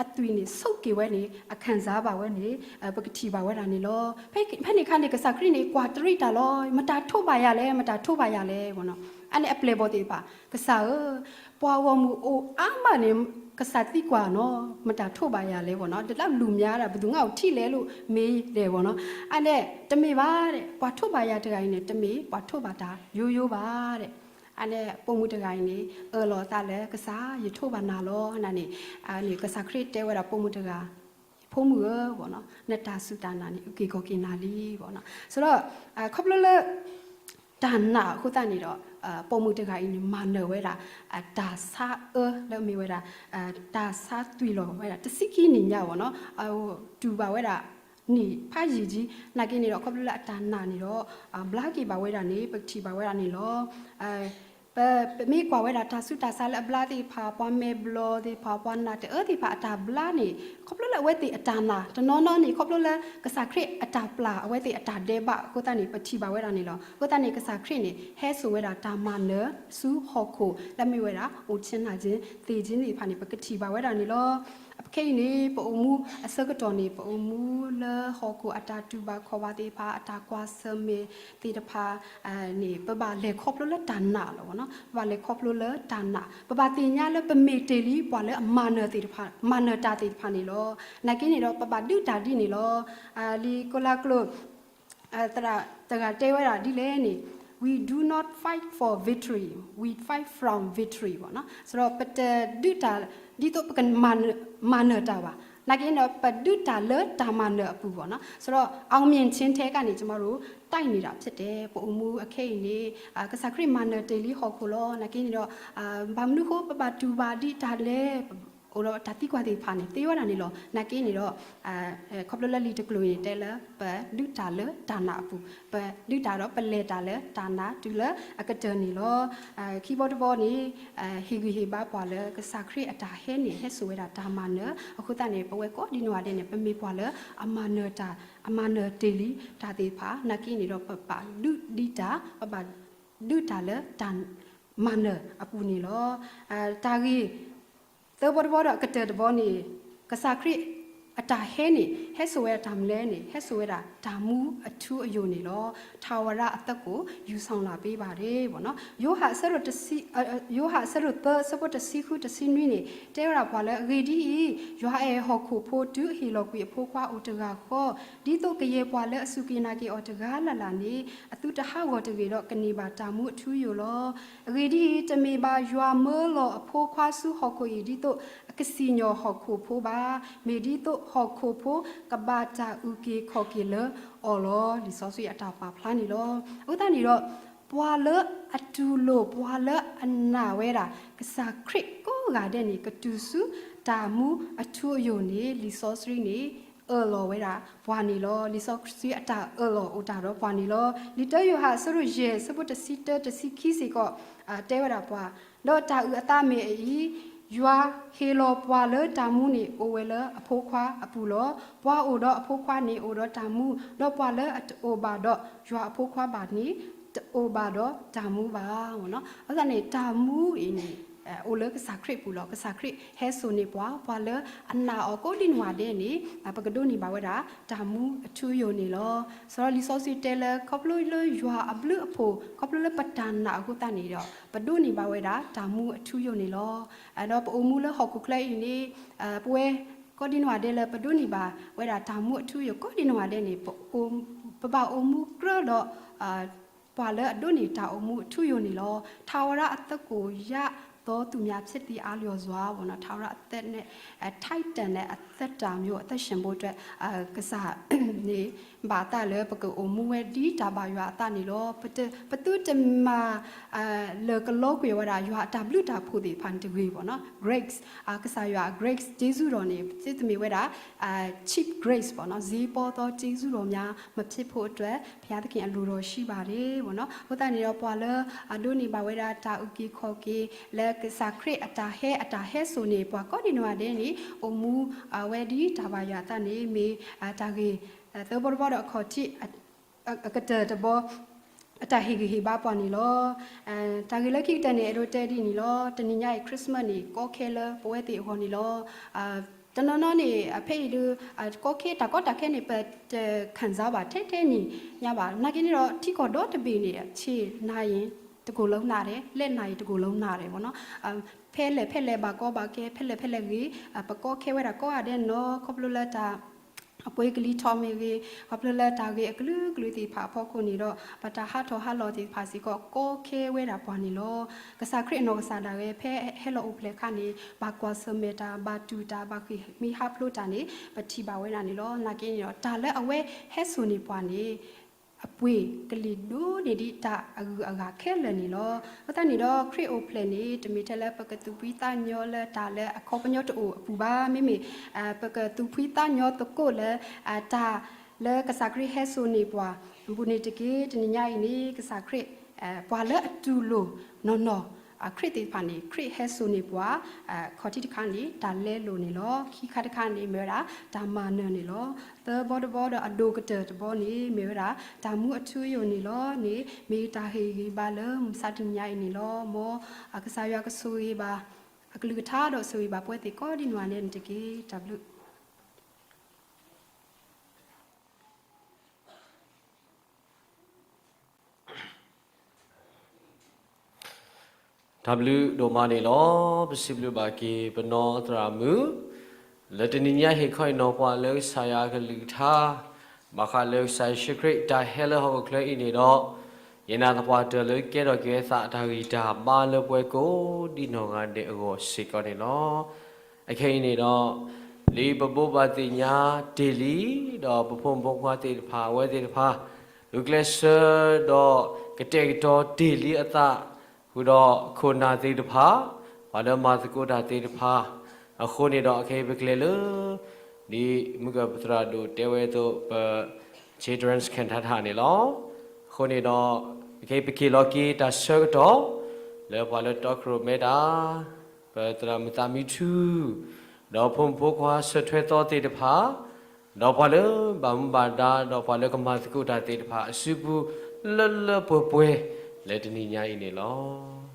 အသွံၣ်န့ၣ် ဆိးက့ၤဝဲန့ၣ် အခံစားဘၣ်ဝဲန့ၣ် ပကထံၣ်ဘၣ်ဝဲဒၣ်န့ၣ်လီၤ. ဖဲန့ၣ်အခါန့ၣ် ကစၢ်ခရံာ်န့ၣ် ကွၢ်တရံးတၢ်လီၤ, မတၤထိၣ်ဘၣ်ယၤလဲၣ်, မတၤထိၣ်ဘၣ်ယၤလဲၣ်ပေါ့နော်. အန့ၣ်အပျဲၢ်ဘီၣ်သ့ၣ်တဖၣ်, ကစၢ်ဧၢ, ပှၤဂီၢ်မုၢ်အိၣ်အါမးန့ၣ် ကစၢ်သံကွၢ်နီၤ, မတၤထိၣ်ဘၣ်ယၤလဲၣ်ပေါ့နော်. ဒီးလၢလူၤမၠါဒၣ် ပသူငါအိၣ်ထံၣ်လဲၣ်လိၣ်မ့ၢ်ဒဲးပေါ့နော်. အန့ၣ်တမ့ၢ်ဘၣ်ဒဲး, ပှၤထိၣ်ဘၣ်ယၤတဂၤအံၤန့ၣ် တမ့ၢ်ပှၤထိၣ်ဘၣ်တၢ်ယိယိဘၣ်ဒဲး. အန့ၣ်ပိာ်မုၣ်တဂၤအံၤန့ၣ် အၢၣ်လီၤအသးလၢကစၢ် ယထိၣ်ဘၣ်နၤလီၤ. န့ၣ် န့ၣ်ကစၢ်ခရံာ်တဲဝဲဒၣ်ပိာ်မုၣ်တဂၤ, ဖိမုၣ်ဧၢ, နတၢ်စူၢ်တၢ်နာ်န့ၣ် အုၣ်က့ၤခီၣ်က့ၤနၤလံပေါ့နော်. ဆိုတော့ ခီဖျိလၢ တၢ်နာ်အဃိသတးန့ၣ်ဒီး ပိာ်မုၣ်တဂၤအံၤန့ၣ် မၤနၢၤဝဲဒၣ် တၢ်ဆါအၢလၢမ့ၢ်ဝဲဒၣ် တၢ်ဆါသွံၣ်လီၤဝဲဒၣ် တဆံခံနံၣ်ညါပေါ့နော်. တူၢ်ဘၣ်ဝဲဒၣ် နံၣ်ဖးယံာ်ကံ, နာ်က့န့ၣ်ဒီး ခီဖျိလၢအတၢ်နာ်န့ၣ်ဒီး ဘျါက့ၤဘၣ်ဝဲဒၣ်န့ၣ် ပကထံၣ်ဘၣ်ဝဲဒၣ်န့ၣ်လီၤ. ပ ပမ့ၢ်ကွၢ်ဝဲဒၣ်တၢ်ဆူးတၢ်ဆါလၢအဘျါသ့ၣ်တဖၣ်, ပှၤမဲာ်ဘျီၣ်သ့ၣ်တဖၣ်, ပှၤနာ်တအၢသ့ၣ်တဖၣ် အတၢ်ဘျါန့ၣ် ခီဖျိလၢအဝဲသ့ၣ်အတၢ်နာ်, တနီၤနီၤန့ၣ် ခီဖျိလၢကစၢ်ခရံာ်အတၢ်ပျၢ်အဝဲသ့ၣ်အတၢ်ဒဲးဘးအဃိသတးန့ၣ် ပထံၣ်ဘၣ်ဝဲဒၣ်န့ၣ်လီၤ. အဃိသတးန့ၣ် ကစၢ်ခရံာ်န့ၣ် ဟဲစိာ်ဝဲဒၣ်တၢ်မၤနၢၤဆူဟီၣ်ခိၣ်လၢမ့ၢ်ဝဲဒၣ် အိၣ်ဆ့ၣ်နၢ်က့ သ့ၣ်က့သ့ၣ်တဖၣ်န့ၣ် ပကထံၣ်ဘၣ်ဝဲဒၣ်န့ၣ်လီၤ. အခဲအံၤန့ၣ် ပအိၣ်မူအဆၢကတီၢ်န့ၣ် ပအိၣ်မူလၢဟီၣ်ခိၣ်အတၢ်တူၢ်ဘၣ်ခီၣ်ဘၣ်သ့ၣ်တဖၣ်, အတၢ်ကွၢ်ဆၢၣ်မဲာ်သ့ၣ်တဖၣ် န့ၣ် ပဘၣ်လဲၤခီဖျိလၢတၢ်နာ်လီၤ. ပဘၣ်လဲၤခီဖျိလၢတၢ်နာ်, ပဘၣ်သ့ၣ်ညါလၢပမ့ၢ်တ့ၢ်လံပှၤလၢအမၤနၢၤသ့ၣ်တဖၣ်, မၤနၢၤတၢ်သ့ၣ်တဖၣ်န့ၣ်လီၤ. နာ်က့န့ၣ်ဒီး ပဘၣ်ဒုးတၢ်ဒ်န့ၣ်လီၤ. လံာ်ကိၤလၤကျိာ် တဂၤတဲဝဲဒၣ်ဒ်လဲၣ်န့ၣ်, we do not fight for victory, we fight from victory ပေါ့နော်. ဆိုတော့ ပတဒုးတၢ် ဒ်သိးပကမၤနၢၤတၢ်ဘၣ်. နာ်က့န့ၣ်ဒီး ပဒုးတၢ်လၢတၢ်မၤနၢၤအပူၤပေါ့နော်. ဆိုတော့ အောင်မြင်ခြင်းထဲကနေ ကျမတို့ တိုက်နေတာဖြစ်တယ်. ပအိၣ်မူအခဲအံၤန့ၣ် ကစၢ်ခရံာ်မၤနၢၤတ့ၢ်လံဟီၣ်ခိၣ်လီၤ. နာ်က့န့ၣ်ဒီး ဘၣ်မနုၤဃိ ပဘၣ်တူၢ်ဘၣ်ဒ်တၢ်လဲၣ် အိၣ်ဒီးတၢ်သံကွၢ်သ့ၣ်တဖၣ်န့ၣ် သ့ဝဲဒၣ်န့ၣ်လီၤ. နာ်က့န့ၣ်ဒီး ခီဖျိလၢလံာ်တကျိာ်အံၤန့ၣ် တဲလၢပဒုးတၢ်လၢတၢ်နာ်အပူၤ, ပဒုးတၢ်ဒီးပလဲၤတၢ်လၢတၢ်နာ်တုၤလၢအကတၢၢ်န့ၣ်လီၤ. ခံဘီတဘီန့ၣ် ဟ့ၣ်ဂံၢ်ဟ့ၣ်ဘါပှၤလၢကစၢ်ခရံာ်အတၢ်ဟဲန့ၣ် ဟဲစိာ်ဝဲဒၣ်တၢ်မၤနၢၤ. အဃိသတးန့ၣ် ပဝဲကိးဒံနီၢ်ဂၤဒဲးန့ၣ် ပမ့ၢ်ပှၤလၢအမၤနၢၤတၢ်, အမၤနၢၤတ့ၢ်လံတၢ်သ့ၣ်တဖၣ်, နာ်က့န့ၣ်ဒီး ပဘၣ်ဒုးဒံးတၢ်, ပဘၣ်ဒုးတၢ်လၢတၢ်မၤနၢၤအပူၤန့ၣ်လီၤ. တၢ်ဂ့ၢ် သၢဘီတဘီဒီးအကတၢၢ်တဘီန့ၣ် ကစၢ်ခရံာ်အတၢ်ဟဲန့ၣ် ဟဲစိာ်ဝဲဒၣ်တၢ်မနုၤလဲၣ်န့ၣ် ဟဲစိာ်ဝဲဒၣ်တၢ်မူအထူအယိာ်န့ၣ်လီၤ. ထာဝရအသက်ကို ယူဆောင်လာပေးပါတယ်ပေါ့နော်. ယိၤဟၣ်အဆၢဒိၣ်တဆံ ယိၤဟၣ်အဆၢဒိၣ်သၢ အဆၢဖိတဆံဃု တဆံနွံန့ၣ် တဲဝဲဒၣ်ပှၤလၢ အဂ့ၢ်ဒ်အံၤ, ယွၤအဲၣ်ဟီၣ်ခိၣ်ဖိတုၤအဟ့ၣ်လီၤကွံာ်အဖိခွါအိၣ်တဂၤဃီ, ဒ်သိးကယဲၢ်ပှၤလၢအစူၢ်က့ၤနာ်က့ၤအီၤတဂၤလၢ်လၢ်န့ၣ် အသုတဟးဂီၤတဂ့ၤဒီး ကန့ၢ်ဘၣ်တၢ်မူအထူအယိာ်လီၤ. အဂ့ၢ်ဒ်အံၤ, တမ့ၢ်ဘၣ်ယွၤမၢလီၤအဖိခွါဆူဟီၣ်ခိၣ်အံၤ ဒ်သိးအကစံၣ်ညီၣ်ဟီၣ်ခိၣ်ဖိဘၣ်, မ့ၢ်ဒ်သိးဟီၣ်ခိၣ်ဖိကဘၣ်တၢ်အုၣ်က့ၤခီၣ်က့ၤလၢအီၤလီၤ. လံာ်စီဆှံအတၢ်ပာ်ဖျါန့ၣ်လီၤ. အဃိသတးန့ၣ်ဒီး ပှၤလၢအတူၢ်လိာ် ပှၤလၢအနာ်ဝဲဒၣ် ကစၢ်ခရံာ်ကိးဂၤဒဲးန့ၣ် ကတုၤဆူတၢ်မူအထူအယိာ်န့ၣ် လံာ်စီဆှံန့ၣ် အၢၣ်လီၤဝဲဒၣ်ပှၤန့ၣ်လီၤ. လံာ်စီဆှံအတၢ်အၢၣ်လီၤအိၣ်တၢ်ဒီးပှၤန့ၣ်လီၤ. လံာ်တၢယိၤဟၣ်အဆၢဒိၣ်ယဲၢ် အဆၢဖိတဆံတၢ တဆံခံစ့ၢ်ကီး တဲဝဲဒၣ်ပှၤ, ဒီးတၢ်အုၣ်အသးမ့ၢ်အအံၤ, ယွၤဟ့ၣ်လီၤပှၤလၢတၢ်မူန့ၣ် အိၣ်ဝဲလၢအဖိခွါအပူၤလီၤ. ပှၤအိၣ်ဒီးအဖိခွါန့ၣ် အိၣ်ဒီးတၢ်မူ, ဒီးပှၤလၢအတအိၣ်ဘၣ်ဒီး ယွၤအဖိခွါဘၣ်န့ၣ် တအိၣ်ဘၣ်ဒီးတၢ်မူဘၣ်. အဃိသတးန့ၣ် တၢ်မူအံၤန့ၣ် အိၣ်လၢကစၢ်ခရံာ်အပူၤလီၤ. ကစၢ်ခရံာ်ဟဲစိာ်န့ၢ်ပှၤ, ပှၤလၢအနာ်အီၤကိးဒံနီၢ်ဂၤဒဲးန့ၣ် ပကဒိးန့ၢ်ဘၣ်ဝဲဒၣ် တၢ်မူအထူအယိာ်န့ၣ်လီၤ. ဆိုတော့ လံာ်စီဆှံတဲလၢ ခီဖျိလၢယွၤအဘျုးအဖှိၣ်, ခီဖျိလၢပတၢ်နာ်အဃိသတးန့ၣ်ဒီး ပဒိးန့ၢ်ဘၣ်ဝဲဒၣ် တၢ်မူအထူအယိာ်န့ၣ်လီၤ. ဒီးပအိၣ်မူလၢဟီၣ်ခိၣ်ချၢအံၤန့ၣ် ပဝဲကိးဒံနီၢ်ဂၤဒဲးလၢပဒိးန့ၢ်ဘၣ်ဝဲဒၣ် တၢ်မူအထူအယိာ်ကိးဒံနီၢ်ဂၤဒဲးန့ၣ် ပအိၣ်, ပဘၣ်အိၣ်မူကြၢးဒီး ပှၤလၢအဒိးန့ၢ်တၢ်အိၣ်မူအထူအယိာ်န့ၣ်လီၤ. ထာဝရအသက်ကို ရသောသူများဖြစ်သည်အားလျော်စွာပေါ့နော်. ထာဝရအသက်နဲ့ ထိုက်တန်တဲ့အသက်တာမျိုး အသက်ရှင်ဖို့အတွက် ကစၢ်န့ၣ် ဘၣ်အသးလၢပကအိၣ်မူဝဲဒ်တၢ်ဘၣ်ယွၤအသးန့ၣ်လီၤ. ပသုတမၤ လၢကလီကွံာ်ဝဲဒၣ်ယွၤအတၢ်ဘျုးတၢ်ဖှိၣ်သ့ၣ်တဖၣ်န့ၣ်တဂ့ၤဘၣ်နီၤ. Grace ကစၢ်ယွၤ grace ကျေးဇူးတော်န့ၣ် သုတမ့ၢ်ဝဲဒၣ် cheap grace ဘၣ်နီၤ. ဈေးပေါသောကျေးဇူးတော်များ မဖြစ်ဖို့အတွက် ဘုရားသခင်အလိုတော်ရှိပါတယ်ဘၣ်နီၤ. အဃိသတးန့ၣ်ဒီး ပှၤလၢအဒိးန့ၢ်ဘၣ်ဝဲဒၣ်တၢ်အုၣ်က့ၤခီၣ်က့ၤ လၢကစၢ်ခရံာ်အတၢ်ဟဲအတၢ်ဟဲစိာ်န့ၢ် ပှၤကိးဒံနီၢ်ဂၤဒဲးန့ၣ် အိၣ်မူဝဲဒ်တၢ်ဘၣ်ယွၤအသးန့ၣ် မ့ၢ်တၢ်ဂ့ၤ သၢဘီတဘီဒီးအခီၣ်ထံး အကတၢၢ်တဘီ အတၢ်ဟ့ၣ်ဂံၢ်ဟ့ၣ်ဘါပှၤန့ၣ်လီၤ. တၢ်ဂ့ၢ်လၢခံကတၢၢ်န့ၣ် အဲၣ်ဒိးတဲဒ်န့ၣ်လီၤ. တနံၤညါအံၤ Christmas န့ၣ် ကီခဲလၢပဝဲသ့ၣ်အဂီၢ်န့ၣ်လီၤ. တနီၤနီၤန့ၣ် အဖဲအံၤဒုး ကီခဲ တၢ်ကီတၢ်ခဲန့ၣ် ပတခံစားဘၣ်ထဲထဲန့ၣ်ညါဘၣ်. နာ်က့န့ၣ်ဒီး ထံကီၢ်ဒီတဘ့ၣ်န့ၣ် ခြေနါရင်တကိုယ်လုံးနာတယ်, လက်နာရင်တကိုယ်လုံးနာတယ်ဘၣ်နီၤ. ဖဲလဲၣ်ဖဲလဲၣ်ဘၣ်ကီဘၣ်ခဲ ဖဲလဲၣ်ဖဲလဲၣ်ဂ့ၤ ပကီခဲဝဲဒၣ်ကိးဂၤဒဲးနီၤ ခီဖျိလၢတၢ် အပှ့ၤကလံၤထီၣ်မ့ၢ်ဂ့ၤ, ခီဖျိလၢတၢ်ဂ့ၢ်အကလုာ်ကလုာ်သ့ၣ်တဖၣ်အဖီခိၣ်န့ၣ်ဒီး ပတၢ်ဟးထီၣ်ဟးလီၤသ့ၣ်တဖၣ်စ့ၢ်ကီး ကီခဲဝဲဒၣ်ပှၤန့ၣ်လီၤ. ကစၢ်ခရံာ်အနီၢ်ကစၢ်ဒၣ်ဝဲ ဖဲဟဲလီၤအိၣ်ဖျဲၣ်အခါန့ၣ် ဘၣ်ကွၢ်ဆၢၣ်မဲာ်တၢ်, ဘၣ်တူၢ်တၢ်, ဘၣ်ဃ့ၢ်မှံဟးဖျိးတၢ်န့ၣ် ပထံၣ်ဘၣ်ဝဲဒၣ်န့ၣ်လီၤ. နာ်က့န့ၣ်ဒီး တၢ်လၢအဝဲဟဲစိာ်န့ၢ်ပှၤန့ၣ် အပှ့ၤကလံၤဒိၣ်န့ၢ်ဒံးတၢ်အဂုၤအဂၤခဲလၢာ်န့ၣ်လီၤ. အဃိသတးန့ၣ်ဒီး ခရံာ်အိၣ်ဖျဲၣ်န့ၣ် တမ့ၢ်ထဲလၢပကသူၣ်ဖှံသးညီလၢတၢ်လၢအခီပညီတအိၣ်အပူၤဘၣ်. မ့မ့ၢ် ပကသူၣ်ဖှံသးညီသကိးလၢ တၢ်လၢကစၢ်ခရံာ်ဟဲစိာ်န့ၢ်ပှၤ ဘူးန့ၣ်တက့ၢ်. တနံၤညါအံၤန့ၣ် ကစၢ်ခရံာ် ပှၤလၢအတူၢ်လိာ်နီၢ်နီၢ် ခရံာ်သ့ၣ်တဖၣ်န့ၣ် ခရံာ်ဟဲစိာ်န့ၢ်ပှၤ ခီၣ်ထံးတခါန့ၣ် တၢ်လဲလိာ်န့ၣ်လီၤ. ခံခါတခါန့ၣ် မ့ၢ်ဝဲဒၣ် တၢ်မၤနၢၤန့ၣ်လီၤ. သၢဘီတဘီဒီးအဒိၣ်ကတၢၢ်တဘီန့ၣ် မ့ၢ်ဝဲဒၣ် တၢ်မူအထူအယိာ်န့ၣ်လီၤ. န့ၣ် မ့ၢ်တၢ်ဟ့ၣ်ဂံၢ်ဘါလၢမုၢ်ဆါတနံၤညါအံၤန့ၣ်လီၤ. မ်ကစၢ်ယွၤကဆိၣ်ဂ့ၤဘၣ် အကလုၢ်ကထါဒီးဆိၣ်ဂ့ၤဘၣ်ပဝဲသ့ၣ်ကိးဒံနီၢ်ဂၤဒဲးန့ၣ်တက့ၢ်. တၢ်ဘျုး တၢ်ဘျုးဒိၣ်မးန့ၣ်လီၤ. ပစံးဘျုးဘၣ်က့ၤပနီၢ်သရၣ်မုၣ် လၢတနံၤညါဟ့ၣ်ခီအံၤနီၤပှၤလၢကစၢ်ယွၤအကလုၢ်ကထါ ဘၣ်ဃးလၢကစၢ်ယ့ၣ်ၡူးခရံာ်တၢ်ဟဲလၢဟီၣ်ခိၣ်ချၢအံၤန့ၣ်ဒီး ယနာ်သပှၢ်တၢၢ်လၢကကဲထီၣ်က့ၤအသးတၢ်ဂံၢ်တၢ်ဘါလၢပဝဲကိးဒံနီၢ်ဂၤဒဲးအဂီၢ်စ့ၢ်ကီးန့ၣ်လီၤ. အခဲအံၤန့ၣ်ဒီး လၢပဘိးဘၣ်သ့ၣ်ညါတ့ၢ်လံ ဒီးပဖိမုၣ်ဖိခွါသ့ၣ်တဖၣ် အဝဲသ့ၣ်တဖၣ် ဂုာ်ကျဲးစၢးဒီးကတဲာ်ကတီၤတ့ၢ်လံအသး ဃုာ်ဒီးခိၣ်နၢ်သ့ၣ်တဖၣ် ပှၤလၢမၤသကိးတၢ်သ့ၣ်တဖၣ် အဃိန့ၣ်ဒီး အခဲအံၤပကျဲၤလၢ ဒ်မုၢ်ကပသရၣ်ဒိၣ်တဲဝဲအသိး ပ Children's Cantata န့ၣ်လီၤ. အဃိန့ၣ်ဒီး အခဲအံၤပက့ၤလီၤက့ၤတၢ်ဆၢကတီၢ် လၢပှၤလၢတီခိၣ်ရိၣ်မဲတၢ် ပသရၣ်မုၣ်သးမံထူ ဒီးဖိမုၣ်ဖိခွါဆၢထွဲသီသ့ၣ်တဖၣ် ဒီးပှၤလၢဘၣ်မူဘၣ်ဒါ ဒီးပှၤလၢကမၤသကိးတၢ်သ့ၣ်တဖၣ် အစုပူၤလၢလၢပှဲၤပှဲၤ လၢတနံၤညါအံၤန့ၣ်လီၤ.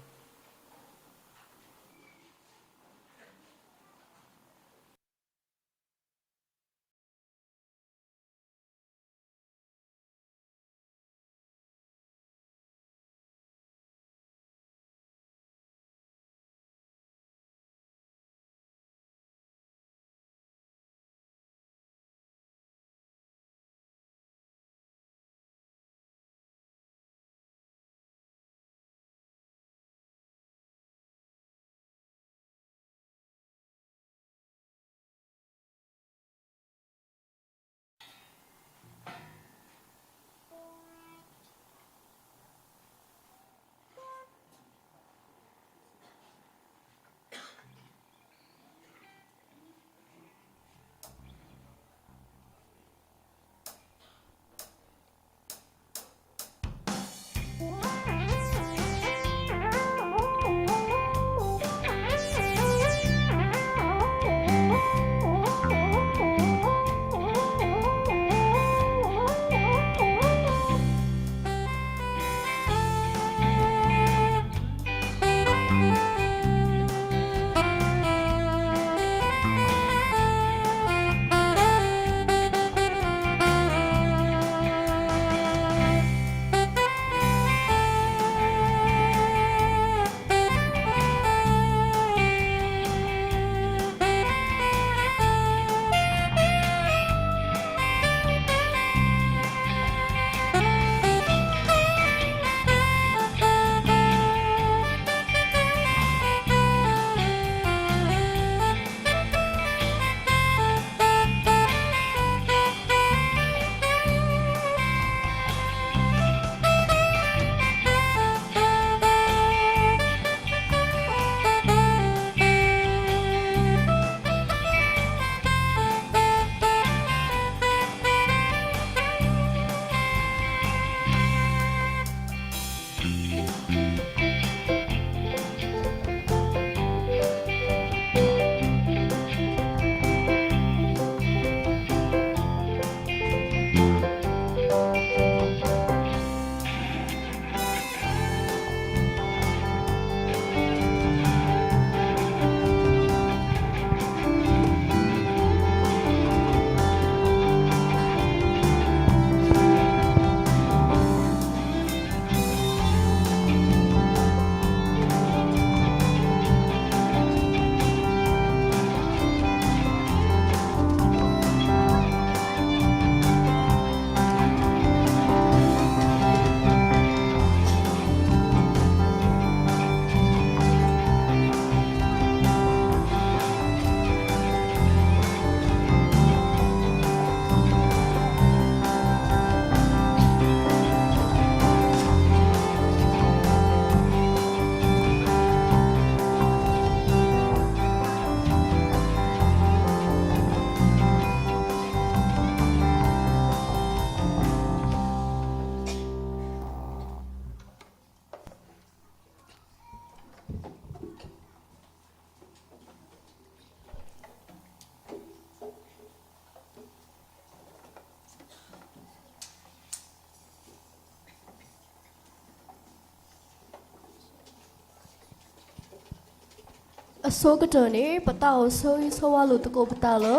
အဆိကတၢၢ်န့ၣ် ပသးအိၣ်ဆိၣ်ဂ့ၤဆိၣ်ဝါလိာ်သကိးပသးလၢ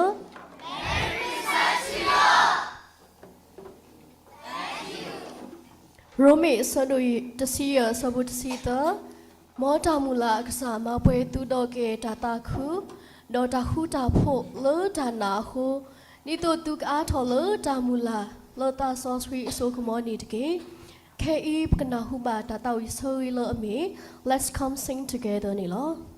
ရိမ့ၤအဆၢဒိၣ်တဆံယဲၢ်အဆၢဖိတဆံသၢ, မ်တၢ်မုၢ်လၢ်အကစၢ်မၤပှဲၤသုဒီးကဲတၢ်သးခု, ဒီးတၢ်ဃူတၢ်ဖိးလၢတၢ်နာ်အဃိ, ဒ်သိးသုကအါထီၣ်လၢတၢ်မုၢ်လၢ်လၢသးစီဆှံအစိကမီၤန့ၣ်တက့ၢ်. ခဲအံၤပကနၢ်ဟူဘၣ်တၢ်သးဝံၣ်ဆိၣ်ဂ့ၤလၢအမ့ၢ် Let's come sing together န့ၣ်လီၤ.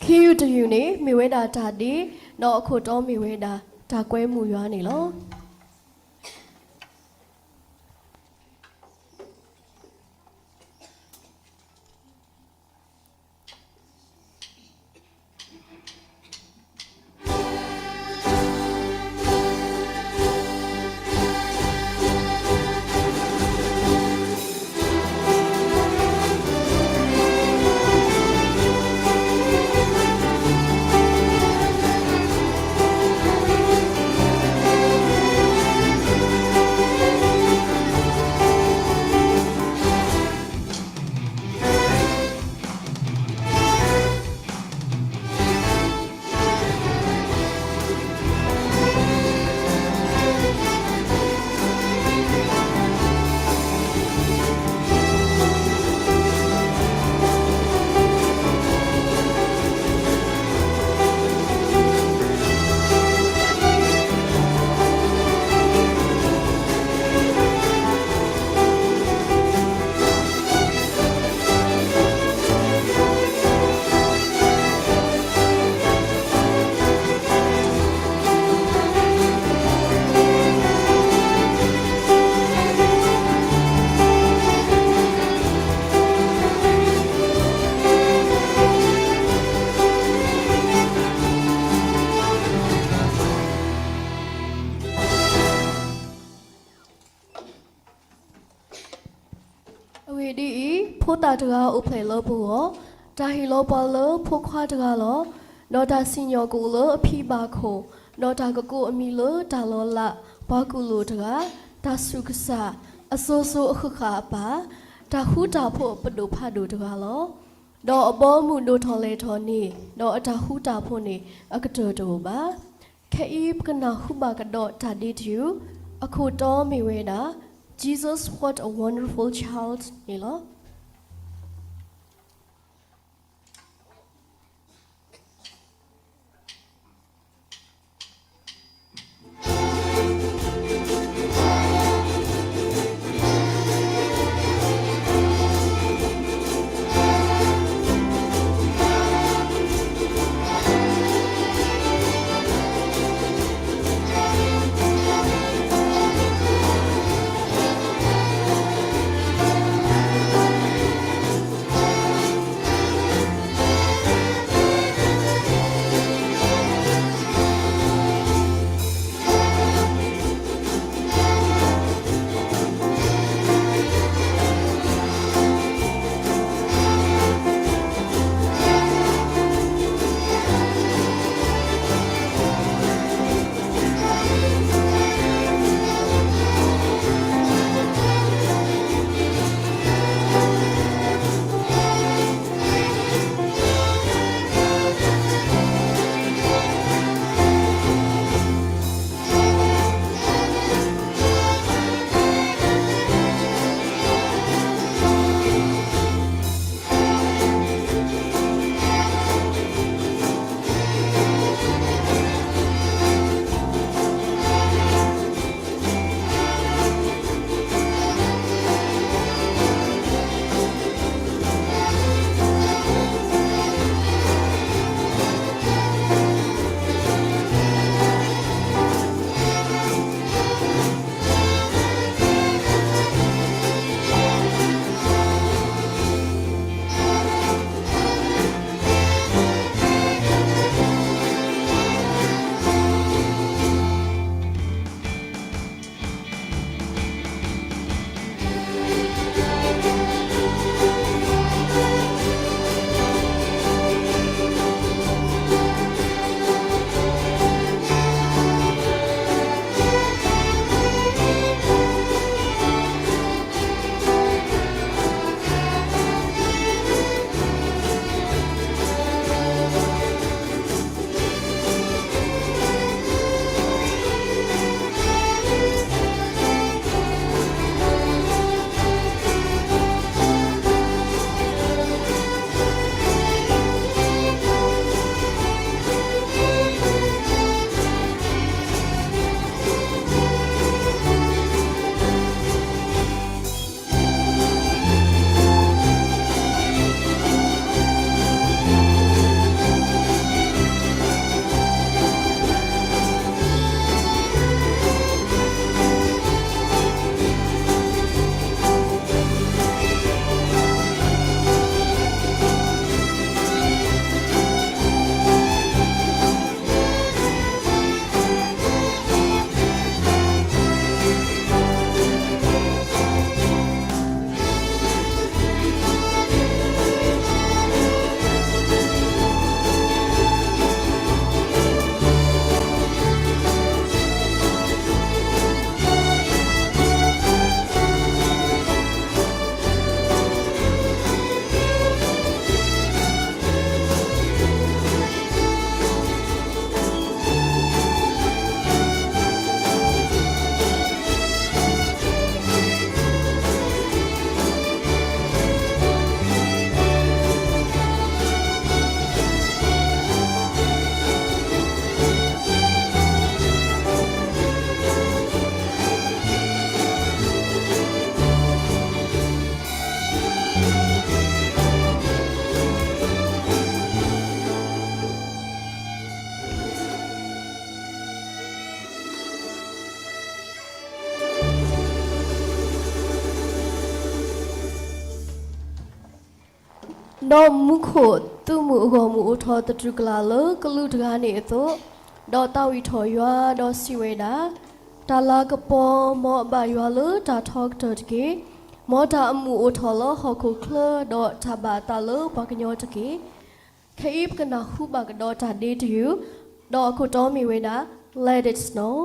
ခံယုၢ်တယုၢ်န့ၣ် မ့ၢ်ဝဲဒၣ်တၢ်ဒ့, ဒီးအခိၣ်တီမ့ၢ်ဝဲဒၣ် တၢ်ကွဲမုာ်ယွၤန့ၣ်လီၤ. မ့ၢ်ဒ်အံၤ, ဖိသၣ်တဂၤအိၣ်ဖျဲၣ်လၢပဂီၢ်, တၢ်ဟ့ၣ်လီၤပှၤလၢဖိခွါတဂၤလီၤ. ဒီးတၢ်စံၣ်ညီၣ်ကအိၣ်လၢအဖံဘၣ်ခိၣ်, ဒီးတၢ်ကကိးအမံၤလၢတၢ်လီၤလး, ပှၤကူၣ်လိာ်တဂၤ, တၢ်ဆူၣ်ကစၢ်, အစိၤစိၤအဃၣ်ဃၣ်အပၢ်, တၢ်ဃူတၢ်ဖိးအပဒိၣ်ဖးဒိၣ်တဂၤလီၤ. ဒီးအဘီအမုၢ်ဒိၣ်ထီၣ်လဲၢ်ထီၣ်န့ၣ်, ဒီးအတၢ်ဃူတၢ်ဖိးန့ၣ် အကတၢၢ်တအိၣ်ဘၣ်. ခဲအံၤပကနၢ်ဟူဘၣ်ကဒီးတၢ်ဒ့တယုၢ်, အခိၣ်တီမ့ၢ်ဝဲဒၣ် Jesus, what a wonderful child န့ၣ်လီၤ. ဒီးမူခိၣ်သုးမုၢ်အဂီၢ်မုၢ်အိၣ်ထီၣ်သတူၢ်ကလာ်လၢကလူးတဂၤန့ၣ်အသိး, ဒီးသးဝံၣ်ထီၣ်ယွၤ, ဒီးစံးဝဲဒၣ်, တၢ်လၤကပီၤမ်အဘၣ်ယွၤလၢတၢ်ထီကတၢၢ်တက့ၢ်. မ်တၢ်အမုာ်အိၣ်ထီၣ်လၢဟီၣ်ခိၣ်ချၢ, ဒီးတၢ်ဘၣ်အသးလၢပှၤကညီတက့ၢ်. ခဲအံၤပကနၢ်ဟူဘၣ်ကဒီးတၢ်ဒ့တယုၢ်, ဒီးအခိၣ်တီမ့ၢ်ဝဲဒၣ် Let It Snow.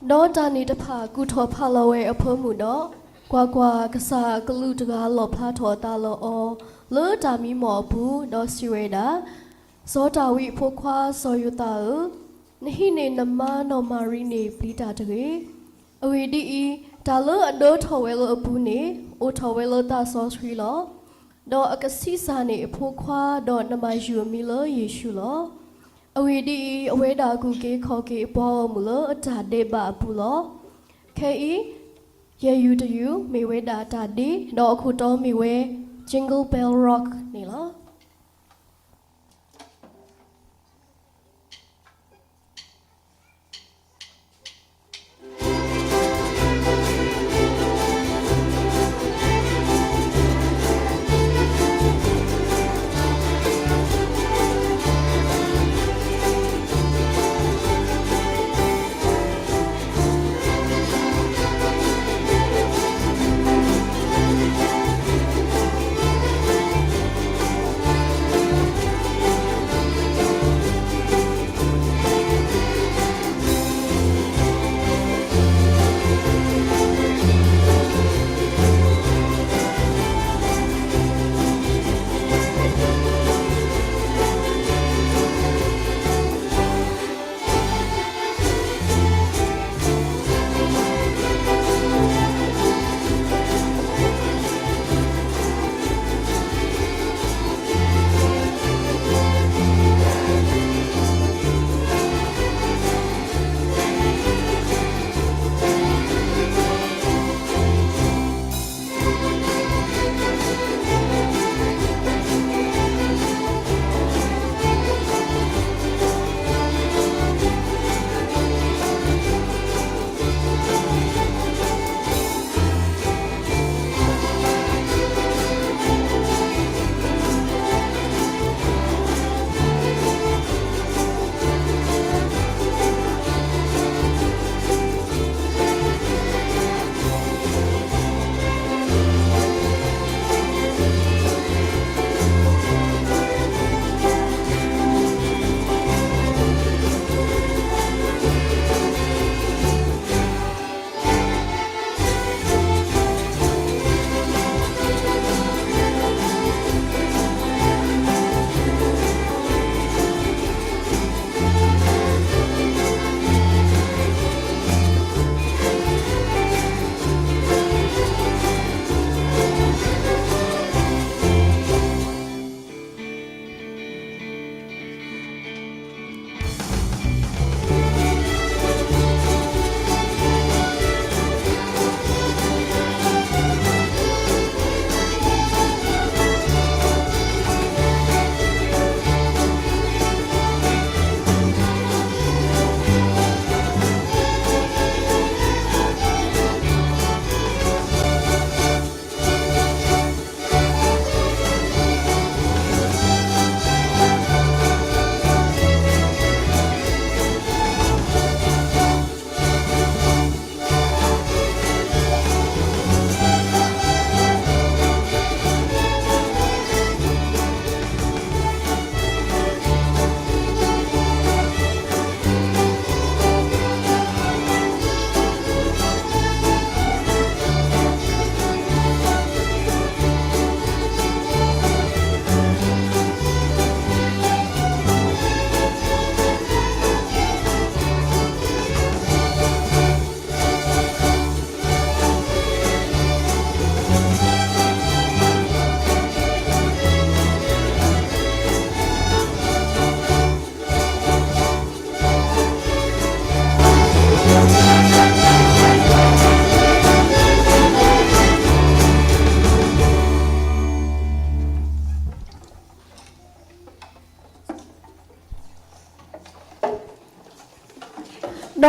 ဒီးတၢ်န့ၣ်တဖၣ်ကူၣ်ထီၣ်ဖးလီၤဝဲအဖၢမုၢ်ဒီး, ကွၢ်ကွၢ်, ကစၢ်အကလူးတဂၤလီၣ်ဖျါထီၣ်အသးလၢအီၤလၢတၢ်မံမီၢ်အပူၤ, ဒီးစံးဝဲဒၣ်, စီၤဒၤဝံးအဖိခွါစီၤယိၤသးဧၢ, နဟံးန့ၢ်နမါနီၢ်မၤရံန့ၣ်ပျံၤတၢ်တဂ့ၤ. အဂ့ၢ်ဒ်အံၤ, တၢ်လၢအဒၢထီၣ်ဝဲလၢအပူၤန့ၣ် အိၣ်ထီၣ်ဝဲလၢသးစီဆှံလီၤ. ဒီးအကဆံးစၢ်န့ၢ်အဖိခွါ, ဒီးနမၤယုၢ်အမံၤလၢယ့ၣ်ၡူးလီၤ. အဂ့ၢ်ဒ်အံၤ, အဝဲဒၣ်ကူၣ်က့ၤခီၣ်က့ၤအပှၤဂီၢ်မုၢ်လၢအတၢ်ဒဲးဘးအပူၤလီၤ. ခဲအံၤ, ယဲၢ်ယုၢ်တယုၢ်မ့ၢ်ဝဲဒၣ်တၢ်ဒ့, ဒီးအခိၣ်တီမ့ၢ်ဝဲ Jingle Bell Rock န့ၣ်လီၤ.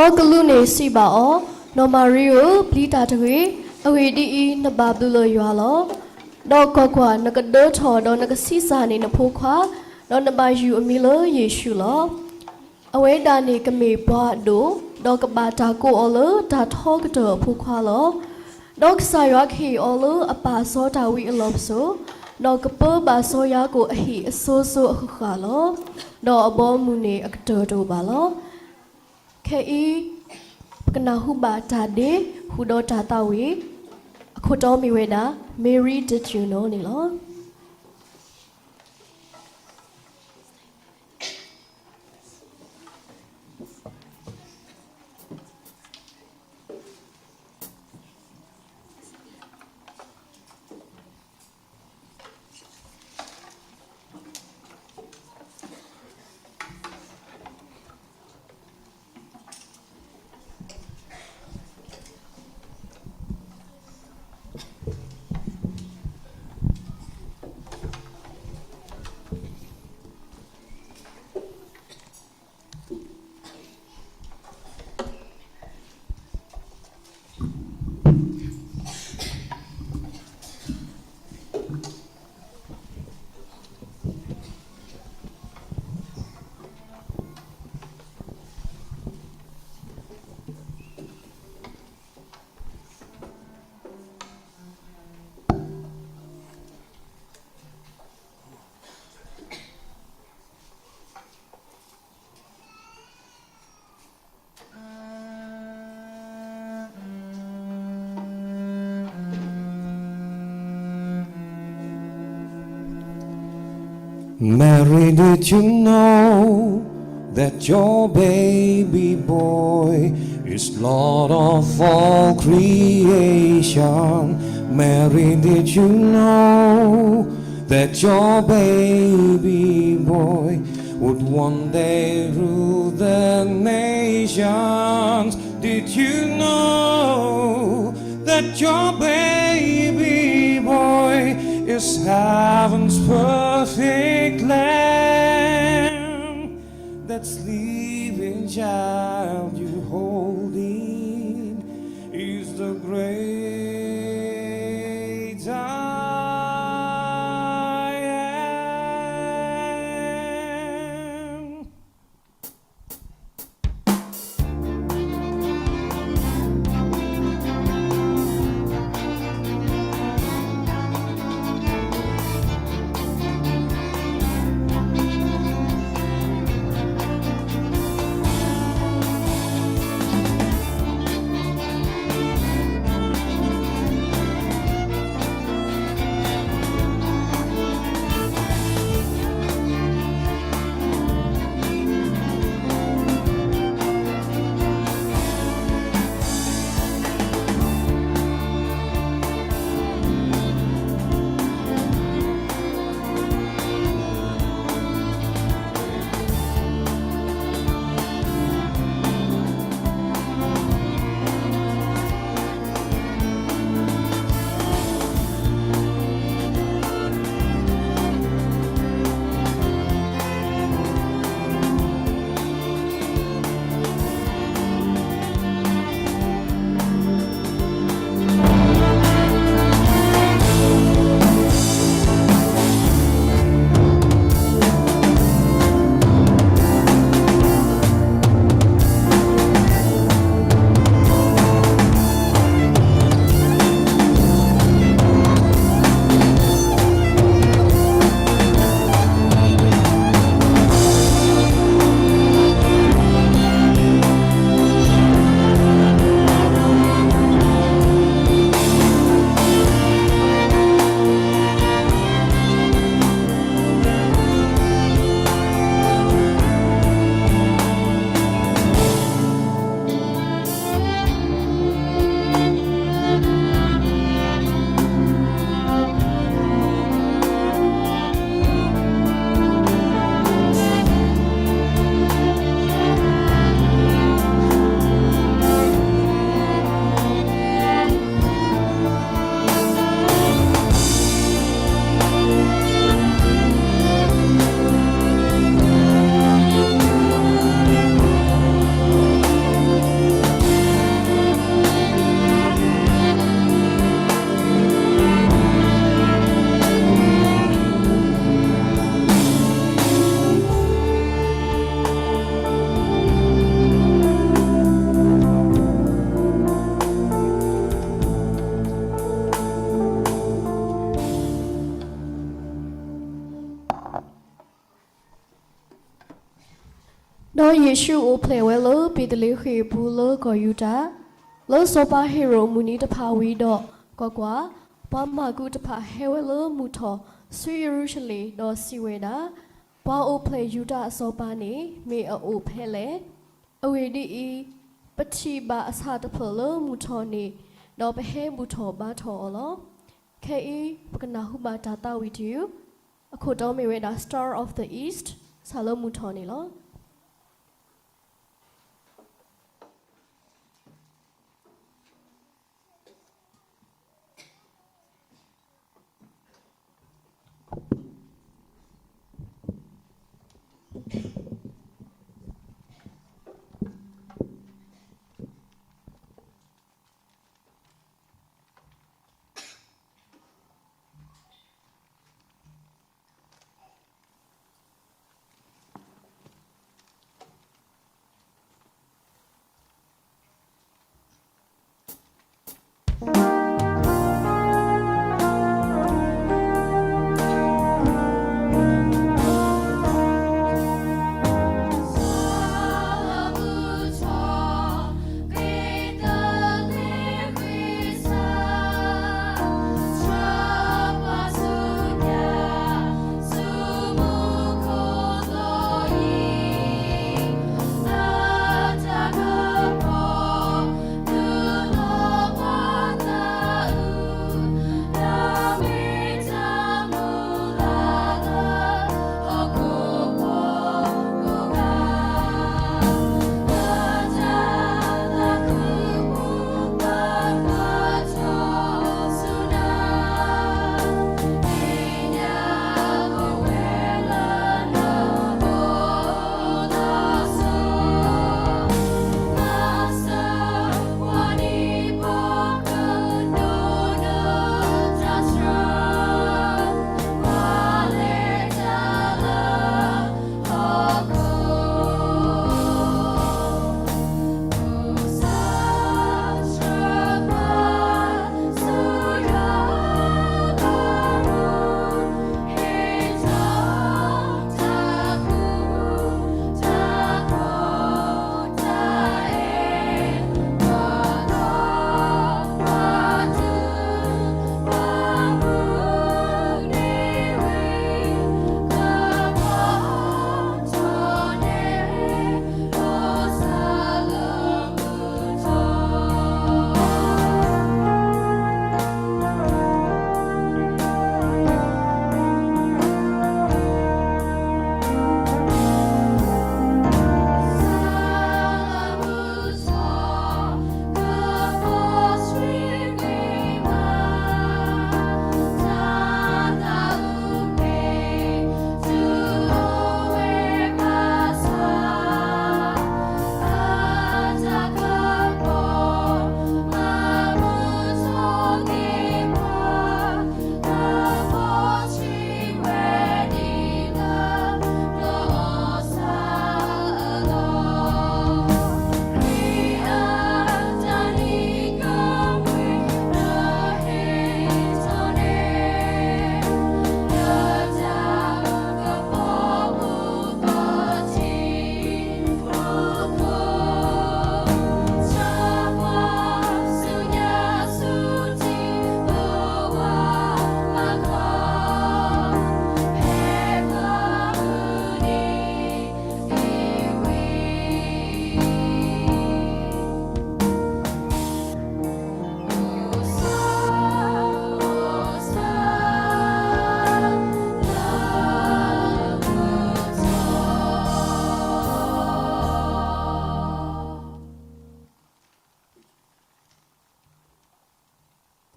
ဒီးကလူးန့ၣ်စံးဘၣ်အီၤ, နီၢ်မၤရံဧၢ, ပျံၤတၢ်တဂ့ၤ, အဂ့ၢ်ဒ်အံၤ, နဘၣ်ဘျုးလၢယွၤလီၤ. ဒီးကွၢ်ကွၢ်, နကဒၢထီၣ်ဒီးနကဆံးစၢ်န့ၢ်နဖိခွါ, ဒီးနဘၣ်ယုၢ်အမံၤလၢယ့ၣ်ၡူးလီၤ. အဝဲဒၣ်န့ၣ်ကမ့ၢ်ပှၤအဒိၣ်, ဒီးကဘၣ်တၢ်ကိးအီၤလၢတၢ်ထီကတၢၢ်အဖိခွါလီၤ. ဒီးကစၢ်ယွၤကဟ့ၣ်အီၤလၢအပၢ်စီတၢ်ဝံအလီၢ်ပစိာ်, ဒီးကပၢဘၣ်စီယၤကိာ်အဟံၣ်အစိၤစိၤအဃၣ်ဃၣ်လီၤ. ဒီးအဘီအမုၢ်န့ၣ်အကတၢၢ်တအိၣ်ဘၣ်လီၤ. ခဲအံၤ ပကနၢ်ဟူဘၣ်တၢ်ဒ့ဃုာ်ဒီးတၢ်သးဝံၣ်, အခိၣ်တီမ့ၢ်ဝဲဒၣ် Mary Did You Know န့ၣ်လီၤ. Mary, did you know that your baby boy is Lord of all creation? Mary, did you know that your baby boy would one day rule the nations? Did you know that your baby boy is heaven's perfect lamb? That sleeping child you're holding is the great I am. ဒီးယ့ၣ်ရှူးအိၣ်ဖျဲၣ်ဝဲလၢဘ့းသလ့ဃ့ၣ်အပူၤလၢကီၢ်ယူတၢ်, လၢစီၤပၤဟ့ၤရိာ်မုၢ်နံၤတဖၣ်ဝံၤဒီး, ကွၢ်ကွၢ်, ပှၤမၢကူးတဖၣ်ဟဲဝဲလၢမုၢ်ထီၣ်ဆူယရူၤၡလ့ၣ်, ဒီးစံးဝဲဒၣ်, ပှၤအိၣ်ဖျဲၣ်ယူတၢ်အစီၤပၤန့ၣ် မ့ၢ်အအိၣ်ဖဲလဲၣ်. အဂ့ၢ်ဒ်အံၤ, ပထံၣ်ဘၣ်အဆၣ်တဖျၢၣ်လၢမုၢ်ထီၣ်န့ၣ်, ဒီးပဟဲဘူၣ်ထီၣ်ဘါထီၣ်အီၤလီၤ. ခဲအံၤပကနၢ်ဟူဘၣ်တၢ်သးဝံၣ်တယုၢ်, အခိၣ်တီမ့ၢ်ဝဲဒၣ် Star of the East, စၢ်လၢမုၢ်ထီၣ်န့ၣ်လီၤ.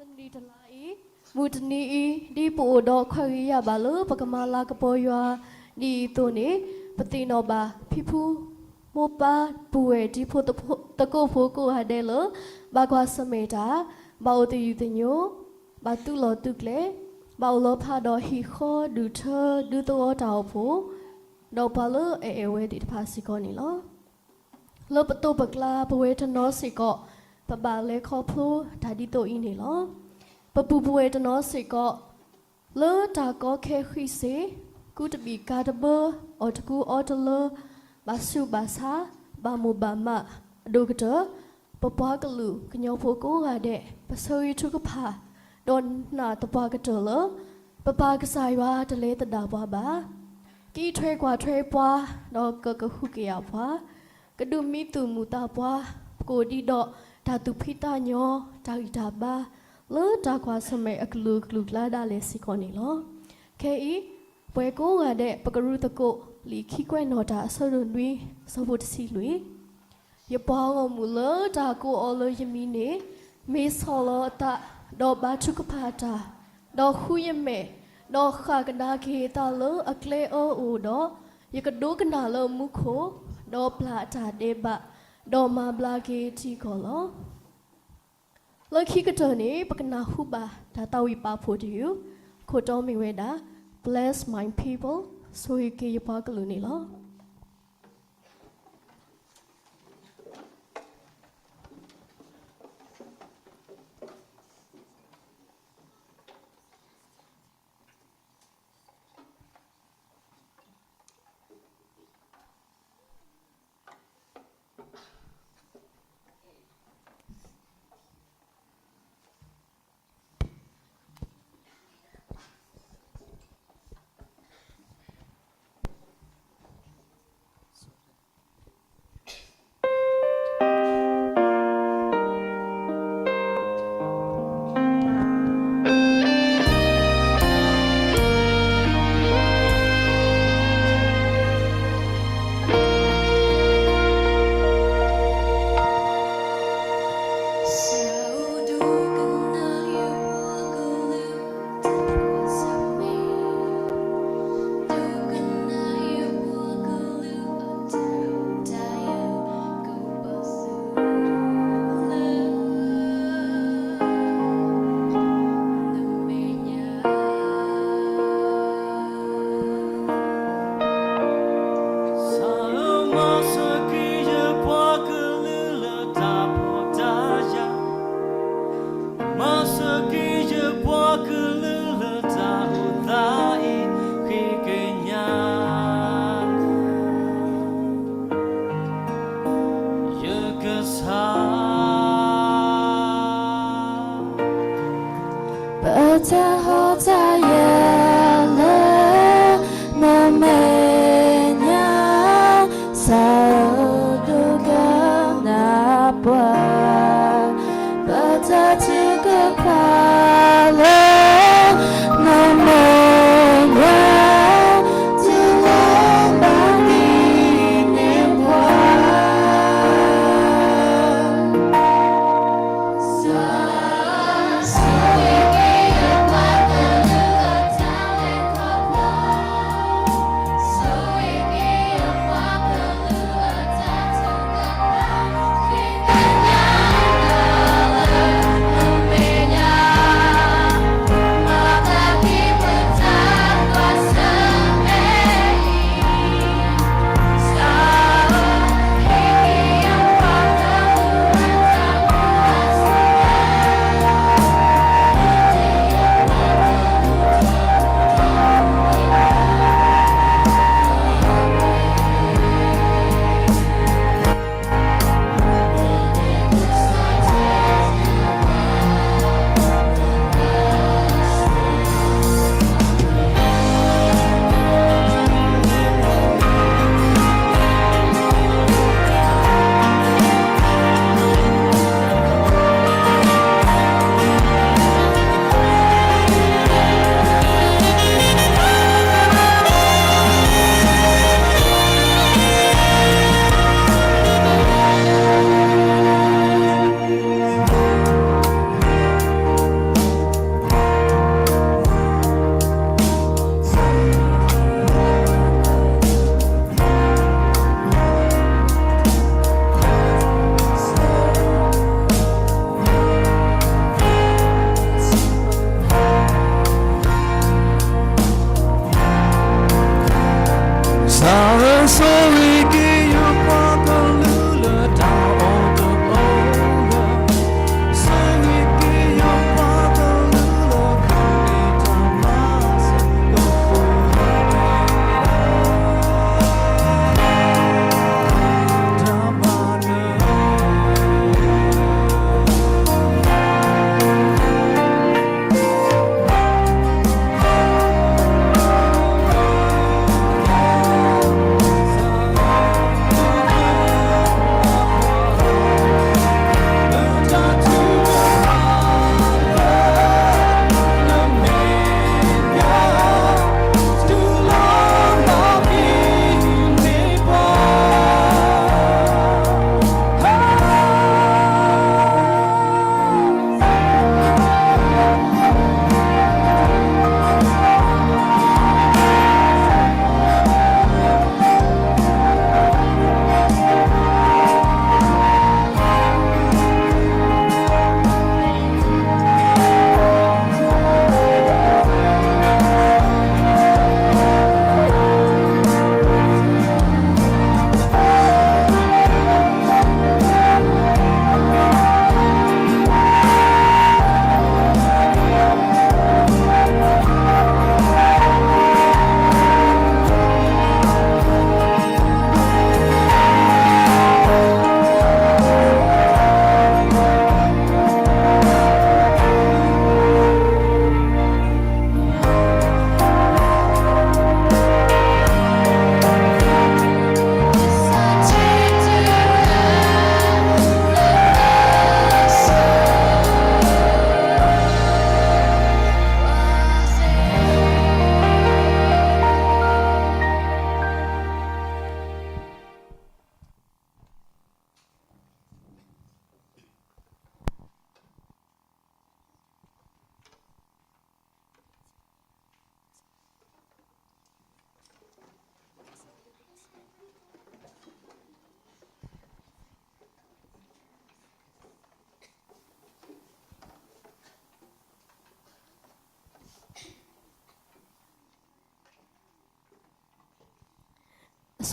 တနံၤတလါအံၤ, မုၢ်တနံၤအံၤ, ဒ်ပအိၣ်ဒီးခွဲးဂ့ၤယာ်ဘၣ်လၢပကမၤလၤကပီၤယွၤဒ်အံၤအသိးန့ၣ်, ပသ့ၣ်နီၣ်ဘၣ် ဖံဖုမိၢ်ပၢ်ပုၢ်ဝဲၢ်တံၤဖိသကိးဖိကိးဂၤဒဲးလၢ ဘၣ်ကွၢ်ဆၢၣ်မဲာ်တၢ်, ဘၣ်အိၣ်သယုၢ်သညိ, ဘၣ်သူၣ်လီၤသူၣ်ကျဲ, ဘၣ်အိၣ်လီၤဖးဒီးဟံၣ်ဃီဒုၣ်ထၢဒုးသဝီတၢ်အိၣ်ဖှိၣ်, ဒီးပှၤလၢအအဲၣ်အဝဲသ့ၣ်တဖၣ်စ့ၢ်ကီးန့ၣ်လီၤ. လၢပသိးပကျါပဝဲတနီၤစ့ၢ်ကီး, ပဘၣ်လဲၤခီဖျိတၢ်ဒ်သိးအံၤန့ၣ်လီၤ. ပပုၢ်ပဝဲၢ်တနီၤစ့ၢ်ကီး, လၢတၢ်ကီခဲဃံစ့ၢ်, ကူတဘံၣ်ကၤတဘၢ, အီၣ်တကူအီတလၢ, ဘၣ်ဆူးဘၣ်ဆါ, ဘၣ်မိၣ်ဘၣ်မး, အဒိၣ်ကတၢၢ်, ပပှၤကလုာ်ကညီဖိကိးဂၤဒဲး ပဆၢဂ့ၤထုကဖၣ်, ဒီးနာ်သပှၢ်ကတၢၢ်လၢ ပပၢ်ကစၢ်ယွၤတလဲၤသဒၣ်ပှၤဘၣ်. က့ၤထွဲကွၢ်ထွဲပှၤ, ဒီးကကဟုကယာ်ပှၤ, ကဒုးမံသူၣ်မုာ်သးပှၢ်, ပကအိၣ်ဒံးဒီးတၢ်သူၣ်ဖှံသးညီ, တၢ်ဂံၢ်တၢ်ဘါ, လၢတၢ်ကွၢ်ဆၢၣ်မဲာ်အကလုာ်ကလုာ်ကျါဒၣ်လဲာ်စ့ၢ်ကီးန့ၣ်လီၤ. ခဲအံၤ, ပှၤကိးဂၤဒဲး ပကရူၢ်သကိးလံာ်ခံကွဲးနီၣ်တၢ်အဆၢဒိၣ်နွံ, ဆၢဖိတဆံလွံၢ်, ယပှၤဂီၢ်မုၢ်လၢတၢ်ကိးအီၤလၢယမံၤန့ၣ်, မ့ၢ်ဆီၣ်လီၤအသး, ဒီးဘါထုကဖၣ်တၢ်, ဒီးဃုယမဲာ်, ဒီးဃၣ်ကဒါက့ၤအသးလၢအကျဲအၢအအိၣ်ဒီး, ယကဒိကနၣ်လၢမူခိၣ်, ဒီးပျၢ်အတၢ်ဒဲးဘး, ဒီးမၤဘျါက့ၤထံကီၢ်လီၤ. လၢခံကတၢၢ်န့ၣ် ပကနၢ်ဟူဘၣ်တၢ်သးဝံၣ်ပာ်ဖှိၣ်တယုၢ်, ခိၣ်တီမ့ၢ်ဝဲဒၣ်, Bless my people, ဆိၣ်ဂ့ၤက့ၤယပှၤကလုာ်န့ၣ်လီၤ.မၤစၢၤက့ၤယပှၤကလုာ်လၢတၢ်အိၣ်သးအံၤ, ဃ့ကညး ယကစၢ်. ပတၢ်ဟီၣ်တၢ်ယၢၤလၢနမဲာ်ညါ, စးဒိကနၣ်ပှၤ, ပတၢ်ထုကဖၣ်လၢနမဲာ်ညါ, တုၤလီၤဘၣ်ဒ်န့ၣ်ပှၤ စး ဆိၣ်ဂ့ၤက့ၤယပှၤကလုာ်အတၢ်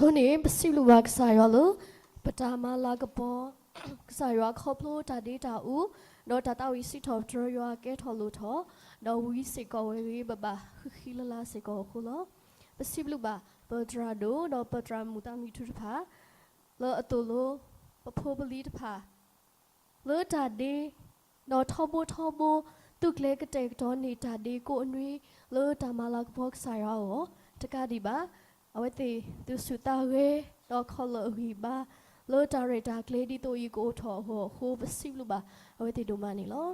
အဃိန့ၣ် ပစံးဘျုးဘၣ်ကစၢ်ယွၤလၢ ပတၢ်မၤလၤကပီၤ ကစၢ်ယွၤခီဖျိတၢ်ဒ့တၢ်အူ ဒီးတၢ်သးဝံၣ်စံးထီၣ်ပတြၢၤယွၤကဲထီၣ်လိၣ်ထီၣ်, ဒီးဝံစ့ၢ်ကီးဝဲဂ့ၤ ဘၣ်ဘၣ်ဃံဃံလၤလၤစ့ၢ်ကီးအဃိလီၤ. ပစံးဘျုးဘၣ် ပသရၣ်ဒိၣ် ဒီးပသရၣ်မုၣ်သးမံထူတဖၣ် လၢအသိၣ်လိ ပဖိပလံၤတဖၣ် လၢတၢ်ဒ့ ဒီးထီဘိထီဘိ သုးကျဲၤကတဲာ်ကတီၤန့ၢ်တၢ်ဒ့ကိးအနွံ လၢတၢ်မၤလၤကပီၤကစၢ်ယွၤအဂီၢ် တကးဒံးဘၣ် အဝဲသ့ၣ်သူၣ်ဆူၣ်သးဂဲၤ ဒီးခီၣ်လၢာ်အဂံၢ်အဘါ လၢတၢ်ရဲၣ်တၢ်ကျဲၤဒ်သိးအံၤကအိၣ်ထီၣ်အဂီၢ်အဃိ ပစံးဘျုးဘၣ်အဝဲသ့ၣ်ဒိၣ်မးန့ၣ်လီၤ.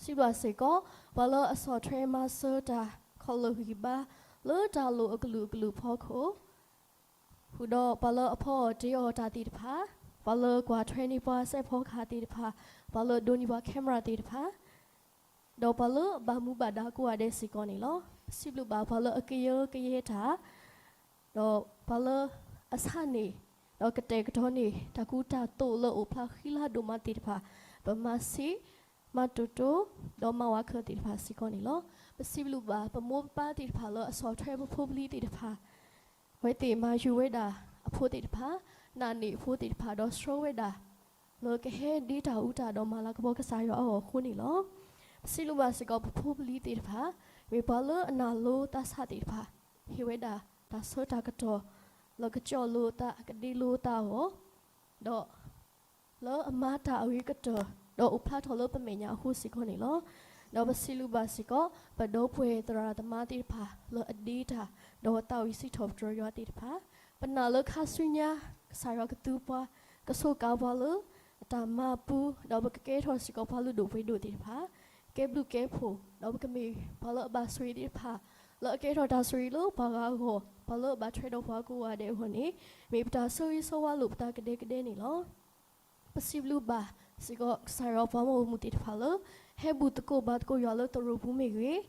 စံးဘျုးဘၣ်စ့ၢ်ကီး ပှၤလၢအဆီၣ်ထွဲမၤစၢၤတၢ်ခီၣ်လၢာ်ဂံၢ်ဘါ လၢတၢ်လိၣ်အကလုာ်ကလုာ်အဖီခိၣ် ဃုာ်ဒီးပှၤလၢအဖီအီၣ်တ့အီၣ်တၢ်သ့ၣ်တဖၣ်, ပှၤလၢကွၢ်ထွဲန့ၢ်ပှၤစဲးဖီကဟၣ်သ့ၣ်တဖၣ်, ပှၤလၢအဒိးန့ၢ်ပှၤ camera သ့ၣ်တဖၣ်, ဒီးပှၤလၢအဘၣ်မူဘၣ်ဒါကိးဂၤဒဲးစ့ၢ်ကီးန့ၣ်လီၤ. ပစံးဘျုးဘၣ်ပှၤလၢအကယၢကယဲတၢ် ဒီးပှၤလၢအဆါန့ၢ် ဒီးကတဲာ်ကတီၤန့ၢ် တၢ်ကူတၢ်သိးလၢအိၣ်ဖျါဃံလၤဒိၣ်မးသ့ၣ်တဖၣ်, ပမၤဆံး, မၤတိၢ်တိၢ်, ဒီးမၤဝးခၢၣ်သ့ၣ်တဖၣ်စ့ၢ်ကီးန့ၣ်လီၤ. ပစံးဘျုးဘၣ်ပမိၢ်ပပၢ်သ့ၣ်တဖၣ်လၢအဆီၣ်ထွဲပဖိပလံၤသ့ၣ်တဖၣ်, အဝဲသ့ၣ်မၤယုၤဝဲဒၣ်အဖိသ့ၣ်တဖၣ်, နာ်န့ၢ်အဖိသ့ၣ်တဖၣ် ဒီးဆှၢဝဲဒၣ် လၢကဟဲဒ့တၢ်အူတၢ်ဒီးမၤလၤကပီၤကစၢ်ယွၤအဂီၢ်အဃိန့ၣ်လီၤ. ပစံးဘျုးဘၣ်စ့ၢ်ကီးပဖိပလံၤသ့ၣ်တဖၣ်, မ့ၢ်ပှၤလၢအနာ်လိသးဆးသ့ၣ်တဖၣ်, ဟ့ၣ်ဝဲဒၣ်တၢ်ဆၢတၢ်ကတီၢ် လၢကကၠီၣ်လိသး ကဒ့လိသးအဂီၢ်, ဒီး လၢအမၤတၢ်အဂ့ၤကတၢၢ် ဒီးအိၣ်ဖျါထီၣ်လၢပမဲာ်ညါအဃိစ့ၢ်ကီးန့ၣ်လီၤ. ဒီးပစံးဘျုးဘၣ်စ့ၢ်ကီး ပဒီပုၢ်ဝဲၢ်သရၣ်သမါသ့ၣ်တဖၣ် လၢအဒ့တၢ် ဒီးသးဝံၣ်စံးထီၣ်ပတြၢၤယွၤသ့ၣ်တဖၣ်, ပနာ်လၢခါဆူညါ ကစၢ်ယွၤကသူပှၤ, ကဆိးကါပှၤလၢအတၢ်မၤပူၤ, ဒီးပကကဲထီၣ်စ့ၢ်ကီးပှၤလုၢ်ဒိၣ်ပှ့ၤဒိၣ်သ့ၣ်တဖၣ်, ကဲဘျုးကဲဖှိၣ်, ဒီးပကမ့ၢ်ပှၤလၢအဘၣ်ဆိၣ်ဂ့ၤသ့ၣ်တဖၣ်, လၢအကဲထီၣ်တၢ်ဆိၣ်ဂ့ၤလၢပှၤဂၤအဂီၢ်, ပှၤလၢအဘၣ်ထွဲဒီးပှၤကိးဂၤဒဲးအဂီၢ်န့ၣ်, မ့ၢ်ပတၢ်ဆၢဂ့ၤဆၢဝါလိာ်ပသးကဒဲကဒဲန့ၣ်လီၤ. ပစံးဘျုးဘၣ်စ့ၢ်ကီး ကစၢ်ယွၤပှၤမုၢ်မုၢ်သ့ၣ်တဖၣ်လၢ ဟဲဘူၣ်သကိးဘါသကိးယွၤလၢသရိာ်ပူၤမ့ၢ်ဂ့ၤ,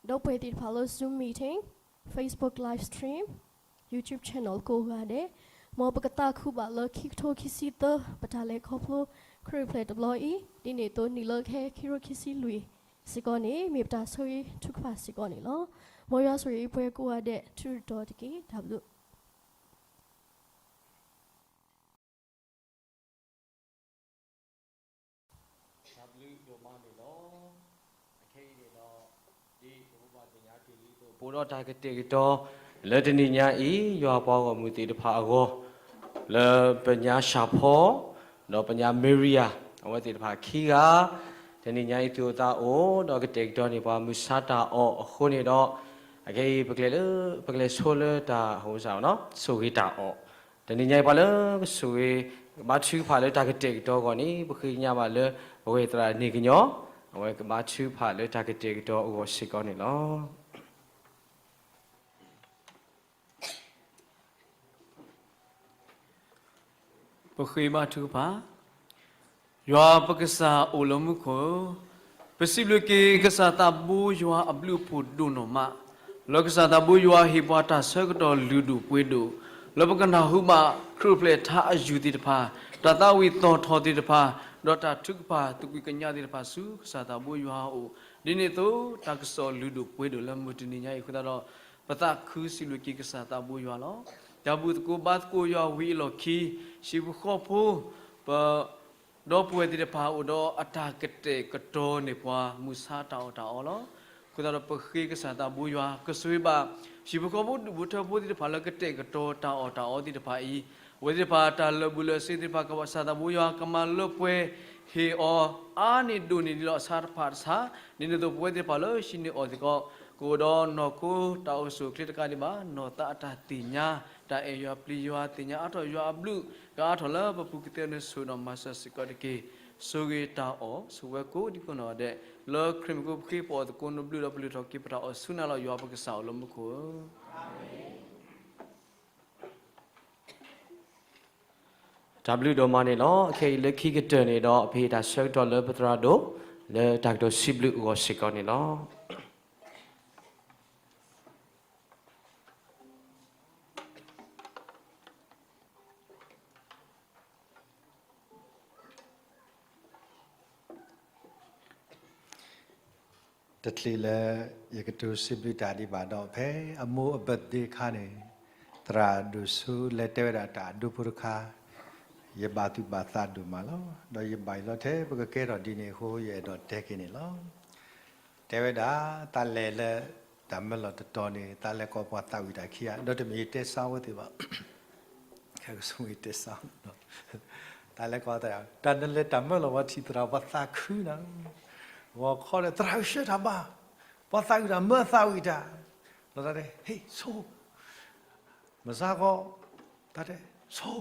ဒီပုၢ်ဝဲၢ်သ့ၣ်တဖၣ်လၢ Zoom meeting, Facebook live stream, YouTube channel ကိးဂၤဒဲး, မ်ပကသးခုဘၣ်လၢခံကထိခံဆံသၢ ပတၢ်လဲၤခီဖျိခရံာ်အိၣ်ဖျဲၣ်တဘျီအံၤ, ဒ်န့ၣ်အသိးနံၣ်လၢကဟဲခံကထိခံဆံလွံၢ်စ့ၢ်ကီးန့ၣ် မ့ၢ်ပတၢ်ဆၢဂ့ၤထုကဖၣ်စ့ၢ်ကီးန့ၣ်လီၤ. မ်ယွၤဆိၣ်ဂ့ၤပှၤကိးဂၤဒဲး ထုတတီၤတက့ၢ်. တၢ်ဘျုး တၢ်ဘျုးဒိၣ်မးန့ၣ်လီၤ. အခဲအံၤန့ၣ်ဒီး ဒ်ပဘၣ်သ့ၣ်ညါက့ၤလံအသိး ပအိၣ်ဒီးတၢ်ကတဲာ်ကတီၤ လၢတနံၤညါအံၤ ယွၤပှၤဂီၢ်မုၢ်သ့ၣ်တဖၣ်အဂီၢ် လၢပညါၡၣ်ဖီ ဒီးပညါမ့ရံယၤ အဝဲသ့ၣ်တဖၣ်ခံဂၤ တနံၤညါအံၤ သူၣ်အိၣ်သးအိၣ် ဒီးကတဲာ်ကတီၤန့ၢ်ပှၤမုၢ်ဆါတၢ်အီၣ်အဃိန့ၣ်ဒီး အခဲအံၤ ပကလဲၤလၢ ပကလဲၤဆိလၢတၢ်ဟိစၢ်နီၤ ဆိၣ်ဂ့ၤတၢ်အီၣ်, တနံၤညါအံၤ ပှၤလၢကဆိၣ်ဂ့ၤ ကဘါထုကဖၣ်လၢတၢ်ကတဲာ်ကတီၤအဂီၢ်န့ၣ် ပဃ့ကညးဘၣ်လၢ ပဝဲသရၣ်န့ၣ်ကညီ အဝဲကဘါထုကဖၣ်လၢတၢ်ကတဲာ်ကတီၤအဂီၢ်စ့ၢ်ကီးန့ၣ်လီၤ. ပဃ့ဘါထုကဖၣ်. ယွၤပကစၢ်အိၣ်လၢမူခိၣ်ဧၢ, ပစံးဘျုးက့ၤကစၢ်သးဘိယွၤအဘျုးအဖှိၣ်ဒိၣ်နီၢ်မး, လၢကစၢ်သးဘိယွၤဟ့ၣ်ပှၤတၢ်ဆၢကတီၢ်လုၢ်ဒိၣ်ပှ့ၤဒိၣ်, လၢပကနၢ်ဟူဘၣ်ခရံာ်အိၣ်ဖျဲၣ်ထါအယုၢ်သ့ၣ်တဖၣ်, တၢ်သးဝံၣ်သီၣ်ထီၣ်သ့ၣ်တဖၣ်, ဒီးတၢ်ထုကဖၣ်သကွံာ်ကညးသ့ၣ်တဖၣ်ဆူကစၢ်သးဘိယွၤအအိၣ်, ဒ်န့ၣ်အသိး တၢ်ကစီၣ်လုၢ်ဒိၣ်ပှ့ၤဒိၣ်လၢမုၢ်တနံၤညါအံၤအဃိသတးဒီး ပသးခုစံးဘျုးက့ၤကစၢ်သးဘိယွၤလီၤ. တၢ်ဘျုးသကိးဘါသကိးယွၤဝံၤအလီၢ်ခံ, ဟံၣ်ဖိဃီဖိ ပ ဒီပုၢ်ဝဲၢ်သ့ၣ်တဖၣ်အိၣ်ဒီးအတၢ်ကတဲာ်ကတီၤန့ၢ်ပှၤမုၢ်ဆါတၢ်အီၣ်တၢ်အီလီၤ. အဃိသတးဒီးပဃ့ကစၢ်သးဘိယွၤ ကဆိၣ်ဂ့ၤဘၣ် ဟံၣ်ဖိဃီဖိဒူၣ်ဖိထၢဖိသ့ၣ်တဖၣ်လၢကတဲာ်ကတီၤတၢ်အီၣ်တၢ်အီသ့ၣ်တဖၣ်အံၤ, အဝဲသ့ၣ်တဖၣ်တၢ်လၢာ်ဘူၣ်လၢာ်စ့ၤသ့ၣ်တဖၣ် ကစၢ်သးဘိယွၤကမၤလၢပှဲၤဟ့ၣ်အီၤ အါန့ၢ်ဒိၣ်န့ၢ်ဒံးလီၤအဆါတဖၣ်တဆါ, ဒ်န့ၣ်အသိးပဝဲသ့ၣ်တဖၣ်လၢဟံးန့ၢ်အီၣ်စ့ၢ်ကီး ကအိၣ်ဒီးနီၢ်ခိတၢ်အိၣ်ဆူၣ်အိၣ်ချ့တကးဒံးဘၣ်, နီၢ်သးအတၢ်သ့ၣ်ညါ, တၢ်အဲၣ်ယွၤပျံၤယွၤ သ့ၣ်ညါအါထီၣ်ယွၤအဘျုး ကအါထီၣ်လၢပပူၤကသ့အီၤန့ၣ်ဆိၣ်ဒီးမၤစၢၤစ့ၢ်ကီးတက့ၢ်. ဆိၣ်ဂ့ၤတၢ်အီၣ် ဆိၣ်ဝဲကိးဒံကိးနီၢ်ဂၤဒဲး, လၢခရံာ်မံၤအဃိပဃ့ပအီၣ်သကိးနဘျုးဒီးပလုၢ်ထီၣ်က့ၤပတၢ်အီၣ်ဆူနၤလီၤ ယွၤပကစၢ်အိၣ်လၢမူခိၣ်ဧၢ. တၢ်ဘျုးဒိၣ်မးန့ၣ်လီၤ. အခဲအံၤလၢခံကတၢၢ်န့ၣ်ဒီး ပဟ့ၣ်တၢ်ဆၢကတီၢ်လၢပသရၣ်ဒိၣ် လၢတၢ်ကတိၤစံးဘျုးအဂီၢ်စ့ၢ်ကီးန့ၣ်လီၤ. တချုးလၢယကတိၤစံးဘျုးတၢ်ဒံးဘၣ်ဒီး ဖဲအမိၢ်အ birthday အခါန့ၣ် သရၣ်ဒိၣ်ဆူလဲၤတဲဝဲဒၣ်တၢ်အဒိဖိတခါ, ယဘၣ်သူၣ်ဘၣ်သးဒိၣ်မးလီၤ. ဒီးယဘၣ်ယလီၤထဲပကကဲထီၣ်ဒ်န့ၣ်အဃိ ယအဲၣ်ဒိးတဲက့ၤန့ၣ်လီၤ. တဲဝဲဒၣ် သးလဲၤလၢတၢ်မၢလီၢ်တတီၤန့ၣ် သးလဲၤကိးပှၤသးဝံၣ်တၢ်ခံဂၤ, ဒီးတမ့ၢ်ယတဲစါဝဲသ့ၣ်ဘၣ် ကဆိတဲစါ, သးလဲၤကိးသး, တၢ်နလဲၤတၢ်မၢလီၢ် ပှၤထံၣ်သရၣ် ပှၤသးခုနၤ, ဂီၤခီဒီး သရၣ်ဧၢ ဆှၢတၢ်ဘၣ်, ပှၤသးဝံၣ်တၢ် မၢသးဝံၣ်တၢ်, လီၤတၢ်န့ၣ် ဟ့ၣ်ဆိ မစါဃီ, တၢ်တဲဆိ,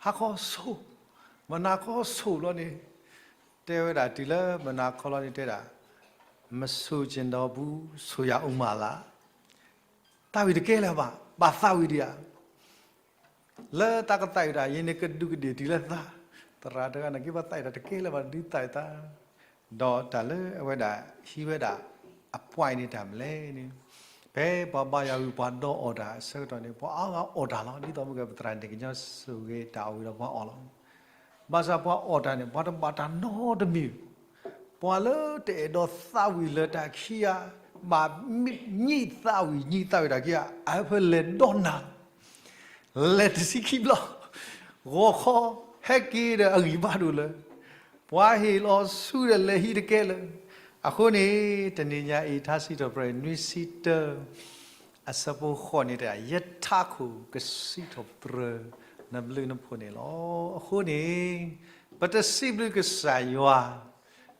ဟါခီဆိ, မနၤခီဆိလီၤန့ၣ်, တဲဝဲဒၣ်တုၤလၢမနၤခီလီၤန့ၣ် တဲဒၣ်, မဆိက့ၤဒီးဘူး ဆိယၤအိၣ်မးလၢ်, သးဝံၣ်တကဲလၢၤဘၣ်, ဘၣ်သးဝံၣ်ဒံးဧါ လၢတၢ်ကသးဝံၣ်တၢ် ယန့ၣ်ကဒူးကဒ့ၣ်တုၤလၢသး, သရၣ်တဂၤန့ၣ်က့ၤ ပှၤသးဝံၣ်တၢ်တကဲလၢၤဘၣ် ဒုးသးဝံၣ်သး, ဒီးတၢ်လၢအဝဲဒၣ်ဟံးဝဲဒၣ် အ point န့ၣ်တၢ်မနုၤလဲၣ်န့ၣ်, ဖဲပှၤဘါယွၤဂုၤပှၤဒီးအီၣ်တၢ်အဆၢကတီၢ်န့ၣ် ပှၤအါဂၤအီၣ်တၢ်လီၤ. ဒ်သိးမ့ၢ်ကဲ ပသရၣ်န့ၣ်ကညီဆိၣ်ဂ့ၤတၢ်အီၣ်ဝံၤဒီးပှၤအီၣ်လီၤ. ဘၣ်ဆၣ်ပှၤအီၣ်တၢ်န့ၣ် ပှၤတဘၣ်တၢ်နီတမံၤ, ပှၤလၢတအဲၣ်ဒိးသးဝံၣ်လၢၤတၢ်ခံဂၤ, ဘၣ်ညံသးဝံၣ်ညံသးဝံၣ်တၢ်ခံဂၤ အဟၢဖၢလဲၤဒီနၤ လဲၤတဆံခံဘျီ, ဂီၤခီ ဟဲက့ၤဒီးအဂံၢ်ဘါဒိၣ်လၢၤ, ပှၤဟ့ၣ်လီၤဆူဒီးလဲၤဟံးတကဲလၢၤ. အဃိန့ၣ် တနံၤညါအံၤ ထါစံးထီၣ်ပတြၢၤ နွံဆံတၢ အဆၢဖိဃိးန့ၣ် ယထးခိၣ်ကစံးထီၣ်ပတြၢၤ နဘျုးနဖှိၣ်န့ၣ်လီၤ. အဃိန့ၣ် ပတစံးဘျုးကစၢ်ယွၤ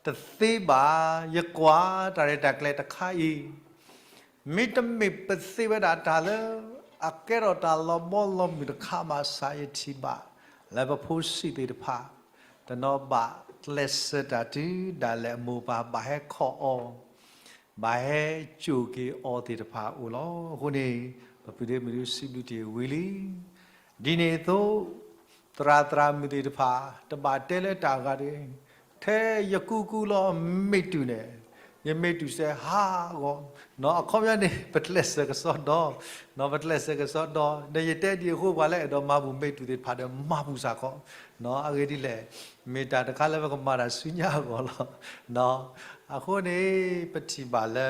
တသ့ဘၣ်. ယကွၢ်တၢ်ရဲၣ်တၢ်ကျဲၤတခါအံၤ မ့တမ့ၢ်ပသ့ဝဲဒၣ်တၢ်လၢ အကဲထီၣ်တၢ်လီၤဘီလီၤမုၢ်တခါဘၣ်ဆၣ် ယထံၣ်ဘၣ် လၢပဖိဆံးသ့ၣ်တဖၣ် တနီၤဘၣ်ကျဲးစၢးတၢ်တုၤဒၣ်လဲာ်အမိၢ်ပၢ်ဘၣ်ဟဲခီအီၤ ဘၣ်ဟဲစိာ်က့ၤအီၤသ့ၣ်တဖၣ်အိၣ်လီၤ. အဃိန့ၣ် ပပုၢ်ဒ့မုၣ်ဒုးစံးဘျုးတ့ၢ်ဝံၤလံ ဒ်န့ၣ်အသိး သရၣ်သရၣ်မုၣ်သ့ၣ်တဖၣ် တဘၣ်တဲလၢတၢ်အဂၤတဂ့ၤ, ထဲယကူကူလီၤမ့ၢ်တုၤန့ၣ်, ယမ့ၢ်တုၤစဲဟးဂီၤ, အခီပညီန့ၣ် ပကျဲးစၢးကစီဒီ, ပကျဲးစၢးကစီဒီ, ဒီးယတဲဒ်အဃိ ပှၤလၢအဲၣ်ဒိးမၤဘူၣ်မ့ၢ်တုၤသ့ၣ်တဖၣ်ဒီး မၤဘူၣ်စ့ၢ်ကီး, အဂ့ၢ်ဒ်လဲၣ်, မ့ၢ်တၢ်တခါလၢပကမၤတၢ်ဆူညါအဂီၢ်လီၤ. အဃိန့ၣ် ပထံၣ်ဘၣ်လၢ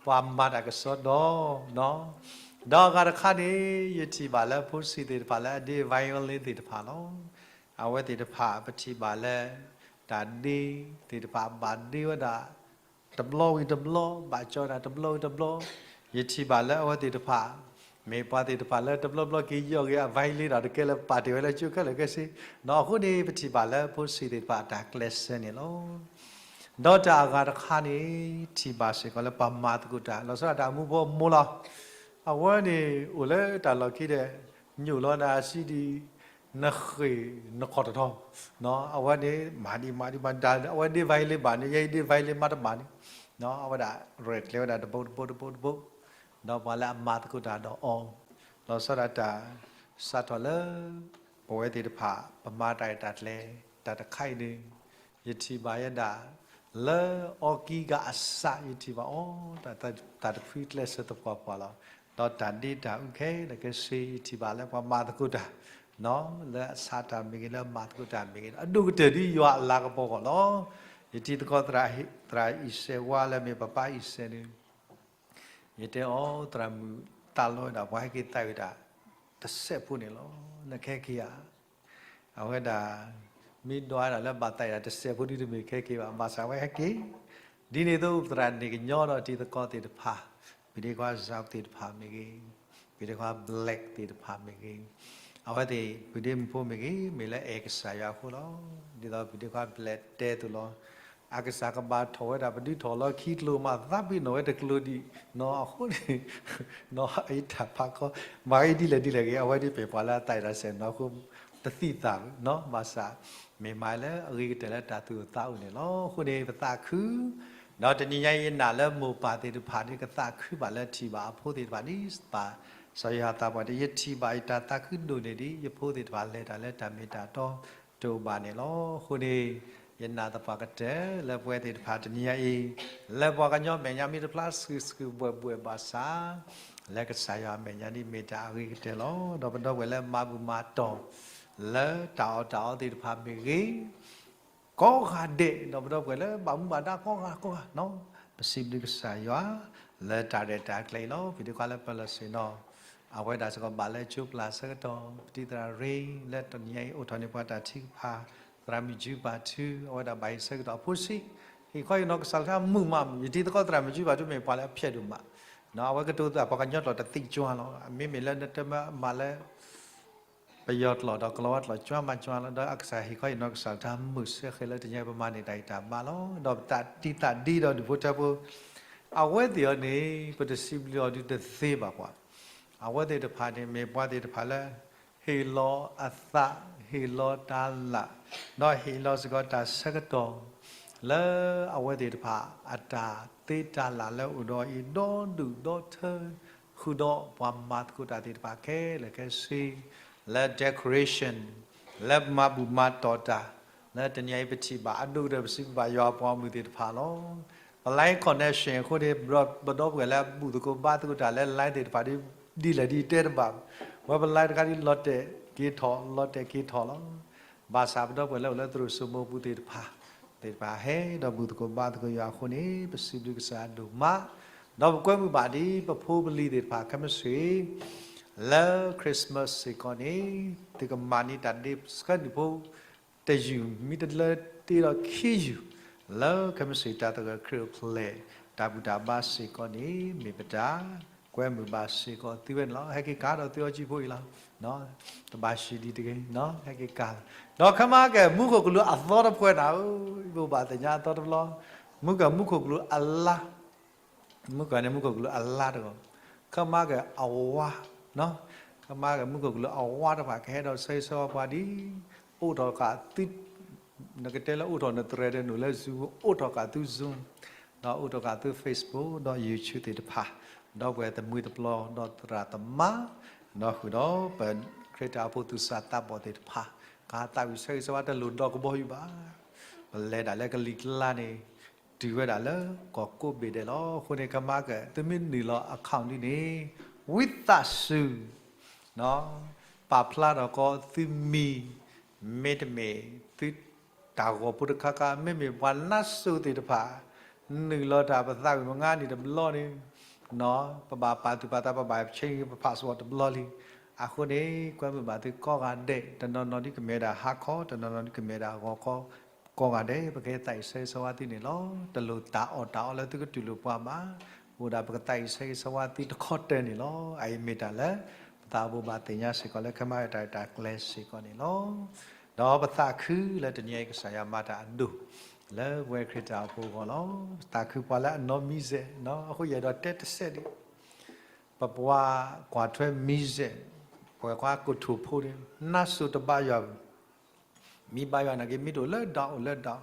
ပှၤမၤတၢ်ကစီဒီ ဒီးအဂၤတခါန့ၣ် ယထံၣ်ဘၣ်လၢဖိဆံးသ့ၣ်တဖၣ်လၢအဒ့ violin သ့ၣ်တဖၣ်လီၤ. အဝဲသ့ၣ်တဖၣ် ပထံၣ်ဘၣ်လၢ တၢ်ဒ့သ့ၣ်တဖၣ်ဘၣ်ဒ့ဝဲဒၣ် တဘျီဝံၤတဘျီ, ဘၣ်ကၠီဒၣ်တဘျီဝံၤတဘျီ, ယထံၣ်ဘၣ်လၢအဝဲသ့ၣ်တဖၣ် မ့ၢ်ပှၤသ့ၣ်တဖၣ်လၢတဘျီဘျီက့ၤယီၢ်က့ၤအ violin ဒီးတကဲလၢပာ်တ့ၢ်ဝဲလၢကၠိခဲလၢာ်ခဲဆ့, အဃိန့ၣ် ပထံၣ်ဘၣ်လၢဖိဆံးသ့ၣ်တဖၣ်အတၢ်ကျဲးစၢးန့ၣ်လီၤ. ဒီးတၢ်အဂၤတခါန့ၣ် ထံၣ်ဘၣ်စ့ၢ်ကီးလၢပှၤမၤသကိးတၢ် လီၤဆီဒၣ်တၢ်အမူဖိအမိၢ်လီၤ. အဝဲန့ၣ်အိၣ်လၢတၢ်လီၢ်ခံဒီး ညိၣ်လီၤနၤအစံဒံး နဃ့ၢ်နခီၣ်တထီ, အဝဲန့ၣ် မၤဒံးမၤဒံးမၤဒံး အဝဲဒ့ violin ဘၣ်န့ၣ် ယဲအံၤဒ့ violin မၤတဘၣ်န့ၣ်, အဝဲဒၣ်ရဲၣ်ကျဲၤဝဲဒၣ်တဘိတဘိတဘိတဘိ, ဒီးပှၤလၢအမၤသကိးတၢ်ဒီးအီၤ, လီၤဆီဒၣ်တၢ် စးထီၣ်လၢ ပဝဲသ့ၣ်တဖၣ် ပမၤတၢ်ရဲၣ်တၢ်ကျဲၤ တၢ်တခါအံၤန့ၣ် ယထံၣ်ဘၣ်ယဲဒၣ် လၢအီကံဂၤအစး ယထံၣ်ဘၣ်အီၤ တၢ်သးတဖုကျဲးစၢးသပှၢ်ပှၢ်လီၤ. ဒီးတၢ်ဒ့တၢ်အုၣ်ခဲလၢာ်ခဲဆ့ ယထံၣ်ဘၣ်လၢပှၤမၤသကိးတၢ် လၢအဆးတၢ်မ့ၢ်ဂ့ၤ လၢအမၤသကိးတၢ်မ့ၢ်ဂ့ၤ အဒိၣ်ကတၢၢ်ဒ်ယွၤအလၤကပီၤအဂီၢ်လီၤ. ယထံၣ်သကိး သရၣ်အံၣ်စဲးဝါလၢမ့ၢ်ပပၢ်အံၣ်စဲးန့ၣ် ယတဲအီၤ သရၣ်မုၣ်သးလီဝဲဒၣ် ပှၤဟဲက့ၤသးဝံၣ်တၢ် တစဲးဖိန့ၣ်လီၤ. နကဟဲက့ၤဧါ. အဝဲဒၣ် မ့ၢ်ဒွးဝဲဒၣ်လၢဘၣ်သးဝံၣ်တၢ်တစဲးဖိဒ်တမ့ၢ်ကဟဲက့ၤဘၣ် ဘၣ်ဆၣ်ဝဲဟဲက့ၤ ဒ်န့ၣ်အသိး သရၣ်န့ၣ်ကညီဒီးထံၣ်သကိးသ့ၣ်တဖၣ် ပှၤဒ့ခွါစးသ့ၣ်တဖၣ်မ့ၢ်ဂ့ၤ, ပှၤဒ့ခွါ black သ့ၣ်တဖၣ်မ့ၢ်ဂ့ၤ, အဝဲသ့ၣ် ပှၤဒ့မုၣ်ဖိမ့ၢ်ဂ့ၤ မ့ၢ်လၢအဲၣ်ကစၢ်ယွၤအဃိလီၤ. ဒ်သိးပှၤဒ့ခွါ black တဲသိးလီၤ. အကစၢ်ကဘၣ်ထီၣ်ဝဲဒၣ် ပဒုးထီၣ်လီၤခံကျိၤမး သးပ့ၤနီၣ်ဝဲတကျိၤဒံး နီၢ်အဃိန့ၣ် နီၢ်အအံၤတၢ်ဖးခီ မၤအံၤဒ်လဲၣ်ဒ်လဲၣ်ဂ့ၤ အဝဲဒ်ပှၤလၢအသးဝံၣ်တၢ်စဲးနီၢ်အဃိ တသံသးဘၣ် ဘၣ်ဆၣ် မ့ၢ်မၤလၢအဂ့ၤကတၢၢ်လၢတၢ်သူၣ်အိၣ်သးအိၣ်န့ၣ်လီၤ. အဃိန့ၣ် ပသးခု ဒီးတနံၤညါအံၤ ယနာ်လၢမိၢ်ပၢ်သ့ၣ်တဖၣ်န့ၣ် ကသးခုဘၣ်လၢထံၣ်ဘၣ်အဖိသ့ၣ်တဖၣ်န့ၣ် ဘၣ်စီၤယိၤဟၣ်သးပှၢ်န့ၣ် ယထံၣ်ဘၣ်ယတၢ်သးခုဒိၣ်န့ၢ်ဒံး ယဖိသ့ၣ်တဖၣ်လဲၤတၢ်လၢတၢ်မ့ၢ်တၢ်တီတအိၣ်ဘၣ်န့ၣ်လီၤ. အဃိန့ၣ် ယနာ်သပှၢ်ကတၢၢ်လၢပဝဲသ့ၣ်တဖၣ်တနံၤညါအံၤ လၢပှၤကညီမဲာ်ညါမ့ၢ်တဖျါ ဆူၣ်ဆူၣ်ဘှဲၣ်ဘှဲၣ်ဘၣ်ဆၣ် လၢကစၢ်ယွၤအမဲာ်ညါန့ၣ်မ့ၢ်တၢ်အဂ့ၤကတၢၢ်လီၤ. ဒီးပဒီပုၢ်ဝဲၢ်လၢမၤဘူၣ်မၤတီၢ် လၢတၢ်အီၣ်တၢ်အီသ့ၣ်တဖၣ်မ့ၢ်ဂ့ၤ ကိးဂၤဒဲး ဒီးပဒီပုၢ်ဝဲၢ်လၢဘၣ်မူဘၣ်ဒါကိးဂၤကိးဂၤ ပစံးဘျုးကစၢ်ယွၤ လၢတၢ်ရဲၣ်တၢ်ကျဲၤအံၤလီၤ. ပဒ့ခွါလၢပၢၤလီၢ်ဆ့ၣ်နီၤ အဝဲဒၣ်စ့ၢ်ကီးဘၣ်လၢကၠိပျၢ်ဆၢကတီၢ် ပတံၤသရၣ်ရ့ လၢတနံၤအံၤအိၣ်ထီၣ်န့ၢ်ပှၤတၢ်ထုကဖၣ် သရၣ်မုၣ်ကၠူပာ်ထူ အဝဲဒၣ်ဘၣ်ဟ့ၣ်ဆၢကတီၢ်အဖိဆံး ဟ့ၣ်ခီဟ့ၣ်နီၤကစၢ်လၢတၢ်မုာ်မး ယတံၤသကိးသရၣ်မုၣ်ကၠူပာ်ထူမ့ၢ်ပှၤလၢအဖျဲးဒိၣ်မး အဝဲကတိၤသးပှၤကညီကျိာ်တသ့ကၠွါလီၤ မ့မ့ၢ်လၢနတမၤလၢ ပယီၤကျိာ်ဒီးကလီၤဝါကျိာ်ကၠွါမးကၠွါလီၤ ဒီးအကစၢ်ဟ့ၣ်ခီဟ့ၣ်နီၤကစၢ်လၢတၢ်မုာ်ဆၢဃဲၤလၢတနံၤအံၤပမၤန့ၢ်တၢ်ဂံၢ်တၢ်ဘါလီၤ ဒီးပသးတံၢ်သးဒ့ဒီးဒူၣ်ဖိထၢဖိ အဝဲသ့ၣ်အံၤန့ၣ် ပတစံးဘျုးအီၤဒုးတသ့ဘၣ်ပှၤ အဝဲသ့ၣ်တဖၣ်န့ၣ် မ့ၢ်ပှၤသ့ၣ်တဖၣ်လၢ ဟ့ၣ်လီၤအသး ဟ့ၣ်လီၤတၢ်လၢ် ဒီးဟ့ၣ်လီၤစ့ၢ်ကီးတၢ်ဆၢကတီၢ် လၢအဝဲသ့ၣ်တဖၣ် အတၢ်သ့တၢ်လၢ်လၢအိၣ်ဒီးအံၤ ဒီဒူၣ်ဒီထၢ ဃုာ်ဒီးပှၤမၤသကိးတၢ်သ့ၣ်တဖၣ်ခဲလၢာ်ခဲဆ့ လၢ decoration လၢမၤဘူၣ်မၤတီၢ်တၢ် လၢတနံၤအံၤပထံၣ်ဘၣ်အဒိၣ်ကတၢၢ် ပစံးဘျုးဘၣ်ယွၤအပှၤဂီၢ်မုၢ်သ့ၣ်တဖၣ်လီၤ. ပ line connection အဃိန့ၣ် ပဒီပုၢ်ဝဲၢ်လၢအဘူၣ်သကိးဘါသကိးတၢ်လၢ line သ့ၣ်တဖၣ်ဒီး ဒ်လဲၣ်ဒ်တဲတဘၣ်, ဝဲပ line တခါဒီး လီၤတဲာ်က့ၤထီၣ် လီၤတဲာ်က့ၤထီၣ်လီၤ. ဘၣ်ဆၣ်ပဒီပုၢ်ဝဲၢ်လၢအိၣ်လၢသရိာ်စိမိပူၤသ့ၣ်တဖၣ် သ့ၣ်တဖၣ်ဟဲဒီးဘူၣ်သကိးဘါသကိးယွၤအဃိန့ၣ် ပစံးဘျုးကစၢ်ဒိၣ်မး, ဒီးပကွဲမုာ်ဘၣ်ဒ်ပဖိပလံၤသ့ၣ်တဖၣ်ခဲမုၢ်ဆ့ၣ် လၢ Christmas စ့ၢ်ကီးန့ၣ် သုကမၤန့ၢ်တၢ်ဒ့ဆှၢနုာ်ဖိ တယုၢ်မ့ၢ်တလၢတ့ဒီးခံယုၢ်, လၢခဲမုၢ်ဆ့ၣ်တၢ်သဂၢၢ်ခရံာ်အိၣ်ဖျဲၣ် တၢ်ဘူၣ်တၢ်ဘါစ့ၢ်ကီးန့ၣ် မ့ၢ်ပတၢ်ကွဲမုာ်ဘၣ်စ့ၢ်ကီးသုဝဲန့ၣ်လီၤ. ဟဲက့ၤကၤဒီးသုအီကၠံဖိအံၤလီၤ. တဘၣ်ဆံးဒံးတဂ့ၤ, ဟဲက့ၤကၤလီၤ. ဒီးခဲမးကဲ မူခိၣ်ကလူးအသီတဖှဲးနၤဧၢ, ဘိးဘၣ်သ့ၣ်ညါအသီတဘျီ, မူကဲမူခိၣ်ကလူးအလါ မုၢ်ကီၢ်န့ၣ် မူခိၣ်ကလူးအလါတဂီၢ်, ခဲမးကဲအဝါ, ခဲမးကဲမူခိၣ်ကလူးအဝါတဖၣ် ကဟဲဒီးဆၢဂ့ၤဆၢဝါပှၤဒ် အိးထီၣ်ဃာ်သု, နကတဲလၢအိးထီၣ်နသရဲဒီးနုာ်လၢ Zoom, အိးထီၣ်ဃာ်သု Zoom, ဒီးအိးထီၣ်ဃာ်သု Facebook ဒီး YouTube သ့ၣ်တဖၣ်, ဒီပုၢ်ဝဲၢ်သမုၢ်သပျီဒီးသရၣ်သမါ, ဒီးဃုာ်ဒီးပခရံာ်တၢ်အိၣ်ဖှိၣ်သူၣ်စၢ်သးဘီၣ်သ့ၣ်တဖၣ်, ကဟးသးဝံၣ်ဆၢဂ့ၤဆၢဝါတလိၣ်ဒီးကဘီယူၤဘၣ်. ပလဲၤဒၣ်လၢကလံၤကျါန့ၣ် တုၤဝဲဒၣ်လၢကီၢ်ကိးဘ့ၣ်ဒဲးလီၤ. အဃိန့ၣ် ခဲမးကဲ သုမ့ၢ်နုာ်လီၤ account ဒ်န့ၣ် ဝံသးစူၤ ပာ်ဖျါထီၣ်ကီးသုမံၤ, မ့တမ့ၢ်သုတၢ်ဂီၤဖိတခါခါ, မ့မ့ၢ်ပှၤနါစိၤသ့ၣ်တဖၣ် နုာ်လီၤတၢ်ပသးဝံၣ်မုၢ်နံၤန့ၣ်တဘျီန့ၣ်, ပဘၣ်ပာ်သူၣ်ပာ်သး ပဘၣ် change ပဖးစဝီတဘျီလံ. အဃိန့ၣ် ကွဲမုာ်ဘၣ်သုကိးဂၤဒဲး, တနီၤနီၤဒ်ကမ့ၢ်ဝဲဒၣ်ဟါခီ, တနီၤနီၤဒ်ကမ့ၢ်ဝဲဒၣ်ဂီၤခီ, ကိးဂၤဒဲး ပကသးဝံၣ်ဆၢဂ့ၤဆၢဝါသုန့ၣ်လီၤ. တလိၣ်တၢ်အီၣ်တၢ်အီလၢသုကတူၢ်လိာ်ပှၤဘၣ်, အိၣ်ဒၣ်ပကသးဝံၣ်ဆၢဂ့ၤဆၢဝါသုတခီတၢၢ်န့ၣ်လီၤ. အအံၤမ့ၢ်တၢ်လၢ ပသးဘိးဘၣ်သ့ၣ်ညါစ့ၢ်ကီးလၢ ခဲမးကဲတၢ်ရဲၣ်တၢ်ကျဲၤစ့ၢ်ကီးန့ၣ်လီၤ. ဒီးပသးခုလၢတနံၤအံၤကစၢ်ယွၤမၤတၢ်အဒိၣ် လၢပဝဲခရံာ်တၢ်အိၣ်ဖှိၣ်အဂီၢ်လီၤ. ပသးခုပှၤလၢအနီၢ်မံၤစဲး, အဃိယအဲၣ်ဒိးတဲတစဲးဒံး, ပပှၤကွၢ်ထွဲမံၤစဲး, ပှၤကွၢ်ကထိၣ်ဖိန့ၣ် နါစိၤတဘါယွၤ မ့ၢ်ဘါယွၤနာ်က့ မ့ၢ်တအိၣ်လၢဒၣ်အိၣ်လၢဒၣ်,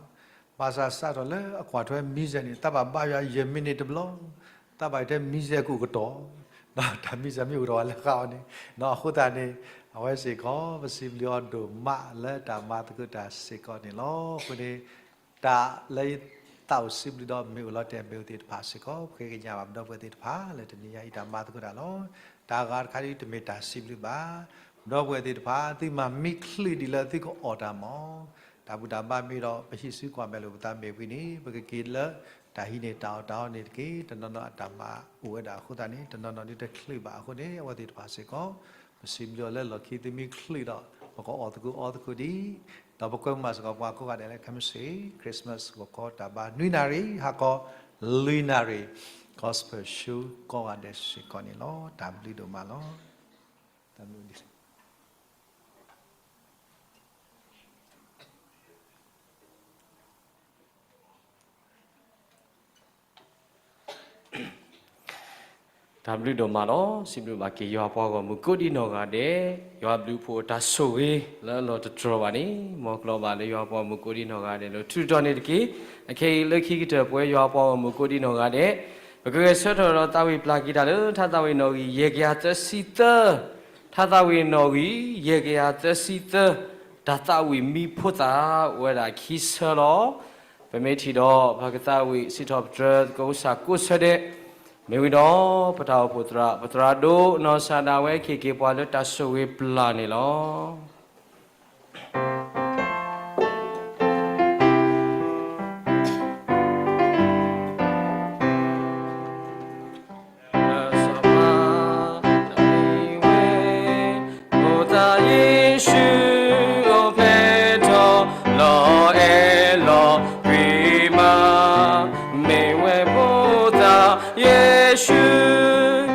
ဘၣ်ဆၣ်စးထီၣ်လၢအကွၢ်ထွဲမံၤစဲးန့ၣ် တၢ်ဘၣ်ဘါယွၤယဲၢ်မံးနံးတဘျီ, တၢ်ဘၣ်ယွၤတဲမံၤစဲးကအိၣ်ကတီၢ်, ဒီးတၢ်မံၤစဲးမ့ၢ်အိၣ်ကတီၢ်ဝဲလၢဃာ်အီၤန့ၣ်, အဃိသတးန့ၣ် အဝဲစ့ၢ်ကီး ပစံးဘျုးအီၤဒိၣ်မးလၢတၢ်မၤသကိးတၢ်စ့ၢ်ကီးန့ၣ်လီၤ. အဃိန့ၣ် တၢ်လၢယသးအိၣ်စံးဘျုးဒီးမ့ၢ်အိၣ်လီၤတဲာ်မ့ၢ်အိၣ်သ့ၣ်တဖၣ်စ့ၢ်ကီး ပဃ့ကညးဘၣ်ပဒီပုၢ်ဝဲၢ်သ့ၣ်တဖၣ်လၢတနံၤညါအံၤတၢ်မၤသကိးတၢ်လီၤ. တၢ်ဂၤတခါဒ်တမ့ၢ်တၢ်စံးဘျုးဘၣ် ပဒီပုၢ်ဝဲၢ်သ့ၣ်တဖၣ် သုမၤမံချုးဒ်လၢသုကအီၣ်တၢ်မး, တၢ်ဘူၣ်တၢ်ဘါမ့ၢ်ဒီး ပဟံးစုကွၢ်မဲာ်လိာ်ပသးမ့ၢ်ဝံၤန့ၣ် ပကက့ၤလၢတၢ်ဟံးန့ၢ်တၢ်အီၣ်တၢ်အီန့ၣ်တက့ၢ်. တနီၤနီၤအတၢ်မၤအိၣ်ဝဲဒၣ်အဃိသတးန့ၣ် တနီၤနီၤဒ်တချုးဘၣ်အဃိန့ၣ် အဝဲသ့ၣ်တဖၣ်စ့ၢ်ကီး ပစံးဘျုးအီၤလၢလီၢ်ခံ သုမ့ၢ်ချုးဒီး ပကအီၣ်သကိးအီသကိးဒံး, ဒီးပကွဲမုာ်ဘၣ်စ့ၢ်ကီးပှၤကိးဂၤဒဲးလၢခဲမုၢ်ဆ့ၣ် Christmas ဂီၤခီတၢ်ဘါနွံနၣ်ရံၣ် ဟါခီလွံၢ်နၣ်ရံၣ် Gospel Show ကိးဂၤဒဲးစ့ၢ်ကီးန့ၣ်လီၤ. တၢ်ဘျုးဒိၣ်မးလီၤ. တၢ်ဘျုးဒိၣ်မးလီၤ. စံးဘျုးဘၣ်က့ၤယွၤပှၤဂီၢ်မုၢ်ကိးဒံနီၢ်ဂၤဒဲး, ယွၤဘျုးဖှိၣ်အတၢ်ဆိၣ်ဂ့ၤလၢအလီၤတတြီၤဘၣ်န့ၣ် မ်ကျီၤဘၣ်လၢယွၤပှၤဂီၢ်မုၢ်ကိးဒံနီၢ်ဂၤဒဲးလၢ ထုးထီၣ်န့ၣ်တက့ၢ်. အခဲအံၤလၢခံကတၢၢ်ပဝဲယွၤပှၤဂီၢ်မုၢ်ကိးဒံနီၢ်ဂၤဒဲး, ပကဂဲၤဆၢထၢၣ်ဒီးသးဝံၣ်ပျၢ်က့ၤတၢ်လၢ ထါသးဝံၣ်နီၣ်ဂံၢ်ယဲၢ်ကယၤသၢဆံသၢ, ထါသးဝံၣ်နီၣ်ဂံၢ်ယဲၢ်ကယၤသၢဆံသၢ, တၢ်သးဝံၣ်မံဖိသၣ်အိၣ်ဝဲဒၣ်ခံဆၢလီၤ. ပမ့ၢ်ထံၣ်ဒီး ပကသးဝံၣ်စံးထီၣ်ပတြၢၤသကိးကစၢ်ကိးဆၢဒဲး, မ့ၢ်ဝံၤဒီး ပတၢ်အိၣ်ဖှိၣ်သရၣ် ပသရၣ်ဒိၣ်နီၢ်စၢ်ဒၣ်ဝဲ ကဟ့ၣ်က့ၤပှၤလၢတၢ်ဆိၣ်ဂ့ၤပျၢ်န့ၣ်လီၤ. ယ့ၣ်ၡူး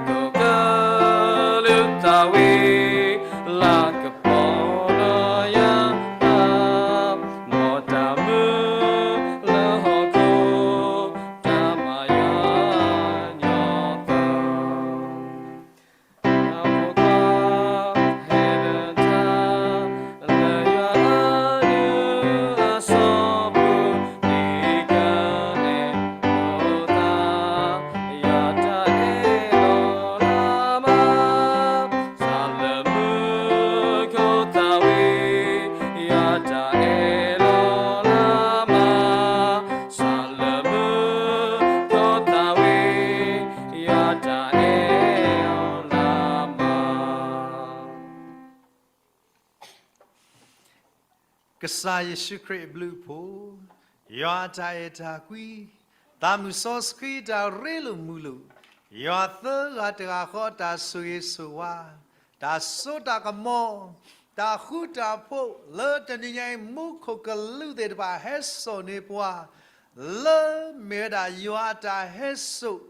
မူခိၣ်ကလူးသးဝံၣ် လၤကပီၤလၢယသး မ်တၢ်မူလၢဟီၣ်ခိၣ် တၢ်မၤယွၤညီသၢ ဟဲလၢတၢ် လၢယွၤအဒူအစီၤပူၤ ဒ်ကန့ၣ် ဖိသၣ် ယွၤတၢ်အဲၣ်လီၤလၢမၤ စးလၢမူခိၣ်သးဝံၣ် ယွၤတၢ်အဲၣ်လီၤလၢမၤ စးလၢမူခိၣ်သးဝံၣ် ယွၤတၢ်အဲၣ်လီၤလၢမၤ ကစၢ်ယ့ၣ်ၡူးခရံာ်အဘျုးအဖှိၣ်, ယွၤအတၢ်အဲၣ်တၢ်ကွံ, သးမုၣ်စီဆှံတၢ်ရ့လိာ်မုာ်လိာ်, ယွၤသၢဂၤတဂၤဃီအတၢ်ဆိၣ်ဂ့ၤဆိၣ်ဝါ, တၢ်စိတၢ်ကမီၤ, တၢ်ဃူတၢ်ဖိး လၢတနံၤညါအံၤ မူခိၣ်ကလူးသ့ၣ်တဖၣ်ဟဲစိာ်န့ၢ်ပှၤ လၢမ့ၢ်ဝဲဒၣ်ယွၤအတၢ်ဟဲစိာ်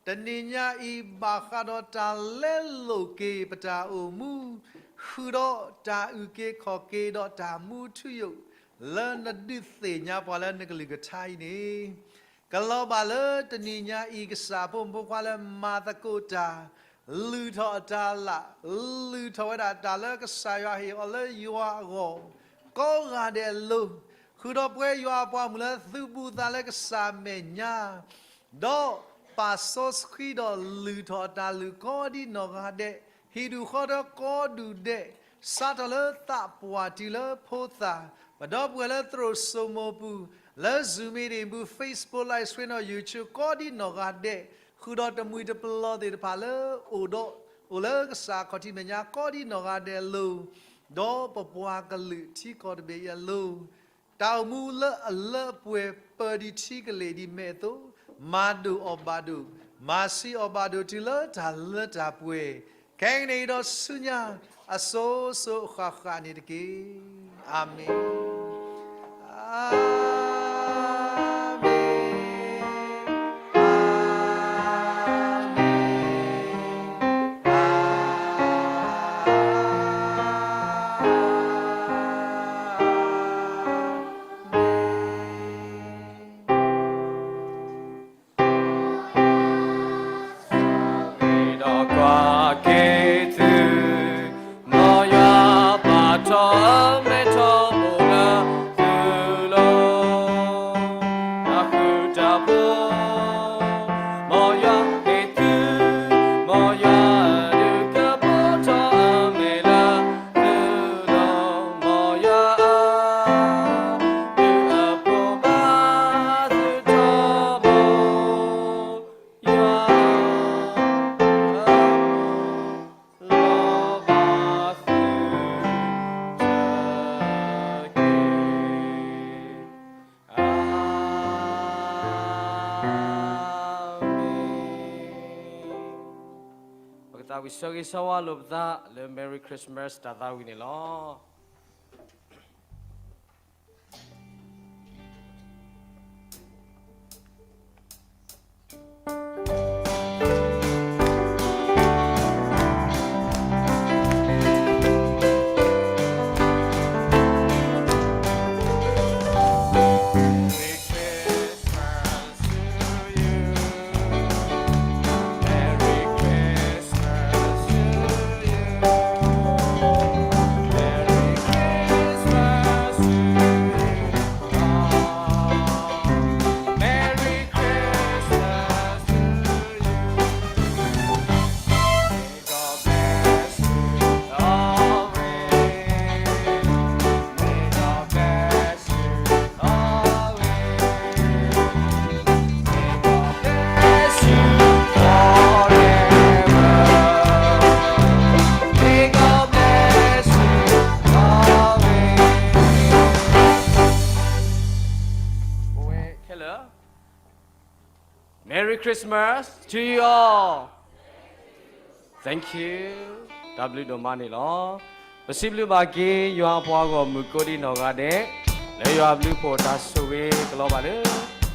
တနံၤညါအံၤ ဘၣ်ဃးဒီးတၢ်လဲလိာ်က့ၤပတၢ်အိၣ်မူ, ဃုာ်ဒီးတၢ်အုၣ်က့ၤခီၣ်က့ၤဒီးတၢ်မူထူယိာ်, လၢနဒုးသ့ၣ်ညါပှၤလၢနကလုၢ်ကထါအံၤန့ၣ်, ကလီၤဘၣ်လၢတနံၤညါအံၤ ကစၢ်အဖိမုၣ်ဖိခွါလၢမၤသကိးတၢ်, လုၢ်ထီၣ်အတၢ်လၢ်, လုၢ်ထီၣ်ဝဲဒၣ်တၢ်လၢကစၢ်ယွၤဟ့ၣ်အီၤလၢယွၤအဂီၢ်, ကိးဂၤဒဲးအလိၤ, ဃုာ်ဒီးပဝဲယွၤအပှၤမုၣ်လၢသုးဘူးသးလၢကစၢ်မဲာ်ညါ ဒီးပာ်စီဆှံဒီးလုၢ်ထီၣ်အတၢ်လုၢ်ကိးဒံနီၢ်ဂၤဒဲး, ဟံၣ်ဒူၣ်ဃီဒီးကိးဒူၣ်ဒဲး, စးထီၣ်လၢသးပှၢ်တုၤလၢဖိသၣ်, ပဒီပုၢ်ဝဲၢ်လၢသရိာ်စိမိၤပူၤ, လၢ Zoom meeting ပူၤ, Facebook Live Stream ဒီး YouTube ကိးဒံနီၢ်ဂၤဒဲး, ဃုာ်ဒီးတမှံၤတပလီၢ်သ့ၣ်တဖၣ်လၢအိၣ်ဒီး အိၣ်လၢကစၢ်ခီၣ်ထံးမဲာ်ညါကိးဒံနီၢ်ဂၤဒဲးအလိၤ, ဒီးပပှၤကလုာ်ထံကီၢ်တဘ့ၣ်အံၤအလိၤ တၢ်အိၣ်မူလၢအလၢအပှဲၤပၢၤဒံးထံကလ့ၢ်ဒ်မဲာ်အသိး, မၤဒိၣ်အီၤဘၣ်ဒိၣ်, မၤဆံးအီၤဘၣ်ဒိၣ်တုၤလၢတၢ်လၢတၢ်ပှဲၤ, ခဲကနံၣ်အံၤဒီးဆူညါ အစိၤစိၤအဃၣ်ဃၣ်န့ၣ်တက့ၢ်. အၤမ့ၣ်, အၤမ့ၣ်, အၤမ့ၣ်, အၤ မ့ၢ်ဒီးကွၢ်က့ၤသု, မ်ယွၤပာ်ထီၣ်အမဲာ်ထီဘိလၢသုလိၤ, တၢ်ဃူတၢ်ဖိး, မ်ယွၤက့ၤသု, မ်ယွၤဒုးကပီၤထီၣ်အမဲာ်လၢသုလိၤ, မ်ယွၤအ ဒုးအဖိးဘၣ်သုထီဘိ, ယွၤ လီၤဘၣ်သုတက့ၢ်. အၤမ့ၣ်. ပကသးဝံၣ်ဆၢဂ့ၤဆၢဝါလိာ်ပသးလၢ Merry Christmas တၢ်သးဝံၣ်န့ၣ်လီၤ. Merry Christmas to you all. Thank you. တၢ်ဘျုးဒိၣ်မးန့ၣ်လီၤ. ပစံးဘျုးဘၣ်က့ၤ ယွၤအပှၤဂီၢ်မုၢ်ကိးဒံနီၢ်ဂၤဒဲး, လၢယွၤအဘျုးအဖှိၣ်တၢ်ဆိၣ်ဂ့ၤကလီၤဘၣ်လၢ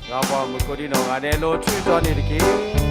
ယွၤအပှၤဂီၢ်မုၢ်ကိးဒံနီၢ်ဂၤဒဲး လိၤထူတီၤန့ၣ်တက့ၢ်.